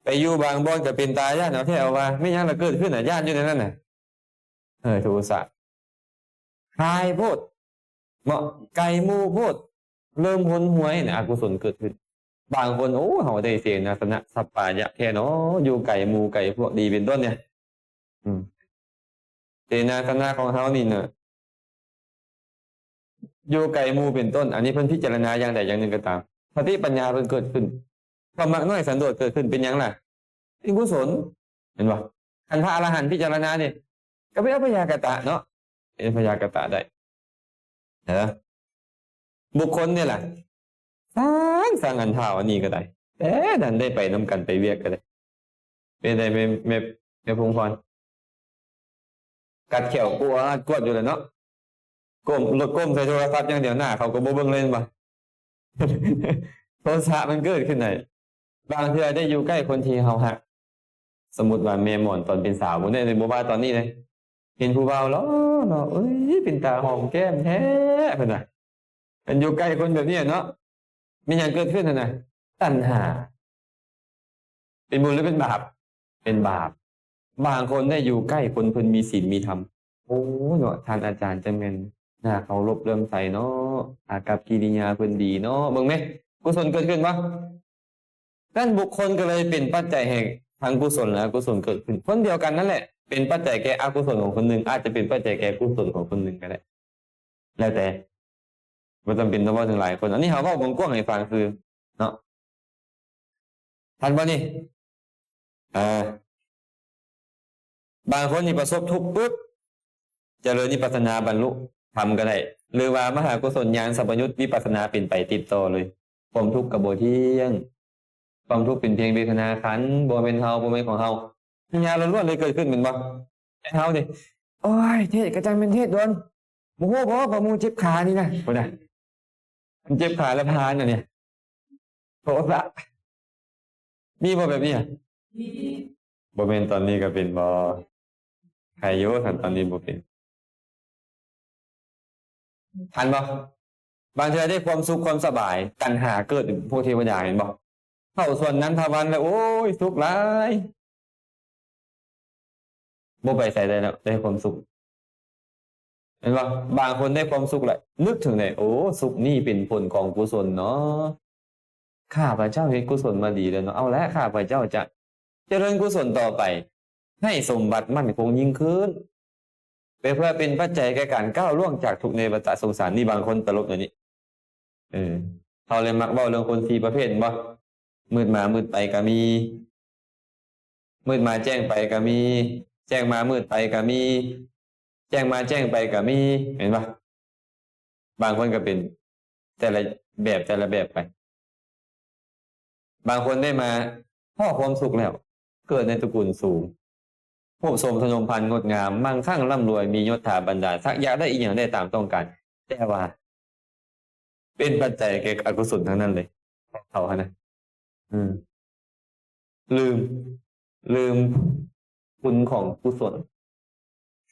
ໄປຢູ່ບາງບ່ອນກໍເປັນຕາຢ້ານເອົາແທ້ເອົາວ່າ ແມ່ນຫຍັງລະເກີດຂຶ້ນນະ ຢ້ານຢູ່ໃນນັ້ນນະ. ເອີ ໂທສະ ຄາຍໂພດ ເນາະ ໄກໝູ່ໂພດ ເລີ່ມຫົນຫວຍນະ ອະກຸສົນເກີດຂຶ້ນ. ບາງຄົນ ໂອ້ ເຮົາໄດ້ເສນາສະນະສັບປາຍະແທ້ເນາະ ຢູ່ໄກໝູ່ໄກພວກດີເປັນຕົ້ນເດ. ອືມ ເສນາສະນະຂອງເຮົານີ້ນະ ຢູ່ໄກໝູ່ເປັນຕົ້ນ ອັນນີ້ເພິ່ນພິຈາລະນາຢ່າງໃດຢ່າງໜຶ່ງກໍຕາມ ສະຕິປັນຍາເພິ່ນເກີດຂຶ້ນ ຄວາມມັກນ້ອຍສັນໂດດເກີດຂຶ້ນ ເປັນຫຍັງລະ? ເປັນກຸສົນ ເຫັນບໍ່? ຄັນພະອະລະຫັນພິຈາລະນານີ້ ກໍເປັນອັບພະຍາກະຕະເນາະ ເປັນອັບພະຍາກະຕະໄດ້. ເອີ ບຸກຄົນນີ້ລະ ສ້າງ ສ້າງອັນທ້າວອັນນີ້ກໍໄດ້ ແຕ່ນັ້ນໄດ້ໄປນຳກັນໄປວຽກກໍໄດ້. ເປັນໃດແມ່ ແມ່ ແມ່ພົງພອນ? ກັດແຂ້ວກວດ ກວດຢູ່ແຫຼະເນາະ ກົ້ມ ລົດກົ້ມໃສ່ໂທລະສັບຢ່າງດຽວ ໜ້າເຂົາກໍບໍ່ເບິ່ງເລີຍແມ່ນບໍ່? ໂທສະມັນເກີດຂຶ້ນໄດ້ ບາງເທື່ອໄດ້ຢູ່ໃກ້ຄົນທີ່ເຮົາຮັກ ສົມມຸດວ່າແມ່ໝອນຕອນເປັນສາວພຸ້ນເດ້ ບໍ່ວ່າຕອນນີ້ເດ້ ເຫັນຜູ້ບ່າວຫຼໍ່ໆ ເອີຍ ເປັນຕາຫອມແກ້ມແທ້ ເພິ່ນວ່າ ຄັນຢູ່ໃກ້ຄົນແບບນີ້ເນາະ ແມ່ນຫຍັງເກີດຂຶ້ນຫັ້ນນະ? ຕັນຫາ. ເປັນບຸນຫຼືເປັນບາບ? ເປັນບາບ. ບາງຄົນໄດ້ຢູ່ໃກ້ຄົນເພິ່ນມີສິນມີທຳ ໂອ້ ເນາະ ທ່ານອາຈານຈັ່ງແມ່ນໜ້າເຄົາລົບເຫຼື້ອມໃສເນາະ ອາກັບກິລິຍາເພິ່ນດີເນາະ ເບິ່ງແມ ກຸສົນເກີດຂຶ້ນບໍ່? ນັ້ນບຸກຄົນກໍເລີຍເປັນປັດໄຈໃຫ້ທັງກຸສົນ ແລະ ອະກຸສົນເກີດຂຶ້ນ ຄົນດຽວກັນນັ້ນແຫຼະ ເປັນປັດໄຈແກ່ອະກຸສົນຂອງຄົນໜຶ່ງ ອາດຈະເປັນປັດໄຈແກ່ກຸສົນຂອງຄົນໜຶ່ງກໍໄດ້ ແລ້ວແຕ່ ບໍ່ຈຳເປັນຕ້ອງເວົ້າເຖິງຫຼາຍຄົນ ອັນນີ້ເຮົາເວົ້າກວ້າງໆໃຫ້ຟັງຊື່ເນາະ ທັນບໍ່ນີ້? ເອີ ບາງຄົນນີ້ປະສົບທຸກປຶບ ຈະເລີນວິປັດສະນາບັນລຸ ທຳກໍໄດ້ ຫຼືວ່າມະຫາກຸສົນຍານສຳປະຍຸດວິປັດສະນາເປັນໄປຕິດຕໍ່ເລີຍ. ຄວາມທຸກກໍບໍ່ທ່ຽງ, ຄວາມທຸກເປັນພຽງເວທະນາຂັນ ບໍ່ແມ່ນເຮົາ ບໍ່ແມ່ນຂອງເຮົາ. ປັນຍາລ້ວນໆເລີຍເກີດຂຶ້ນແມ່ນບໍ່? ແຕ່ເຮົານີ້ ໂອ້ຍ ເທດກໍຈັ່ງແມ່ນເທດດົນ ບໍ່ຮູ້ບໍ່ວ່າໝູ່ເຈັບຂານີ້ນະ ພຸ້ນນະ ມັນເຈັບຂາແລ້ວຜ່ານອັນນີ້ ໂທສະ ມີບໍ່ແບບນີ້? ບໍ່ແມ່ນຕອນນີ້ກໍເປັນບໍ່? ໃຄຢູ່ ຄັນຕອນນີ້ບໍ່ເປັນ ທັນບໍ່? ບາງເທື່ອໄດ້ຄວາມສຸກຄວາມສະບາຍ ຕັນຫາເກີດ ພວກເທວະດາເຫັນບໍ່? ເຂົ້າສວນນັນທະວັນແລ້ວ ໂອ້ຍ ສຸກຫຼາຍ ບໍ່ໄປໃສໄດ້ແລ້ວ ໄດ້ຄວາມສຸກ ເຫັນບໍ່? ບາງຄົນໄດ້ຄວາມສຸກແລ້ວ ນຶກເຖິງໄດ້ ໂອ້ ສຸກນີ້ເປັນຜົນຂອງກຸສົນເນາະ ຂ້າພະເຈົ້າເຮັດກຸສົນມາດີແລ້ວເນາະ ເອົາລະ ຂ້າພະເຈົ້າຈະຈະເລີນກຸສົນຕໍ່ໄປ ໃຫ້ສົມບັດໝັ້ນຄົງຍິ່ງຂຶ້ນ ເພື່ອເປັນປັດໄຈແກ່ການກ້າວລ່ວງຈາກທຸກໃນວັດຕະສົງສານ. ນີ້ບາງຄົນຕະຫຼົກແນວນີ້ ເອີ ເຮົາເລີຍມັກເວົ້າເລື່ອງຄົນສີ່ປະເພດແມ່ນບໍ່? ມືດມາມືດໄປກໍມີ ມືດມາແຈ້ງໄປກໍມີ ແຈ້ງມາມືດໄປກໍມີ ແຈ້ງມາແຈ້ງໄປກໍມີ ເຫັນບໍ່? ບາງຄົນກໍເປັນແຕ່ລະແບບ ແຕ່ລະແບບໄປ. ບາງຄົນໄດ້ມາພໍ້ຄວາມສຸກແລ້ວ ເກີດໃນຕະກຸນສູງ ຮູບສົມທະນົມພັນງົດງາມ ມັ່ງຄັ່ງລ່ຳລວຍ ມີຍົດຖາບັນດາສັກ ຢາກໄດ້ອີ່ຫຍັງໄດ້ຕາມຕ້ອງການ ແຕ່ວ່າເປັນປັດໄຈແກ່ອະກຸສົນທັງນັ້ນເລີຍ ເຂົາຫັ້ນນະ ເອີ ລືມ ລືມຄຸນຂອງກຸສົນ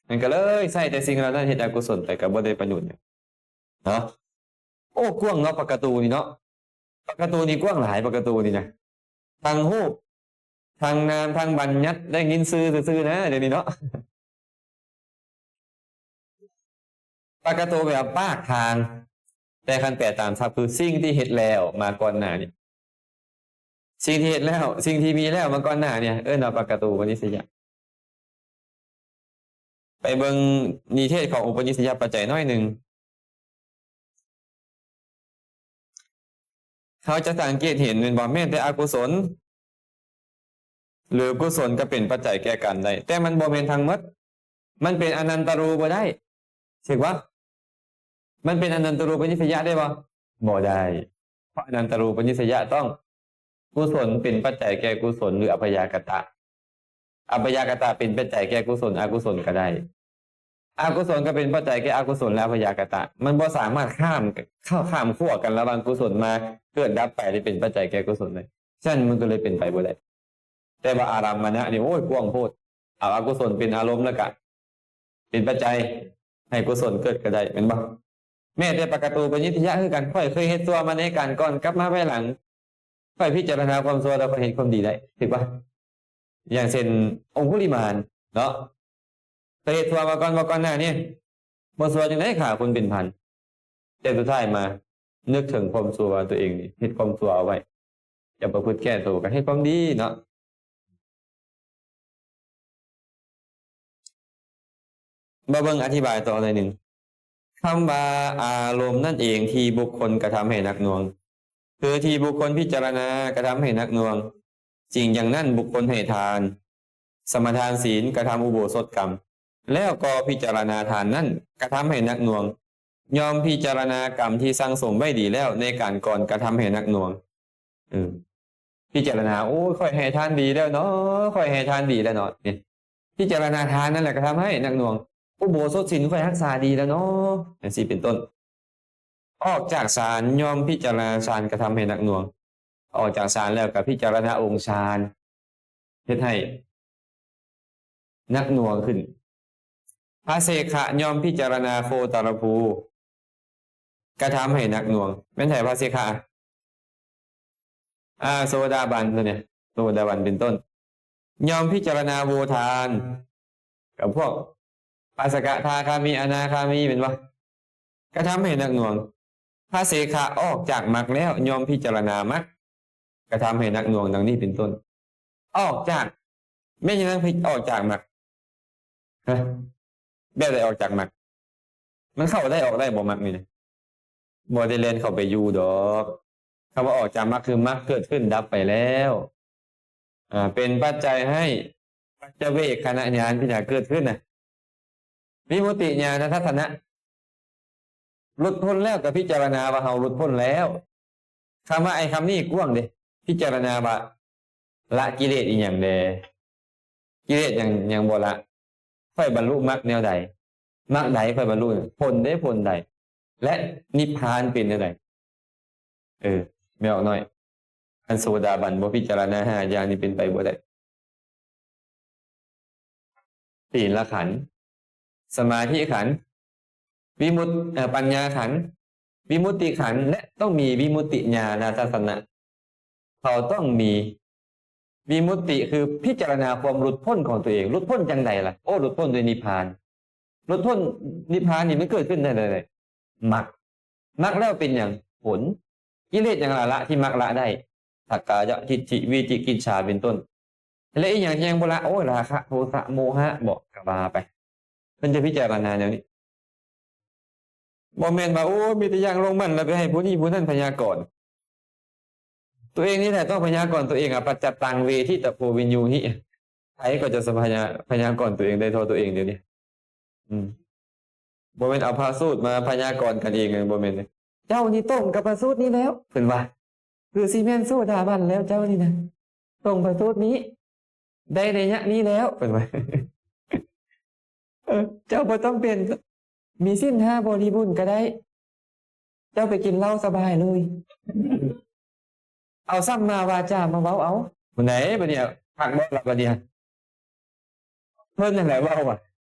ມັນກໍເລີຍໃຊ້ແຕ່ສິ່ງເຫຼົ່ານັ້ນເຮັດອະກຸສົນໄປ ກໍບໍ່ໄດ້ປະໂຫຍດຫຍັງເນາະ. ໂອ້ ກວ້າງເນາະ ປາກກະຕູນີ້ເນາະ ປາກກະຕູນີ້ກວ້າງຫຼາຍ ປາກກະຕູນີ້ນະ ທັງຮູບ ທັງນາມ ທັງບັນຍັດ ໄດ້ຍິນຊື່ຊື່ໆນະ ດຽວນີ້ເນາະ. ປາກກະຕູແປວ່າປາກທາງ ແຕ່ຄັນແປຕາມສັບຄືສິ່ງທີ່ເຮັດແລ້ວມາກ່ອນໜ້ານີ້ ສິ່ງທີ່ເຮັດແລ້ວ ສິ່ງທີ່ມີແລ້ວມາກ່ອນໜ້ານີ້ ເອີ້ນວ່າປາກກະຕູປະນິດສະຍະ. ໄປເບິ່ງນິເທດຂອງອຸປະນິດສະຍະປັດໄຈໜ້ອຍໜຶ່ງ ເຮົາຈະສັງເກດເຫັນແມ່ນບໍ່ ແມ່ນແຕ່ອະກຸສົນ ຫຼື ກຸສົນກໍເປັນປັດໄຈແກ່ກັນໄດ້ ແຕ່ມັນບໍ່ແມ່ນທັງໝົດ ມັນເປັນອະນັນຕະຮູບໍ່ໄດ້ ຖືກບໍ່? ມັນເປັນອະນັນຕະຮູປະນິດສະຍະໄດ້ບໍ່? ບໍ່ໄດ້ ເພາະອະນັນຕະຮູປະນິດສະຍະຕ້ອງ ກຸສົນເປັນປັດໄຈແກ່ກຸສົນ ຫຼື ອັບພະຍາກະຕະ ອັບພະຍາກະຕະເປັນປັດໄຈແກ່ກຸສົນ ອະກຸສົນກໍໄດ້ ອະກຸສົນກໍເປັນປັດໄຈແກ່ອະກຸສົນ ແລະ ອັບພະຍາກະຕະ ມັນບໍ່ສາມາດຂ້າມ ຂ້າມ ຂ້າມຂົວກັນລະຫວ່າງກຸສົນມາເກີດດັບໄປ ແລະ ເປັນປັດໄຈແກ່ກຸສົນໄດ້ ສະນັ້ນມັນກໍເລີຍເປັນໄປບໍ່ໄດ້. ແຕ່ວ່າອາລຳມະນະນີ້ ໂອ້ຍ ກວ້າງໂພດ ເອົາອະກຸສົນເປັນອາລົມ ແລ້ວກະເປັນປັດໄຈໃຫ້ກຸສົນເກີດກໍໄດ້ ແມ່ນບໍ່? ແມ້ແຕ່ປາກກະຕູປະນິດສະຍະຄືກັນ ຂ້ອຍເຄີຍເຮັດຊົ່ວມາໃນການກ່ອນ ກັບມາພາຍຫຼັງ ຂ້ອຍພິຈາລະນາຄວາມຊົ່ວແລ້ວ ຂ້ອຍເຮັດຄວາມດີໄດ້ ຖືກປະ? ຢ່າງເຊັ່ນ ອົງຄຸລິມານເນາະ ເຄີຍເຮັດຊົ່ວມາກ່ອນບໍ່ ກ່ອນໜ້ານີ້? ບໍ່ຊົ່ວຈັ່ງໃດ ຂ້າຄົນເປັນພັນ ແຕ່ສຸດທ້າຍມານຶກເຖິງຄວາມຊົ່ວວ່າຕົວເອງນີ້ເຮັດຄວາມຊົ່ວເອົາໄວ້ ຈະປະພຶດແກ້ໂຕ ກໍເຮັດຄວາມດີເນາະ. ມາເບິ່ງອະທິບາຍຕໍ່ໜ້ອຍໜຶ່ງ. ຄຳວ່າອາລົມນັ້ນເອງທີ່ບຸກຄົນກະທຳໃຫ້ໜັກໜ່ວງ ຄືທີ່ບຸກຄົນພິຈາລະນາກະທຳໃຫ້ໜັກໜ່ວງ. ສິ່ງຢ່າງນັ້ນບຸກຄົນໃຫ້ທານ, ສະມາທານ, ສີນ, ກະທຳອຸໂບສົດກຳ ແລ້ວກໍພິຈາລະນາທານນັ້ນກະທຳໃຫ້ໜັກໜ່ວງ. ຍ່ອມພິຈາລະນາກຳທີ່ສັ່ງສົມໄວ້ດີແລ້ວໃນການກ່ອນກະທຳໃຫ້ໜັກໜ່ວງ. ເອີ ພິຈາລະນາ ໂອ້ຍ ຂ້ອຍໃຫ້ທານດີແລ້ວເນາະ, ຂ້ອຍໃຫ້ທານດີແລ້ວເນາະ. ນີ້ ພິຈາລະນາທານນັ້ນແຫຼະກະທຳໃຫ້ໜັກໜ່ວງ. ອຸໂບສົດສິນຂ້ອຍຮັກສາດີແລ້ວເນາະ, ຈັ່ງຊີ້ເປັນຕົ້ນ. ອອກຈາກສານ ຍ່ອມພິຈາລະນາສານກະທຳໃຫ້ໜັກໜ່ວງ. ອອກຈາກສານແລ້ວກະພິຈາລະນາອົງສານ ເຮັດໃຫ້ ໜັກໜ່ວງຂຶ້ນ. ພະເສຂະ ຍ່ອມພິຈາລະນາໂຄຕະລະພູ ກະທຳໃຫ້ໜັກໜ່ວງ. ແມ່ນໃຜພະເສຂະ? ອາ ໂສດາບັນຕົວນີ້ ໂສດາບັນເປັນຕົ້ນ. ຍ່ອມພິຈາລະນາໂວທານ ກັບພວກປາສະກະທາຄາມີ ອະນາຄາມີ ແມ່ນບໍ່? ກະທຳໃຫ້ໜັກໜ່ວງ. ພະເສຂະອອກຈາກມັກແລ້ວ ຍ່ອມພິຈາລະນາມັກ ກະທຳໃຫ້ໜັກໜ່ວງ ດັ່ງນີ້ເປັນຕົ້ນ. ອອກຈາກ ແມ່ນຫຍັງນາງພິ ອອກຈາກມັກ? ຮະ? ແບບໃດອອກຈາກມັກ? ມັນເຂົ້າໄດ້ອອກໄດ້ບໍ່ ມັກນີ້ນະ? ບໍ່ໄດ້ແລ່ນເຂົ້າໄປຢູ່ດອກ. ຄຳວ່າອອກຈາກມັກ ຄືມັກເກີດຂຶ້ນດັບໄປແລ້ວ. ອາ ເປັນປັດໄຈໃຫ້ປັດຈະເວກຂະນະຍານພິຈາລະນາເກີດຂຶ້ນນະ. ວິມຸດຕິຍານທັດສະນະ ຫຼຸດພົ້ນແລ້ວກໍພິຈາລະນາວ່າເຮົາຫຼຸດພົ້ນແລ້ວ. ຄຳວ່າ ໄອ້ຄຳນີ້ກວ້າງເດ້, ພິຈາລະນາວ່າລະກິເລດອີ່ຫຍັງແດ່? ກິເລດຫຍັງ ຫຍັງບໍ່ລະ? ຂ້ອຍບັນລຸມັກແນວໃດ? ມັກໃດຂ້ອຍບັນລຸ? ຜົນເດ້ ຜົນໃດ? ແລະ ນິບພານເປັນແນວໃດ? ເອີ ແມ່ອອກນ້ອຍ, ອັນໂສດາບັນບໍ່ພິຈາລະນາຫ້າຢ່າງນີ້ເປັນໄປບໍ່ໄດ້. ສີນລະຂັນ, ສະມາທິຂັນ, ວິມຸດ ເອີ ປັນຍາຂັນ, ວິມຸດຕິຂັນ ແລະ ຕ້ອງມີວິມຸດຕິຍານະທັດສະນະ. ເຂົາຕ້ອງມີວິມຸດຕິ ຄືພິຈາລະນາຄວາມຫຼຸດພົ້ນຂອງຕົວເອງ. ຫຼຸດພົ້ນຈັ່ງໃດລະ? ໂອ້ ຫຼຸດພົ້ນດ້ວຍນິບພານ. ຫຼຸດພົ້ນນິບພານນີ້ມັນເກີດຂຶ້ນໄດ້ໃດ? ມັກ. ມັກແລ້ວເປັນຫຍັງ? ຜົນ. ກິເລດຫຍັງລະ ລະ ທີ່ມັກລະໄດ້? ສັກກາຍະທິດຖິ ວິຈິກິດສາເປັນຕົ້ນ. ແລະ ອີ່ຫຍັງທີ່ຍັງບໍ່ລະ? ໂອ້ຍ ລາຄະ ໂທສະ ໂມຫະ ບໍ ກະວ່າໄປ. ເພິ່ນຈະພິຈາລະນາແນວນີ້. ບໍ່ແມ່ນວ່າ ໂອ້ຍ ມີແຕ່ຢ່າງລົງໝັ້ນ ແລ້ວໄປໃຫ້ຜູ້ນີ້ຜູ້ນັ້ນພະຍາກອນ. ຕົວເອງນີ້ແຫຼະຕ້ອງພະຍາກອນຕົວເອງ. ອະປັດຈະຕັງ ເວທິຕະໂພ ວິນຍູຫິ. ໃຜກໍຈະພະຍາ ພະຍາກອນຕົວເອງໄດ້ເທົ່າຕົວເອງດຽວນີ້. ອືມ. ບໍ່ແມ່ນເອົາພະສູດມາພະຍາກອນກັນເອງ, ບໍ່ແມ່ນ. ເຈົ້ານີ້ຕົງກັບພະສູດນີ້ແລ້ວ ເພິ່ນວ່າ. ຄືຊິແມ່ນໂສດາບັນແລ້ວເຈົ້ານີ້ນະ. ຕົງພະສູດນີ້ ໄດ້ໄລຍະນີ້ແລ້ວ ເພິ່ນວ່າ. ເອີ ເຈົ້າບໍ່ຕ້ອງເປັນ ມີສິນຫ້າບໍລິບູນກໍໄດ້. ເຈົ້າໄປກິນເຫຼົ້າສະບາຍເລີຍ. ເອົາສຳມາວາຈາມາເວົ້າເອົາ. ຜູ້ໃດບັດນີ້ ຄັກບໍ່ລະບັດນີ້? ເພິ່ນນັ້ນແຫຼະເວົ້າວ່າ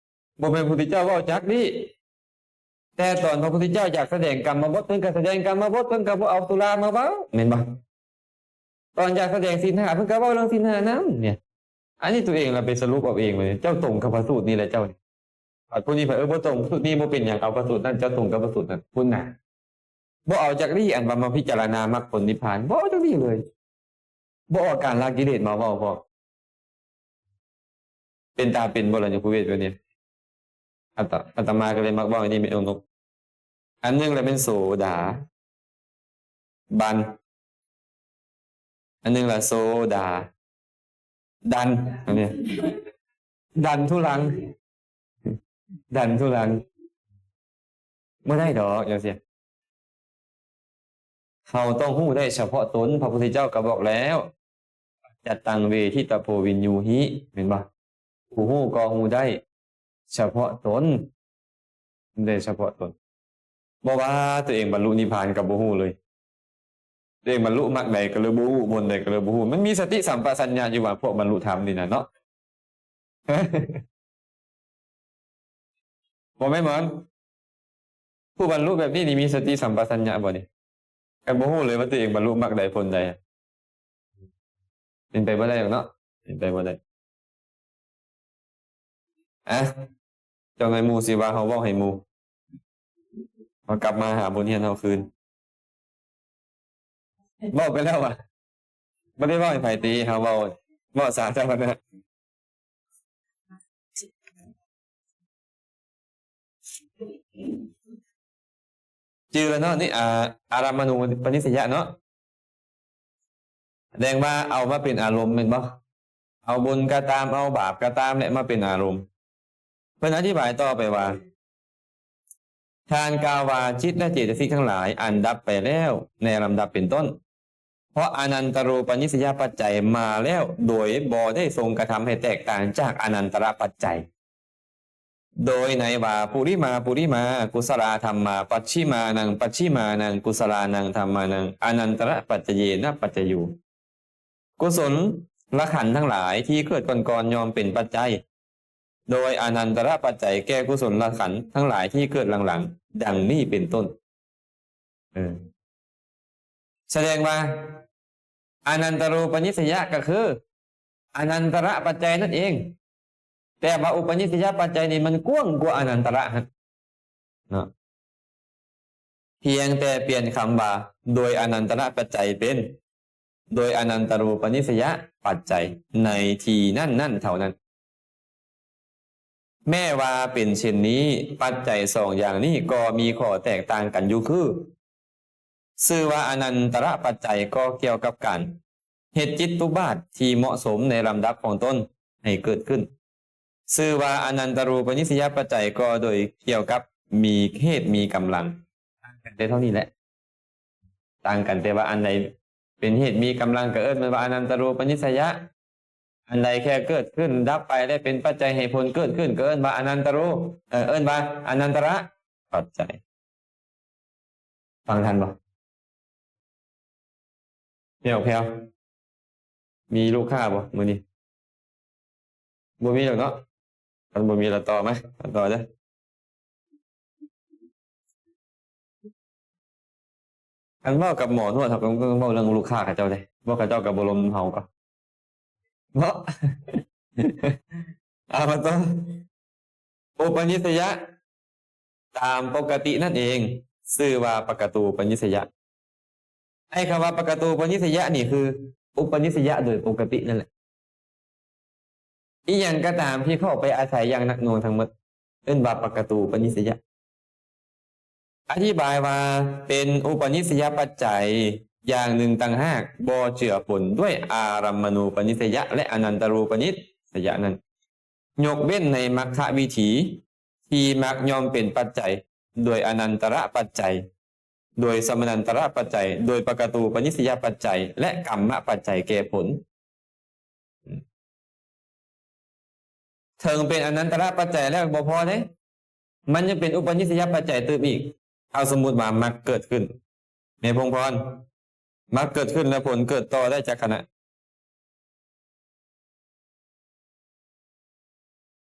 ບໍ່ແມ່ນພະພຸດທະເຈົ້າເວົ້າຈັກນີ້. ແຕ່ຕອນພະພຸດທະເຈົ້າຢາກສະແດງກຳມະບົດ ເພິ່ນກໍສະແດງກຳມະບົດ, ເພິ່ນກໍບໍ່ເອົາສຸລາມາເວົ້າ ແມ່ນບໍ່? ຕອນຢາກສະແດງສິນຫ້າ ເພິ່ນກໍເວົ້າເລື່ອງສິນຫ້ານຳ. ເນຍ ອັນນີ້ຕົວເອງລະໄປສະຫຼຸບເອົາເອງເລີຍ. ເຈົ້າຕົງກັບພະສູດນີ້ແຫຼະເຈົ້ານີ້. ບາດຜູ້ນີ້ ເອີ ບໍ່ຕົງ ພະສູດນີ້ບໍ່ເປັນຫຍັງ, ເອົາພະສູດນັ້ນ, ເຈົ້າຕົງກັບພະສູດນັ້ນ ພຸ້ນນະ. ບໍ່ເອົາຈັກດີ້ ອັນວ່າມາພິຈາລະນາມັກຜົນນິບພານ ບໍ່ເອົາຈັກດີ້ເລີຍ. ບໍ່ເອົາການລະກິເລດມາເວົ້າພ້ອມ. ເປັນຕາເປັນບໍ່ລະ ຍາຄູເວດ ແບບນີ້? ອາດຕະ ອາດຕະມາກໍເລີຍມັກເວົ້າອັນນີ້ແມ່ນອົງນົກ. ອັນໜຶ່ງລະແມ່ນໂສດາບັນ, ອັນໜຶ່ງລະໂສດາດັນ. ອັນນີ້ດັນທຸລັງ ດັນທຸລັງ ບໍ່ໄດ້ດອກຈັ່ງຊີ້. ເຮົາຕ້ອງຮູ້ໄດ້ສະເພາະຕົນ. ພະພຸດທະເຈົ້າກໍບອກແລ້ວ ປັດຈະຕັງ ເວທິຕະໂພ ວິນຍູຫິ ແມ່ນບໍ່? ຜູ້ຮູ້ກໍຮູ້ໄດ້ສະເພາະຕົນ, ໄດ້ສະເພາະຕົນ. ບໍ່ວ່າຕົວເອງບັນລຸນິບພານກໍບໍ່ຮູ້ເລີຍ. ຕົວເອງບັນລຸມັກໃດກໍເລີຍບໍ່ຮູ້, ບົນໃດກໍເລີຍບໍ່ຮູ້. ມັນມີສະຕິສຳປະຊັນຍະຢູ່ວ່າພວກບັນລຸທຳນີ້ນະເນາະ. ບໍ່ແມ່ນບໍ່? ຜູ້ບັນລຸແບບນີ້ນີ້ມີສະຕິສຳປະຊັນຍະບໍ່ນີ້? ກໍບໍ່ຮູ້ເລີຍວ່າຕົວເອງບັນລຸມັກໃດຜົນໃດ. ເປັນໄປບໍ່ໄດ້ດອກເນາະ, ເປັນໄປບໍ່ໄດ້. ອະ ເຈົ້ານາຍໝູ່ຊິວ່າເຮົາເວົ້າໃຫ້ໝູ່. ເຮົາກັບມາຫາບົດຮຽນເຮົາຄືນ. ເວົ້າໄປແລ້ວຫວາ? ບໍ່ໄດ້ເວົ້າໃຫ້ໃຜຕິ, ເຮົາເວົ້າ ເວົ້າສາທາລະນະ. ຈື່ແລ້ວເນາະ ນີ້ ອາ ອາລັມມະນູປະນິສະຍະເນາະ. ສະແດງວ່າເອົາມາເປັນອາລົມແມ່ນບໍ່? ເອົາບຸນກໍຕາມ ເອົາບາບກໍຕາມແຫຼະມາເປັນອາລົມ. ເພິ່ນອະທິບາຍຕໍ່ໄປວ່າ ທ່ານກ່າວວ່າ ຈິດ ແລະ ເຈດຕະສິກທັງຫຼາຍອັນດັບໄປແລ້ວໃນລຳດັບເປັນຕົ້ນ ເພາະອະນັນຕະຮູປະນິສະຍະປັດໄຈມາແລ້ວ ໂດຍບໍ່ໄດ້ຊົງກະທຳໃຫ້ແຕກຕ່າງຈາກອະນັນຕະລະປັດໄຈ. ໂດຍໃນວ່າ ປຸລິມາ ປຸລິມາ ກຸສະລາທຳມາ ປັດຊິມານັງ ປັດຊິມານັງ ກຸສະລານັງທຳມານັງ ອະນັນຕະລະປັດຈະເຍນະປັດຈະໂຍ. ກຸສົນລະຂັນທັງຫຼາຍທີ່ເກີດກ່ອນໆ ຍ່ອມເປັນປັດໄຈ ໂດຍອະນັນຕະລະປັດໄຈແກ່ກຸສົນລະຂັນທັງຫຼາຍທີ່ເກີດຫຼັງໆ ດັ່ງນີ້ເປັນຕົ້ນ. ເອີ ສະແດງວ່າ ອະນັນຕະຮູປະນິສະຍະກໍຄືອະນັນຕະລະປັດໄຈນັ້ນເອງ. ແຕ່ວ່າອຸປະນິສະຍະປັດໄຈນີ້ມັນກວ້າງກວ່າອະນັນຕະລະຫັ້ນເນາະ. ພຽງແຕ່ປ່ຽນຄຳວ່າ ໂດຍອະນັນຕະລະປັດໄຈ ເປັນ ໂດຍອະນັນຕະຮູປະນິສະຍະປັດໄຈ ໃນທີ່ນັ້ນໆ ເທົ່ານັ້ນ. ແມ້ວ່າເປັນເຊັ່ນນີ້, ປັດໄຈສອງຢ່າງນີ້ກໍມີຂໍ້ແຕກຕ່າງກັນຢູ່ຄື ຊື່ວ່າອະນັນຕະລະປັດໄຈກໍກ່ຽວກັບການເຮັດຈິດຕຸບາດທີ່ເໝາະສົມໃນລຳດັບຂອງຕົນໃຫ້ເກີດຂຶ້ນ. ຊື່ວ່າອະນັນຕະຮູປະນິສະຍະປັດໄຈກໍໂດຍກ່ຽວກັບມີເຫດມີກຳລັງ ກັນແຕ່ເທົ່ານີ້ແຫຼະ. ຕ່າງກັນແຕ່ວ່າອັນໃດເປັນເຫດມີກຳລັງກໍເອີ້ນມັນວ່າອະນັນຕະຮູປະນິດສະຍະ, ອັນໃດແຄ່ເກີດຂຶ້ນດັບໄປ ແລະ ເປັນປັດໄຈໃຫ້ຜົນເກີດຂຶ້ນ ກໍເອີ້ນວ່າອະນັນຕະຮູ ເອີ້ນວ່າອະນັນຕະລະປັດໄຈ. ຟັງທັນບໍ່? ແຜ່ວໆ ມີລູກຄ້າບໍ່ມື້ນີ້? ບໍ່ມີດອກເນາະ. ຄັນບໍ່ມີລະຕໍ່ມາ ຕໍ່ເດີ້. ຄັນເວົ້າກັບໝໍນວດ ເຮົາກໍຕ້ອງເວົ້າເລື່ອງລູກຄ້າເຂົາເຈົ້າເດ້. ເວົ້າເຂົາເຈົ້າກໍບໍ່ລົມເຮົາກໍ ເນາະ. ເອົາມາຕໍ່. ອຸປະນິດສະຍະຕາມປົກກະຕິນັ້ນເອງ ຊື່ວ່າປະກະຕູປະນິດສະຍະ. ໄອ້ຄຳວ່າປະກະຕູປະນິດສະຍະນີ້ ຄືອຸປະນິດສະຍະໂດຍປົກກະຕິນັ້ນແຫຼະ. ອີ່ຫຍັງກໍຕາມທີ່ເຂົ້າໄປອາໄສຢ່າງໜັກໜ່ວງທັງໝົດ ເອີ້ນວ່າປະກະຕູປະນິດສະຍະ. ອະທິບາຍວ່າເປັນອຸປະນິດສະຍະປັດໄຈຢ່າງໜຶ່ງຕ່າງຫາກ, ບໍ່ເຈືອປົນດ້ວຍອາລັມມະນູປະນິດສະຍະ ແລະ ອະນັນຕະຮູປະນິດສະຍະນັ້ນ, ຍົກເວັ້ນໃນມັກຄະວິຖີທີ່ມັກຍ່ອມເປັນປັດໄຈໂດຍອະນັນຕະລະປັດໄຈ, ໂດຍສະມະນັນຕະລະປັດໄຈ, ໂດຍປະກະຕູປະນິດສະຍະປັດໄຈ ແລະ ກຳມະປັດໄຈແກ່ຜົນ. ເຖິງເປັນອະນັນຕະລະປັດໄຈແລ້ວບໍ່ພໍເດ້, ມັນຍັງເປັນອຸປະນິດສະຍະປັດໄຈຕື່ມອີກ. ເອົາ ສົມມຸດວ່າມັກເກີດຂຶ້ນ, ແມ່ພົງພອນ, ມັກເກີດຂຶ້ນແລ້ວຜົນເກີດຕໍ່ໄດ້ຈັກຂະນະ?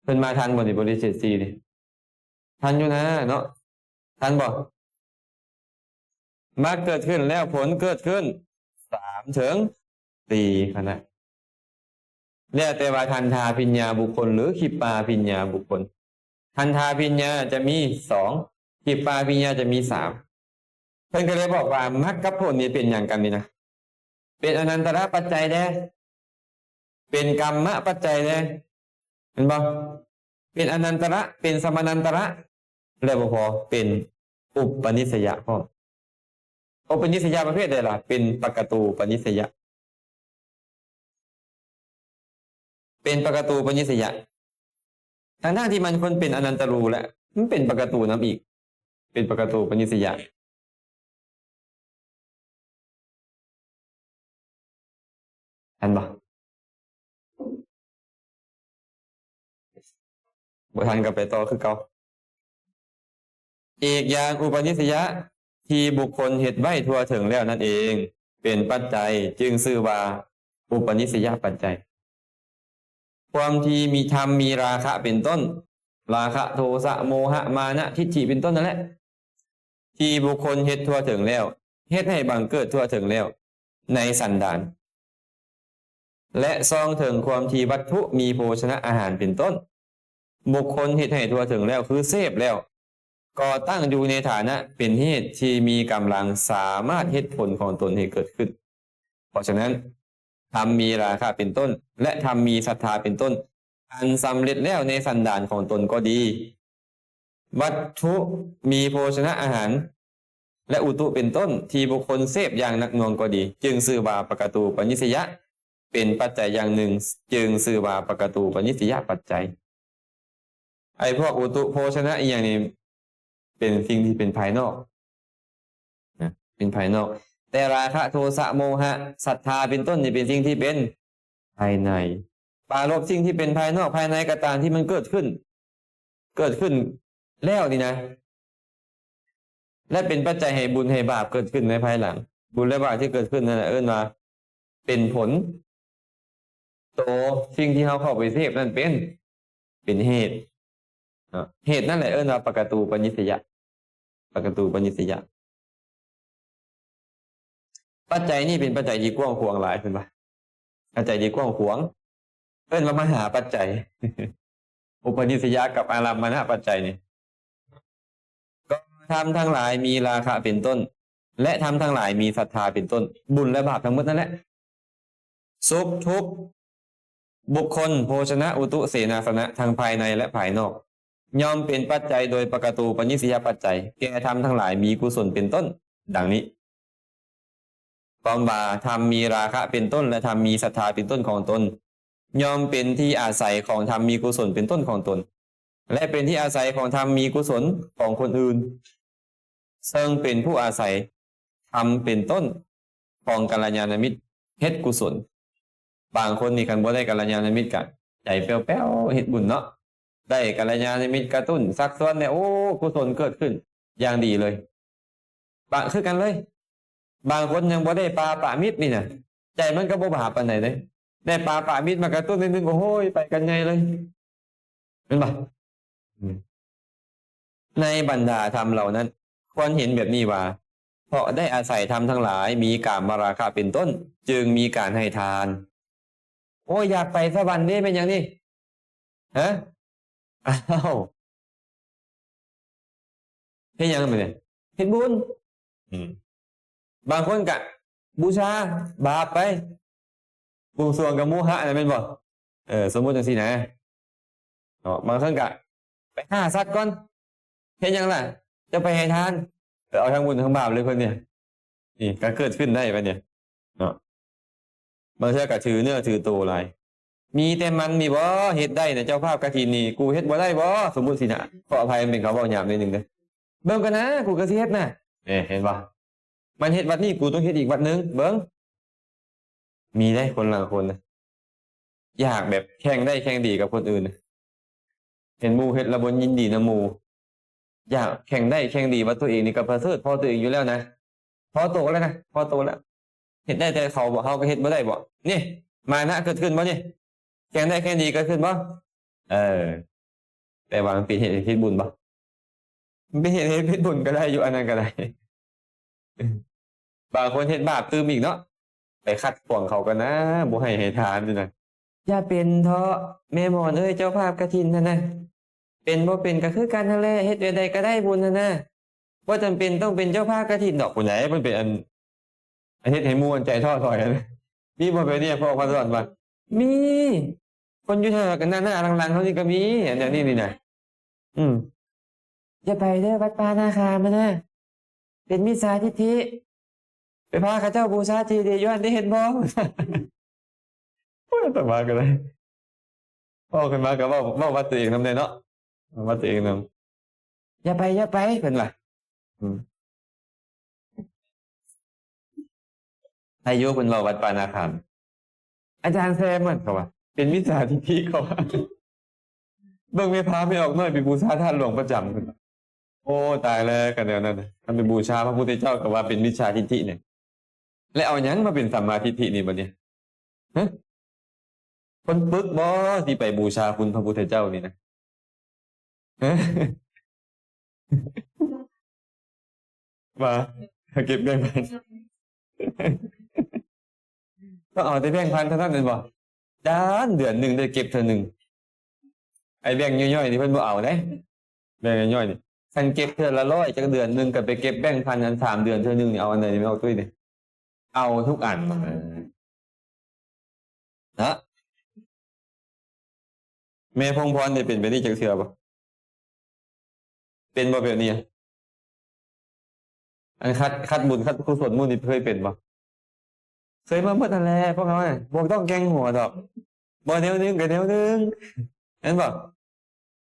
ເພິ່ນມາທັນບໍ່ນີ້ ບໍລິເສດສີ່ນີ້? ທັນຢູ່ນາເນາະ, ທັນບໍ່? ມັກເກີດຂຶ້ນແລ້ວຜົນເກີດຂຶ້ນ ສາມເຖິງສີ່ຂະນະ, ແລ້ວແຕ່ວ່າທັນທາພິນຍາບຸກຄົນ ຫຼື ຄິບປາພິນຍາບຸກຄົນ. ທັນທາພິນຍາຈະມີສອງ, ຄິບປາພິນຍາຈະມີສາມ. ເພິ່ນກໍເລີຍບອກວ່າ ມັກກັບຜົນນີ້ເປັນຫຍັງກັນນີ້ນະ? ເປັນອະນັນຕະລະປັດໄຈແດ່, ເປັນກຳມະປັດໄຈແດ່, ແມ່ນບໍ່? ເປັນອະນັນຕະລະ, ເປັນສະມະນັນຕະລະ ແລ້ວບໍ່ພໍ, ເປັນອຸປະນິດສະຍະພ້ອມ. ອຸປະນິດສະຍະປະເພດໃດລະ? ເປັນປະກະຕູປະນິດສະຍະ. ເປັນປະກະຕູປະນິດສະຍະ, ທັງໆທີ່ມັນຄວນເປັນອະນັນຕະຮູແຫຼະ, ມັນເປັນປະກະຕູນຳອີກ, ເປັນປະກະຕູປະນິດສະຍະ. ທັນບໍ່? ບໍ່ທັນກໍໄປຕໍ່ຄືເກົ່າ. ອີກຢ່າງ ອຸປະນິດສະຍະທີ່ບຸກຄົນເຮັດໄວ້ທົ່ວເຖິງແລ້ວນັ້ນເອງ ເປັນປັດໄຈ ຈຶ່ງຊື່ວ່າອຸປະນິດສະຍະປັດໄຈ. ຄວາມທີ່ມີ ທຳມີລາຄະເປັນຕົ້ນ, ລາຄະ ໂທສະ ໂມຫະ ມານະ ທິດຖິເປັນຕົ້ນນັ້ນແຫຼະ, ທີ່ບຸກຄົນເຮັດທົ່ວເຖິງແລ້ວ, ເຮັດໃຫ້ບັງເກີດທົ່ວເຖິງແລ້ວໃນສັນດານ ແລະ ສ່ອງເຖິງຄວາມທີ່ວັດຖຸມີໂພຊະນະອາຫານເປັນຕົ້ນ, ບຸກຄົນເຮັດໃຫ້ທົ່ວເຖິງແລ້ວ ຄືເສບແລ້ວ, ກໍຕັ້ງຢູ່ໃນຖານະເປັນເຫດທີ່ມີກຳລັງສາມາດເຮັດຜົນຂອງຕົນໃຫ້ເກີດຂຶ້ນ. ເພາະສະນັ້ນ, ທຳມີລາຄະເປັນຕົ້ນ ແລະ ທຳມີສັດທາເປັນຕົ້ນ ອັນສຳເລັດແລ້ວໃນສັນດານຂອງຕົນກໍດີ, ວັດຖຸມີໂພຊະນະອາຫານ ແລະ ອຸຕຸເປັນຕົ້ນ ທີ່ບຸກຄົນເສບຢ່າງໜັກໜ່ວງກໍດີ, ຈຶ່ງຊື່ວ່າປະກະຕູປະນິດສະຍະ ເປັນປັດໄຈຢ່າງໜຶ່ງ, ຈຶ່ງຊື່ວ່າປະກະຕູປະນິດສະຍະປັດໄຈ. ໄອ້ພວກອຸຕຸໂພຊະນະອີ່ຫຍັງນີ້ ເປັນສິ່ງທີ່ເປັນພາຍນອກນະ, ເປັນພາຍນອກ. ແຕ່ລາຄະ ໂທສະ ໂມຫະ ສັດທາເປັນຕົ້ນນີ້ ເປັນສິ່ງທີ່ເປັນພາຍໃນ. ປາລົບສິ່ງທີ່ເປັນພາຍນອກພາຍໃນກໍຕາມທີ່ມັນເກີດຂຶ້ນ, ເກີດຂຶ້ນແລ້ວນີ້ນະ, ແລະ ເປັນປັດໄຈໃຫ້ບຸນໃຫ້ບາບເກີດຂຶ້ນໃນພາຍຫຼັງ. ບຸນ ແລະ ບາບທີ່ເກີດຂຶ້ນນັ້ນນະ ເອີ້ນວ່າເປັນຜົນ. ໂຕສິ່ງທີ່ເຮົາເຂົ້າໄປເສບນັ້ນເປັນ, ເປັນເຫດເນາະ. ເຫດນັ້ນແຫຼະເອີ້ນວ່າປະກະຕູປະນິດສະຍະ, ປະກະຕູປະນິດສະຍະ. ປັດໄຈນີ້ເປັນປັດໄຈທີ່ກວ້າງຂວາງຫຼາຍ, ເພິ່ນວ່າ ປັດໄຈທີ່ກວ້າງຂວາງ ເອີ້ນວ່າມະຫາປັດໄຈ. ອຸປະນິດສະຍະກັບອາລັມມະນະປັດໄຈນີ້ ກໍທຳທັງຫຼາຍມີລາຄະເປັນຕົ້ນ ແລະ ທຳທັງຫຼາຍມີສັດທາເປັນຕົ້ນ, ບຸນ ແລະ ບາບທັງໝົດນັ້ນແຫຼະ, ສຸກ ທຸກ ບຸກຄົນ ໂພຊະນະ ອຸຕຸ ເສນາສະນະ ທັງພາຍໃນ ແລະ ພາຍນອກ ຍ່ອມເປັນປັດໄຈໂດຍປະກະຕູປະນິດສະຍະປັດໄຈ ແກ່ທຳທັງຫຼາຍມີກຸສົນເປັນຕົ້ນ ດັ່ງນີ້. ຄວາມວ່າ ທຳມີລາຄະເປັນຕົ້ນ ແລະ ທຳມີສັດທາເປັນຕົ້ນຂອງຕົນ ຍ່ອມເປັນທີ່ອາໄສຂອງທຳມີກຸສົນເປັນຕົ້ນຂອງຕົນ ແລະ ເປັນທີ່ອາໄສຂອງທຳມີກຸສົນຂອງຄົນອື່ນ. ເຊິ່ງເປັນຜູ້ອາໄສທຳເປັນຕົ້ນຂອງກັນລະຍານະມິດເຮັດກຸສົນ. ບາງຄົນນີ້ຄັນບໍ່ໄດ້ກັນລະຍານະມິດກະໃຈແປ້ວໆເຮັດບຸນເນາະ, ໄດ້ກັນລະຍານະມິດກະຕຸ້ນຊັກຊວນແລ້ວ ໂອ້ ກຸສົນເກີດຂຶ້ນຢ່າງດີເລີຍ. ບາງ ຄືກັນເລີຍ ບາງຄົນຍັງບໍ່ໄດ້ປາປະມິດນີ້ນະ ໃຈມັນກໍບໍ່ບາບປານໃດເດ້, ໄດ້ປາປະມິດມາກະຕຸ້ນໜ້ອຍໜຶ່ງ ໂອ້ໂຫຍ ໄປກັນໃຫຍ່ເລີຍ ແມ່ນບໍ່? ອືມ ໃນບັນດາທຳເຫຼົ່ານັ້ນ ຄວນເຫັນແບບນີ້ວ່າ ເພາະໄດ້ອາໄສທຳທັງຫຼາຍ ມີກາມະລາຄະເປັນຕົ້ນ ຈຶ່ງມີການໃຫ້ທານ. ໂອ້ຍ ຢາກໄປສະຫວັນເດ້ ແມ່ນຫຍັງນີ້? ຮະ? ອ້າວ ເຮັດຫຍັງບັດນີ້? ເຮັດບຸນ. ອືມ ບາງຄົນກະບູຊາບາບໄປ, ບວງສວງກັບໂມຫະນະ ແມ່ນບໍ່? ເອີ ສົມມຸດຈັ່ງຊີ້ນະເນາະ. ບາງຄົນກະໄປຂ້າສັດກ່ອນ. ເຮັດຫຍັງລະ? ຈະໄປໃຫ້ທານ. ເອີ ເອົາທັງບຸນທັງບາບເລີຍເພິ່ນນີ້. ນີ້ກະເກີດຂຶ້ນໄດ້ບັດນີ້ເນາະ. ບາງເທື່ອກະຖືເນື້ອຖືໂຕຫຼາຍ. ມີແຕ່ມັນນີ້ບໍ່ເຮັດໄດ້ນະ ເຈົ້າພາບກະຖິນນີ້ ກູເຮັດບໍ່ໄດ້ບໍ່? ສົມມຸດຊີ້ນະ, ຂໍອະໄພ ມັນເປັນຄຳເວົ້າຫຍາບໜ້ອຍໜຶ່ງເດີ. ເບິ່ງກ່ອນນະ ກູກະຊິເຮັດນະ. ເອີ ເຫັນບໍ່? ມັນເຮັດວັດນີ້ ກູຕ້ອງເຮັດອີກວັດໜຶ່ງ. ເບິ່ງ ມີເດ້ຄົນລາງຄົນນະ ຢາກແບບແຂ່ງໄດ້ແຂ່ງດີກັບຄົນອື່ນ, ເຫັນໝູ່ເຮັດແລ້ວບໍ່ຍິນດີນຳໝູ່, ຢາກແຂ່ງໄດ້ແຂ່ງດີວ່າຕົວເອງນີ້ກໍປະເສີດພໍຕົວເອງຢູ່ແລ້ວນະ, ພໍໂຕແລ້ວນະ, ພໍໂຕແລ້ວ. ເຮັດໄດ້ແຕ່ເຂົາບໍ? ເຮົາກໍເຮັດບໍ່ໄດ້ບໍ? ນີ້ ມານະເກີດຂຶ້ນບໍນີ້? ແຂ່ງໄດ້ແຂ່ງດີເກີດຂຶ້ນບໍ? ເອີ ແຕ່ວ່າມັນເປັນເຫດໃຫ້ຜິດບຸນບໍ? ມັນເປັນເຫດໃຫ້ຜິດບຸນກໍໄດ້ຢູ່ ອັນນັ້ນກໍໄດ້. ບາງຄົນເຮັດບາບຕື່ມອີກເນາະ, ໄປຂັດຂວາງເຂົາກໍນະ, ບໍ່ໃຫ້ໃຫ້ທານຢູ່ນະ. ຢ່າເປັນເທາະ ແມ່ໝອນເອີຍ, ເຈົ້າພາບກະຖິນຫັ້ນນະ, ເປັນບໍ່ເປັນກໍຄືກັນຫັ້ນແຫຼະ, ເຮັດແນວໃດກໍໄດ້ບຸນຫັ້ນນະ, ບໍ່ຈຳເປັນຕ້ອງເປັນເຈົ້າພາບກະຖິນດອກ. ຜູ້ໃດມັນເປັນອັນ ເຮັດໃຫ້ໝູ່ອັນໃຈທໍ້ຖອຍຫັ້ນ. ມີບໍ່ແບບນີ້? ພໍ່ພາສອນວ່າ ມີ. ຄົນຢູ່ແຖວກັນໜ້າໆຫຼັງໆເຮົານີ້ກໍມີ ອັນແນວນີ້ນີ້ນະ. ອືມ ຢ່າໄປເດີ ວັດປ່ານາຄາມຫັ້ນນະ, ເປັນມິດສາທິດຖິ, ໄປພາເຂົາເຈົ້າບູຊາທີ່ເດຍຢູ່ຫັ້ນໄດ້ເຫັນບໍ່? ໂອ້ຍ ອາດຕະມາກໍໄດ້ ເວົ້າຂຶ້ນມາກໍເວົ້າ ເວົ້າວ່າຕົວເອງນຳແດ່ເນາະ, ເວົ້າວ່າຕົວເອງນຳ. ຢ່າໄປ ຢ່າໄປ ເພິ່ນວ່າ. ອືມ ໃຜຢູ່ ເພິ່ນເວົ້າວັດປ່ານາຄາມ. ອາຈານແຊມ ເພິ່ນ ເຂົາວ່າ ເປັນມິດສາທິດຖິ ເຂົາວ່າ. ເບິ່ງແມ່ພາແມ່ອອກນ້ອຍໄປບູຊາທາດຫຼວງປະຈຳ ເພິ່ນວ່າ. ໂອ້ ຕາຍແລ້ວ ຄັນແນວນັ້ນນະ, ຄັນໄປບູຊາພະພຸດທະເຈົ້າກໍວ່າເປັນມິດສາທິດຖິນີ້, ແລ້ວເອົາຫຍັງມາເປັນສຳມາທິດຖິນີ້ບັດນີ້? ຮະ? ເພິ່ນຝຶກບໍ່ ຊິໄປບູຊາຄຸນພະພຸດທະເຈົ້ານີ້ນະ? ຮະ? ວ່າເກັບແບ່ງພັນ ຕ້ອງເອົາແຕ່ແບ່ງພັນເທົ່ານັ້ນແມ່ນບໍ່? ດ້ານເດືອນໜຶ່ງໄດ້ເກັບເທື່ອໜຶ່ງ. ໄອ້ແບ່ງຍ່ອຍໆນີ້ເພິ່ນບໍ່ເອົາເດ້, ແບ່ງຍ່ອຍໆນີ້ ຄັນເກັບເທື່ອລະຮ້ອຍ ຈັກເດືອນໜຶ່ງກໍໄປເກັບແບ່ງພັນອັນສາມເດືອນເທື່ອໜຶ່ງນີ້, ເອົາອັນໃດນີ້ແມ່ອອກຕຸ້ຍນີ້? ເອົາທຸກອັນ. ນະ ແມ່ພົງພອນໄດ້ເປັນແບບນີ້ຈັກເທື່ອບໍ່? ເປັນບໍ່ແບບນີ້? ອັນຂັດ ຂັດບຸນຂັດກຸສົນໝູ່ນີ້ເຄີຍເປັນບໍ່? ເຄີຍມາໝົດຫັ້ນແຫຼະພວກເຮົານະ, ບໍ່ຕ້ອງແກ່ງຫົວດອກ, ບໍ່ແນວໜຶ່ງກໍແນວໜຶ່ງ ແມ່ນບໍ່?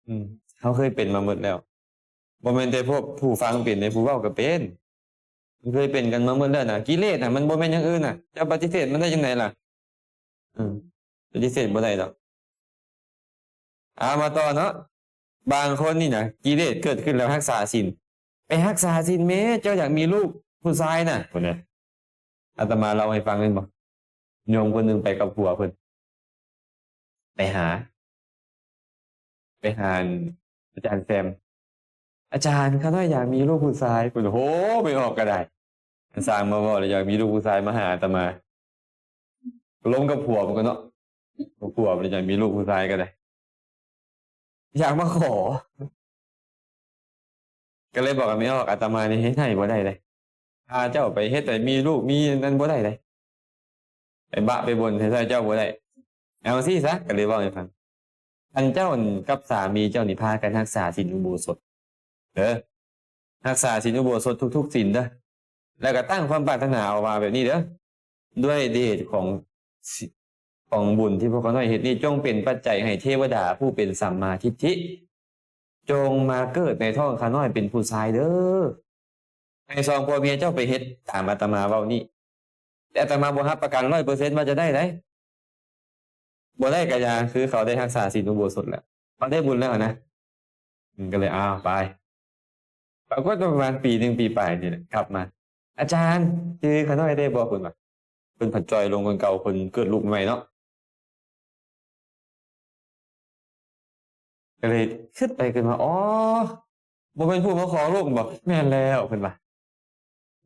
ອືມ ເຮົາເຄີຍເປັນມາໝົດແລ້ວ. ບໍ່ແມ່ນແຕ່ພວກຜູ້ຟັງເປັນເດ້, ຜູ້ເວົ້າກໍເປັນ. ມັນເຄີຍເປັນກັນມາໝົດແລ້ວນະ. ກິເລດນະ ມັນບໍ່ແມ່ນຫຍັງອື່ນນະ. ເຈົ້າປະຕິເສດມັນໄດ້ຈັ່ງໃດລະ? ອືມ ປະຕິເສດບໍ່ໄດ້ດອກ. ເອົາ ມາຕໍ່ເນາະ. ບາງຄົນນີ້ນະ ກິເລດເກີດຂຶ້ນແລ້ວຮັກສາສິນ. ໄປຮັກສາສິນແມ້ ເຈົ້າຢາກມີລູກຜູ້ຊາຍນະ ພຸ້ນນະ. ອາດຕະມາເລົ່າໃຫ້ຟັງແມ່ນບໍ່? ໂຍມຄົນໜຶ່ງໄປກັບຜົວເພິ່ນ ໄປຫາ ໄປຫາ ອາຈານແຊມ. ອາຈານ ຂ້ານ້ອຍຢາກມີລູກຜູ້ຊາຍ. ເພິ່ນ ໂຫ ໄປອອກກໍໄດ້. ສ້າງມາເວົ້າແລ້ວ ຢາກມີລູກຜູ້ຊາຍມາຫາອາດຕະມາ. ລົມກັບຜົວເພິ່ນກໍເນາະ, ຜົວເພິ່ນຢາກມີລູກຜູ້ຊາຍກໍໄດ້. ຢາກມາຂໍ ກໍເລີຍບອກກັນ ແມ່ອອກ ອາດຕະມານີ້ເຮັດໃຫ້ບໍ່ໄດ້ເດ້. ພາເຈົ້າໄປເຮັດໃຫ້ມີລູກມີນັ້ນບໍ່ໄດ້ເດ້. ໄປບະໄປບົນໃສ່ເຈົ້າບໍ່ໄດ້. ເອົາຊີ້ຊະ ກໍເລີຍເວົ້າໃຫ້ຟັງ. ອັນເຈົ້າກັບສາມີເຈົ້ານີ້ພາກັນຮັກສາສິນອຸໂບສົດເດີ. ຮັກສາສິນອຸໂບສົດທຸກໆສິນເດີ. ແລ້ວກໍຕັ້ງຄວາມປາດຖະໜາເອົາວ່າແບບນີ້ເດີ. ດ້ວຍເດດຂອງ ຂອງບຸນທີ່ພວກຂ້ານ້ອຍເຮັດນີ້ ຈົ່ງເປັນປັດໄຈໃຫ້ເທວະດາຜູ້ເປັນສຳມາທິດຖິ ຈົ່ງມາເກີດໃນທ້ອງຂ້ານ້ອຍເປັນຜູ້ຊາຍເດີ. ໃຫ້ສອງຜົວເມຍເຈົ້າໄປເຮັດຕາມອາດຕະມາເວົ້ານີ້. ແຕ່ອາດຕະມາບໍ່ຮັບປະກັນຮ້ອຍເປີເຊັນວ່າຈະໄດ້ໃດ. ບໍ່ໄດ້ກະຢ່າ, ຄືເຂົາໄດ້ຮັກສາສິນອຸໂບສົດແລ້ວ, ເຂົາໄດ້ບຸນແລ້ວນະ. ເພິ່ນກໍເລີຍ ອ້າວ ໄປ. ປາກົດວ່າປະມານປີໜຶ່ງ ປີປາຍນີ້ແຫຼະ ກັບມາ, ອາຈານ ຈື່ຂ້ານ້ອຍໄດ້ບໍ່? ເພິ່ນວ່າ. ເພິ່ນພັດຈ່ອຍລົງກວ່າເກົ່າ, ເພິ່ນເກີດລູກໃໝ່ເນາະ. ກໍເລີຍຄິດໄປຄິດມາ, ອໍ ບໍ່ແມ່ນຜູ້ມາຂໍລູກບໍ? ແມ່ນແລ້ວ ເພິ່ນວ່າ.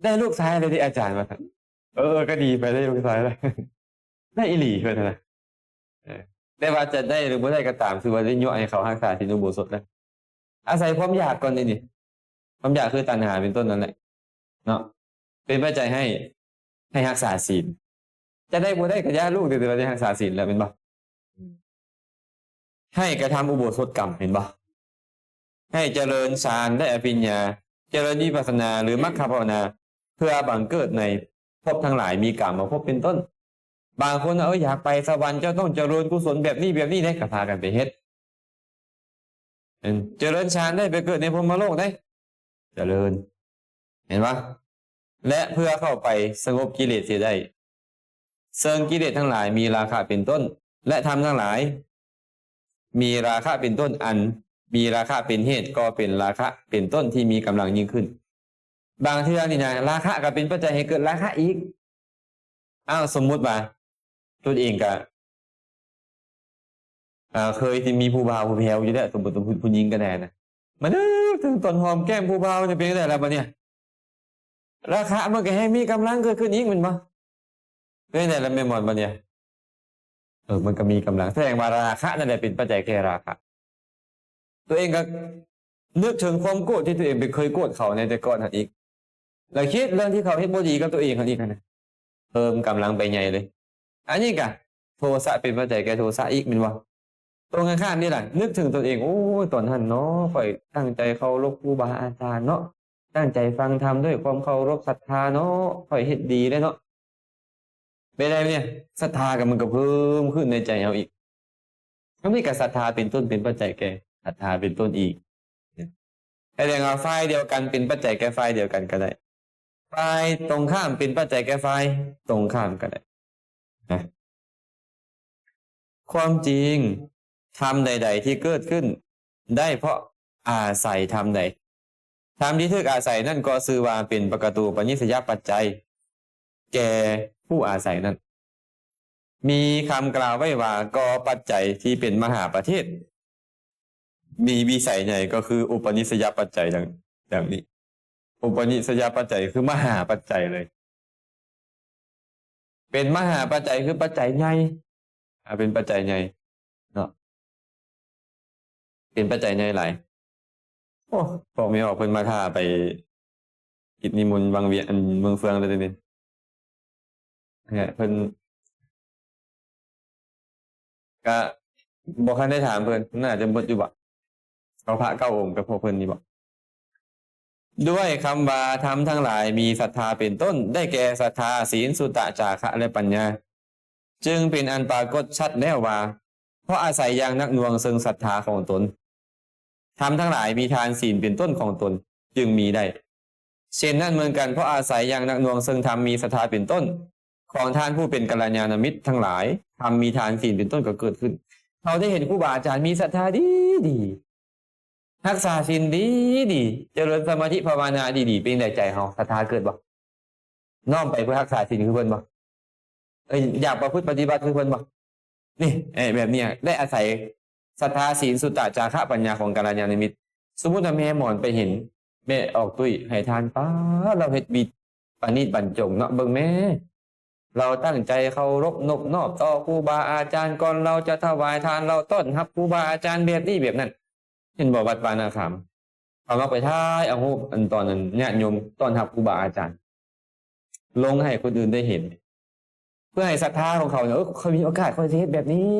ໄດ້ລູກຊາຍແລ້ວເດອາຈານ ວ່າຊັ້ນ. ເອີ ກໍດີໄປ, ໄດ້ລູກຊາຍແລ້ວ. ໄດ້ອີ່ຫຼີ ເພິ່ນນະ. ເອີ ແຕ່ວ່າຈະໄດ້ຫຼືບໍ່ໄດ້ກໍຕາມ, ຖືວ່າໄດ້ຍົວະໃຫ້ເຂົາຮັກສາສິນອຸໂບສົດນະ. ອາໄສຄວາມຢາກກ່ອນນີ້, ຄວາມຢາກຄືຕັນຫາເປັນຕົ້ນນັ້ນແຫຼະເນາະ, ເປັນປັດໄຈໃຫ້ ໃຫ້ຮັກສາສິນ. ຈະໄດ້ບໍ່ໄດ້ກໍຢ່າລູກ, ແຕ່ວ່າໄດ້ຮັກສາສິນແລ້ວແມ່ນບໍ່? ໃຫ້ກະທຳອຸໂບສົດກຳ ເຫັນບໍ່? ໃຫ້ຈະເລີນຊານ ແລະ ອະພິນຍາ, ຈະເລີນວິປັດສະນາ ຫຼື ມັກຂະພາວະນາ ເພື່ອບັງເກີດໃນພົບທັງຫຼາຍ ມີກາມະພົບເປັນຕົ້ນ. ບາງຄົນ ເອີ ຢາກໄປສະຫວັນ ເຈົ້າຕ້ອງຈະເລີນກຸສົນແບບນີ້ແບບນີ້ເດ້, ກໍພາກັນໄປເຮັດ. ເອີ ຈະເລີນຊານໄດ້ ໄປເກີດໃນພົມມະໂລກໄດ້, ຈະເລີນ. ເຫັນບໍ່? ແລະ ເພື່ອເຂົ້າໄປສະຫງົບກິເລດເສຍໄດ້, ເຊິ່ງກິເລດທັງຫຼາຍມີລາຄະເປັນຕົ້ນ ແລະ ທຳທັງຫຼາຍມີລາຄະເປັນຕົ້ນ, ອັນມີລາຄະເປັນເຫດ ກໍເປັນລາຄະເປັນຕົ້ນທີ່ມີກຳລັງຍິ່ງຂຶ້ນ. ບາງເທື່ອນີ້ນະ ລາຄະກໍເປັນປັດໄຈໃຫ້ເກີດລາຄະອີກ. ອ້າວ ສົມມຸດວ່າຕົນເອງກະ ເອີ ເຄີຍຊິມີຜູ້ບ່າວຜູ້ແພ້ວຢູ່ແລ້ວ, ສົມມຸດວ່າຜູ້ ຜູ້ຍິງກໍໄດ້ນະ, ມານຶກເຖິງຕອນຫອມແກ້ມຜູ້ບ່າວ ຈະເປັນຈັ່ງໃດລະບັດນີ້? ລາຄະມັນກໍແຮ່ງມີກຳລັງເກີດຂຶ້ນອີກແມ່ນບໍ່? ເປັນຈັ່ງໃດລະແມ່ໝອນບັດນີ້? ເອີ ມັນກໍມີກຳລັງ, ສະແດງວ່າລາຄະນັ້ນແຫຼະເປັນປັດໄຈແກ່ລາຄະ. ຕົວເອງກໍນຶກເຖິງຄວາມໂກດທີ່ຕົວເອງໄປເຄີຍໂກດເຂົາໃນແຕ່ກ່ອນຫັ້ນອີກ, ແລ້ວຄິດເລື່ອງທີ່ເຂົາເຮັດບໍ່ດີກັບຕົວເອງຫັ້ນອີກຫັ້ນນະ, ເພີ່ມກຳລັງໄປໃຫຍ່ເລີຍ. ອັນນີ້ກະໂທສະເປັນປັດໄຈແກ່ໂທສະອີກແມ່ນບໍ່? ຕົງກັນຂ້າມນີ້ລະ, ນຶກເຖິງຕົນເອງ, ໂອ້ຍ ຕອນຫັ້ນເນາະ ຂ້ອຍຕັ້ງໃຈເຄົາລົບຄູບາອາຈານເນາະ, ຕັ້ງໃຈຟັງທຳດ້ວຍຄວາມເຄົາລົບສັດທາເນາະ, ຂ້ອຍເຮັດດີແລ້ວເນາະ. ເປັນໃດນີ້? ສັດທາກໍມັນກໍເພີ່ມຂຶ້ນໃນໃຈເຮົາອີກ. ອັນນີ້ກໍສັດທາເປັນຕົ້ນເປັນປັດໄຈແກ່ສັດທາເປັນຕົ້ນອີກ. ສະແດງວ່າຝ່າຍດຽວກັນເປັນປັດໄຈແກ່ຝ່າຍດຽວກັນກໍໄດ້, ຝ່າຍຕົງຂ້າມເປັນປັດໄຈແກ່ຝ່າຍຕົງຂ້າມກໍໄດ້ນະ. ຄວາມຈິງ ທຳໃດໆທີ່ເກີດຂຶ້ນໄດ້ເພາະອາໄສທຳໃດ, ທຳທີ່ຖືກອາໄສນັ້ນກໍຊື່ວ່າເປັນປະກະຕູປະນິສະຍະປັດໄຈແກ່ຜູ້ອາໄສນັ້ນ. ມີຄຳກ່າວໄວ້ວ່າ ກໍປັດໄຈທີ່ເປັນມະຫາປະເທດ ມີວິໄສໃຫຍ່ກໍຄືອຸປະນິສະຍະປັດໄຈ ດັ່ງ ດັ່ງນີ້. ອຸປະນິສະຍະປັດໄຈຄືມະຫາປັດໄຈເລີຍ, ເປັນມະຫາປັດໄຈ ຄືປັດໄຈໃຫຍ່, ອາ ເປັນປັດໄຈໃຫຍ່ເນາະ, ເປັນປັດໄຈໃຫຍ່ຫຼາຍ. ໂອ້ ບອກບໍ່ອອກ, ເພິ່ນມາຖ້າໄປກິດນິມົນວັງວຽງ ອັນ ເມືອງເຟືອງແລ້ວເດນີ້. ເພິ່ນກະບໍ່ທັນໄດ້ຖາມເພິ່ນ, ໜ້າຈະໝົດຢູ່ບໍ? ເອົາພະເກົ້າອົງກັບພວກເພິ່ນນີ້ບໍ? ດ້ວຍຄຳວ່າ ທຳທັງຫຼາຍມີສັດທາເປັນຕົ້ນ ໄດ້ແກ່ສັດທາ, ສີນ, ສຸຕະ, ຈາຄະ ແລະ ປັນຍາ, ຈຶ່ງເປັນອັນປາກົດຊັດແລ້ວວ່າ ເພາະອາໄສຢ່າງໜັກໜ່ວງເຊິ່ງສັດທາຂອງຕົນ, ທຳທັງຫຼາຍມີທານ, ສີນ ເປັນຕົ້ນຂອງຕົນຈຶ່ງມີໄດ້. ເຊັ່ນນັ້ນເໝືອນກັນ, ເພາະອາໄສຢ່າງໜັກໜ່ວງເຊິ່ງທຳມີສັດທາເປັນຕົ້ນ ຂອງທ່ານຜູ້ເປັນກັນລະຍານະມິດທັງຫຼາຍ, ທຳມີທານ, ສີນ ເປັນຕົ້ນກໍເກີດຂຶ້ນ. ເຮົາໄດ້ເຫັນຄູບາອາຈານມີສັດທາດີໆ, ຮັກສາສິນດີໆ, ຈະເລີນສະມາທິພາວະນາດີໆ, ເປັນໃດໃຈເຮົາ ສັດທາເກີດບໍ່? ນ້ອມໄປເພື່ອຮັກສາສິນຄືເພິ່ນບໍ່? ເອີ ຢາກປະພຶດປະຕິບັດຄືເພິ່ນບໍ່? ນີ້ ເອີ ແບບນີ້ໄດ້ອາໄສສັດທາ, ສີນ, ສຸຕະ, ຈາຄະ, ປັນຍາຂອງກັນລະຍານະມິດ. ສົມມຸດວ່າແມ່ໝອນໄປເຫັນແມ່ອອກຕຸ້ຍໃຫ້ທານ, ປ້າ ລາວເຮັດວິດປະນີດບັນຈົງເນາະ, ເບິ່ງແມ້ ລາວຕັ້ງໃຈເຄົາລົບນົບນອບຕໍ່ຄູບາອາຈານ, ກ່ອນລາວຈະຖວາຍທານ ລາວຕ້ອນຮັບຄູບາອາຈານແບບນີ້ແບບນັ້ນ. ເຫັນບໍ່? ວັດວານາຄາມ ເຂົາມັກໄປຖ່າຍເອົາຮູບ ອັນ ຕອນນັ້ນຍາດໂຍມຕ້ອນຮັບຄູບາອາຈານ ລົງໃຫ້ຄົນອື່ນໄດ້ເຫັນ ເພື່ອໃຫ້ສັດທາຂອງເຂົາເນຍ, ເອີ ຂ້ອຍມີໂອກາດ ຂ້ອຍຊິເຮັດແບບນີ້,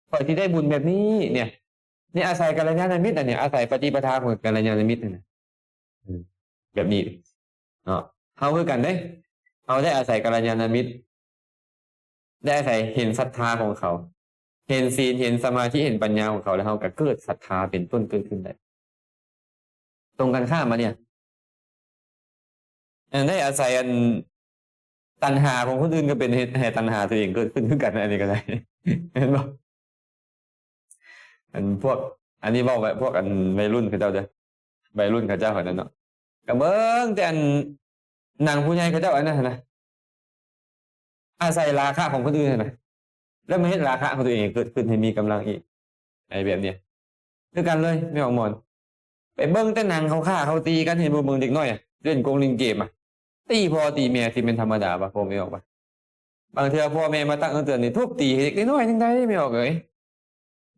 ຂ້ອຍຊິໄດ້ບຸນແບບນີ້ ເນຍ. ນີ້ອາໄສກັນລະຍານະມິດ ອັນນີ້ອາໄສປະຕິປະທາຂອງກັນລະຍານະມິດຫັ້ນນະ. ອືມ ແບບນີ້ເນາະ, ເຮົາຄືກັນເດ້, ເຮົາໄດ້ອາໄສກັນລະຍານະມິດ ໄດ້ອາໄສເຫັນສັດທາຂອງເຂົາ, ເຫັນສີນ, ເຫັນສະມາທິ, ເຫັນປັນຍາຂອງເຂົາ, ແລ້ວເຮົາກໍເກີດສັດທາເປັນຕົ້ນເກີດຂຶ້ນໄດ້. ຕົງກັນຂ້າມມາເນຍ, ອັນໃດອາໄສອັນຕັນຫາຂອງຄົນອື່ນ ກໍເປັນເຮັດໃຫ້ຕັນຫາຕົວເອງເກີດຂຶ້ນຄືກັນ ອັນນີ້ກໍໄດ້ ແມ່ນບໍ່? ອັນພວກ ອັນນີ້ເວົ້າໄວ້ພວກອັນໄວລຸ້ນເຂົາເຈົ້າເດີ້ ໄວລຸ້ນເຂົາເຈົ້າຫັ້ນນະເນາະ ກໍເບິ່ງແຕ່ອັນໜັງຜູ້ໃຫຍ່ເຂົາເຈົ້າອັນນັ້ນຫັ້ນນະ ອາໄສລາຄະຂອງຄົນອື່ນຫັ້ນນະ ແລ້ວມາເຮັດລາຄະຂອງຕົວເອງໃຫ້ເກີດຂຶ້ນ ໃຫ້ມີກຳລັງອີກ ໄອ້ແບບນີ້ຄືກັນເລີຍ ແມ່ອອກມອນ ໄປເບິ່ງແຕ່ໜັງເຂົາຂ້າເຂົາຕີກັນ ເຫັນບໍ່? ເບິ່ງເດັກນ້ອຍອະ ເລ່ນກົງຫຼິ້ນເກມອະ ຕີພໍ່ຕີແມ່ ຊິແມ່ນທຳມະດາວະ ພໍ່ແມ່ອອກວ່າ ບາງເທື່ອພໍ່ແມ່ມາຕັກມາເຕືອນນີ້ ທຸບຕີເດັກນ້ອຍຈັ່ງໃດ ແມ່ອອກເອີຍ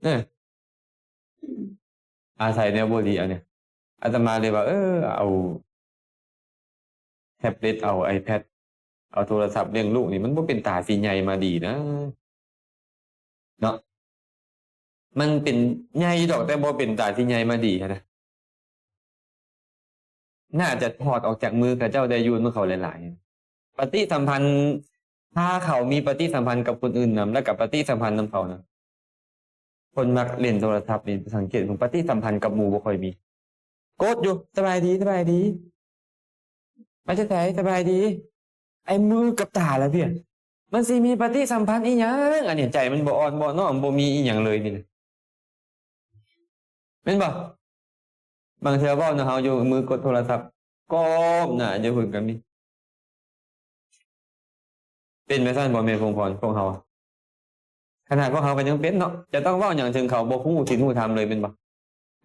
ເອີ ອາໄສແນວບໍ່ດີອັນນີ້ ອາດຕະມາເລີຍວ່າ ເອີ ເອົາແທັບເລັດ ເອົາໄອແພດ ເອົາໂທລະສັບລ້ຽງລູກນີ້ ມັນບໍ່ເປັນຕາຊິໃຫຍ່ມາດີນະ ເນາະ ມັນເປັນໃຫຍ່ຢູ່ດອກ ແຕ່ບໍ່ເປັນຕາຊິໃຫຍ່ມາດີຫັ້ນນະ ໜ້າຈະຖອດອອກຈາກມືເຂົາເຈົ້າໄດ້ຢູ່ນຳເຂົາຫຼາຍໆ ປະຕິສຳພັນ ພາເຂົາມີປະຕິສຳພັນກັບຄົນອື່ນນຳ ແລ້ວກໍປະຕິສຳພັນນຳເຂົານຳ ຄົນມັກຫຼິ້ນໂທລະສັບນີ້ ສັງເກດເບິ່ງ ປະຕິສຳພັນກັບໝູ່ບໍ່ຄ່ອຍມີ ກົດຢູ່ ສະບາຍດີ ສະບາຍດີ ມາຈາກໃສ ສະບາຍດີ ໄອ້ມືກັບຕາລະເພຍ ມັນຊິມີປະຕິສຳພັນອີ່ຫຍັງ ອັນນີ້ໃຈມັນບໍ່ອ່ອນບໍ່ນ້ອມ ບໍ່ມີອີ່ຫຍັງເລີຍນີ້ນະ ແມ່ນບໍ່? ບາງເທື່ອເວົ້ານຳເຮົາຢູ່ ມືກົດໂທລະສັບ ກ້ອມໜ້າຢູ່ພຸ້ນກໍມີ ເປັນແບບຊັ້ນບໍ່ແມ່ນ ພົງພອນ ພວກເຮົາ? ຂະໜາດພວກເຮົາກໍຍັງເປັນເນາະ ຈະຕ້ອງເວົ້າຫຍັງເຖິງເຂົາບໍ່ຮູ້ສິນຮູ້ທຳເລີຍແມ່ນບໍ່?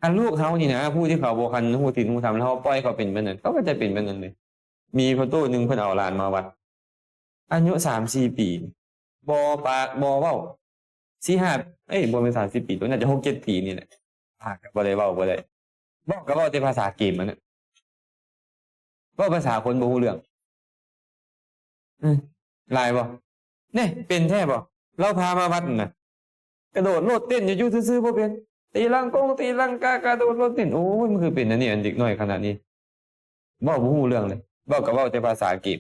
ຄັນລູກເຮົານີ້ນະ ຜູ້ທີ່ເຂົາບໍ່ທັນຮູ້ສິນຮູ້ທຳ ແລ້ວເຮົາປ່ອຍເຂົາເປັນແບບນັ້ນ ເຂົາກໍຈະເປັນແບບນັ້ນເລີຍ. ມີພໍ່ຕູ້ໜຶ່ງເພິ່ນເອົາຫຼານມາວັດ ອາຍຸສາມສີ່ປີ ບໍ່ປາກບໍ່ເວົ້າ ສີ່ຫ້າ ເອີຍ ບໍ່ແມ່ນສາມສີ່ປີ ໂຕໜ້າຈະຫົກເຈັດປີນີ້ແຫຼະ ປາກກໍບໍ່ໄດ້ ເວົ້າບໍ່ໄດ້ ເວົ້າກໍເວົ້າແຕ່ພາສາເກມຫັ້ນນະ ເວົ້າພາສາຄົນບໍ່ຮູ້ເລື່ອງ. ອືມ ຫຼາຍບໍ່? ເນ່ ເປັນແທ້ບໍ່? ລາວພາມາວັດຫັ້ນນະ ກະໂດດໂລດເຕັ້ນຢູ່ ຢູ່ຊື່ໆບໍ່ເປັນ ຕີລັງກົງຕີລັງກາ ກະໂດດໂລດເຕັ້ນ. ໂອ້ຍ ມັນຄືເປັນອັນນີ້ ອັນເດັກນ້ອຍຂະໜາດນີ້ ເວົ້າບໍ່ຮູ້ເລື່ອງເລີຍ ເວົ້າກໍເວົ້າແຕ່ພາສາອັງກິດ.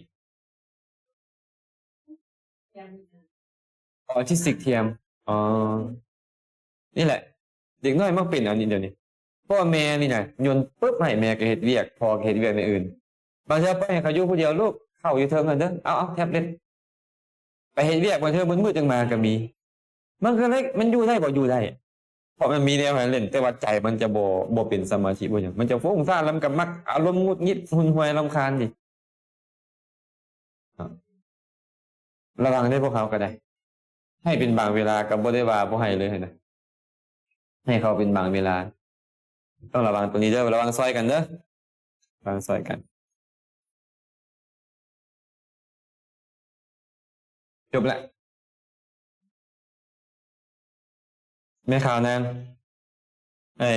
ອໍ ອອທິສຕິກທຽມ ອໍ ນີ້ແຫຼະ ເດັກນ້ອຍມັກເປັນອັນນີ້ດຽວນີ້. ພໍ່ແມ່ນີ້ນະ ໂຍນປຶບໃຫ້ ແມ່ກໍເຮັດວຽກ ພໍ່ກໍເຮັດວຽກແນວອື່ນ. ບາງເທື່ອປ່ອຍໃຫ້ເຂົາຢູ່ຜູ້ດຽວ ລູກ ເຂົ້າຢູ່ເທິງຫັ້ນເດີ ເອົາ ເອົາແທັບເລັດໄປເຮັດວຽກ ບາງເທື່ອມືດໆຈັ່ງມາກໍມີ. ມັນກໍເລີຍ ມັນຢູ່ໄດ້ບໍ່? ຢູ່ໄດ້ ເພາະມັນມີແນວໃຫ້ເຫຼັ້ນ ແຕ່ວ່າໃຈມັນຈະບໍ່ ບໍ່ເປັນສະມາທິບໍ່ຫຍັງ ມັນຈະຟຸ້ງສ້ານ ແລ້ວມັນກໍມັກອາລົມຫງຸດຫງິດຫຸ່ນຫວຍລຳຄານນີ້. ລະວັງເດີພວກເຮົາກໍໄດ້ ໃຫ້ເປັນບາງເວລາ ກໍບໍ່ໄດ້ວ່າບໍ່ໃຫ້ເລີຍຫັ້ນນະ ໃຫ້ເຂົາເປັນບາງເວລາ. ຕ້ອງລະວັງໂຕນີ້ເດີ ລະວັງຊ່ອຍກັນເດີ ລະວັງຊ່ອຍກັນ. ຈົບລະ ແມ່ຂາວນາງ ໄອ້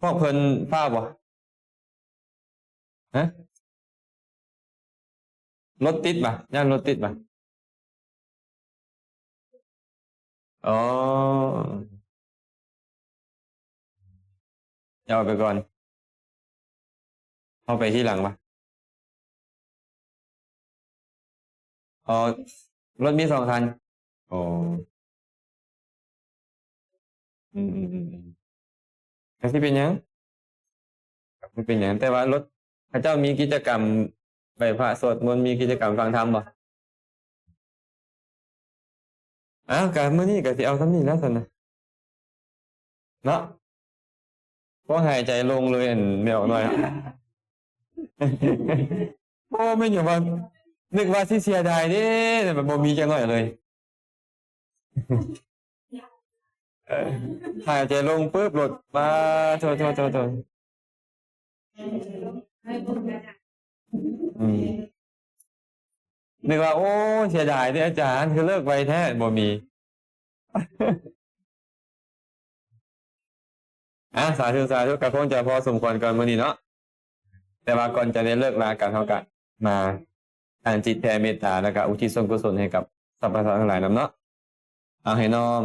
ພວກເພິ່ນຟ້າວບໍ່? ຮະ? ລົດຕິດບະ? ຢ້ານລົດຕິດບະ? ອໍ ເຈົ້າໄປກ່ອນ ເຮົາໄປທີຫຼັງວະ. ອໍ ລົດມີສອງຄັນ. ອໍ ອືມໆໆ ກໍຊິເປັນຫຍັງ? ບໍ່ເປັນຫຍັງ ແຕ່ວ່າລົດ ເຂົາເຈົ້າມີກິດຈະກຳໄຫວ້ພະສວດມົນ ມີກິດຈະກຳຟັງທຳບໍ່? ອ້າວ ກະມື້ນີ້ກະຊິເອົາສ່ຳນີ້ແຫຼະຊັ້ນນະ ເນາະ. ພໍຫາຍໃຈໂລ່ງເລີຍ ອັນແມ່ອອກນ້ອຍ. ໂອ້ ແມ່ນຫຍັງວ່າ ນຶກວ່າຊິເສຍດາຍເດ້ ແຕ່ມັນບໍ່ມີຈັກໜ້ອຍເລີຍ. ຫາຍໃຈລົງປຶບໂລດ ປາໂທ ໂທ ໂທ ໂທ. ອືມ ນຶກວ່າ ໂອ້ ເສຍດາຍເດ້ອາຈານ ຄືເລີກໄວແທ້ ບໍ່ມີ. ອ່າ ສາທຸ ສາທຸ ກໍຄົງຈະພໍສົມຄວນກ່ອນມື້ນີ້ເນາະ. ແຕ່ວ່າກ່ອນຈະໄດ້ເລີກລາກັນ ເຮົາກະມາຕັ້ງຈິດແຜ່ເມດຕາ ແລ້ວກະອຸທິດສ່ວນກຸສົນໃຫ້ກັບສັບພະສັດທັງຫຼາຍນຳເນາະ. ເອົາ ໃຫ້ນ້ອມ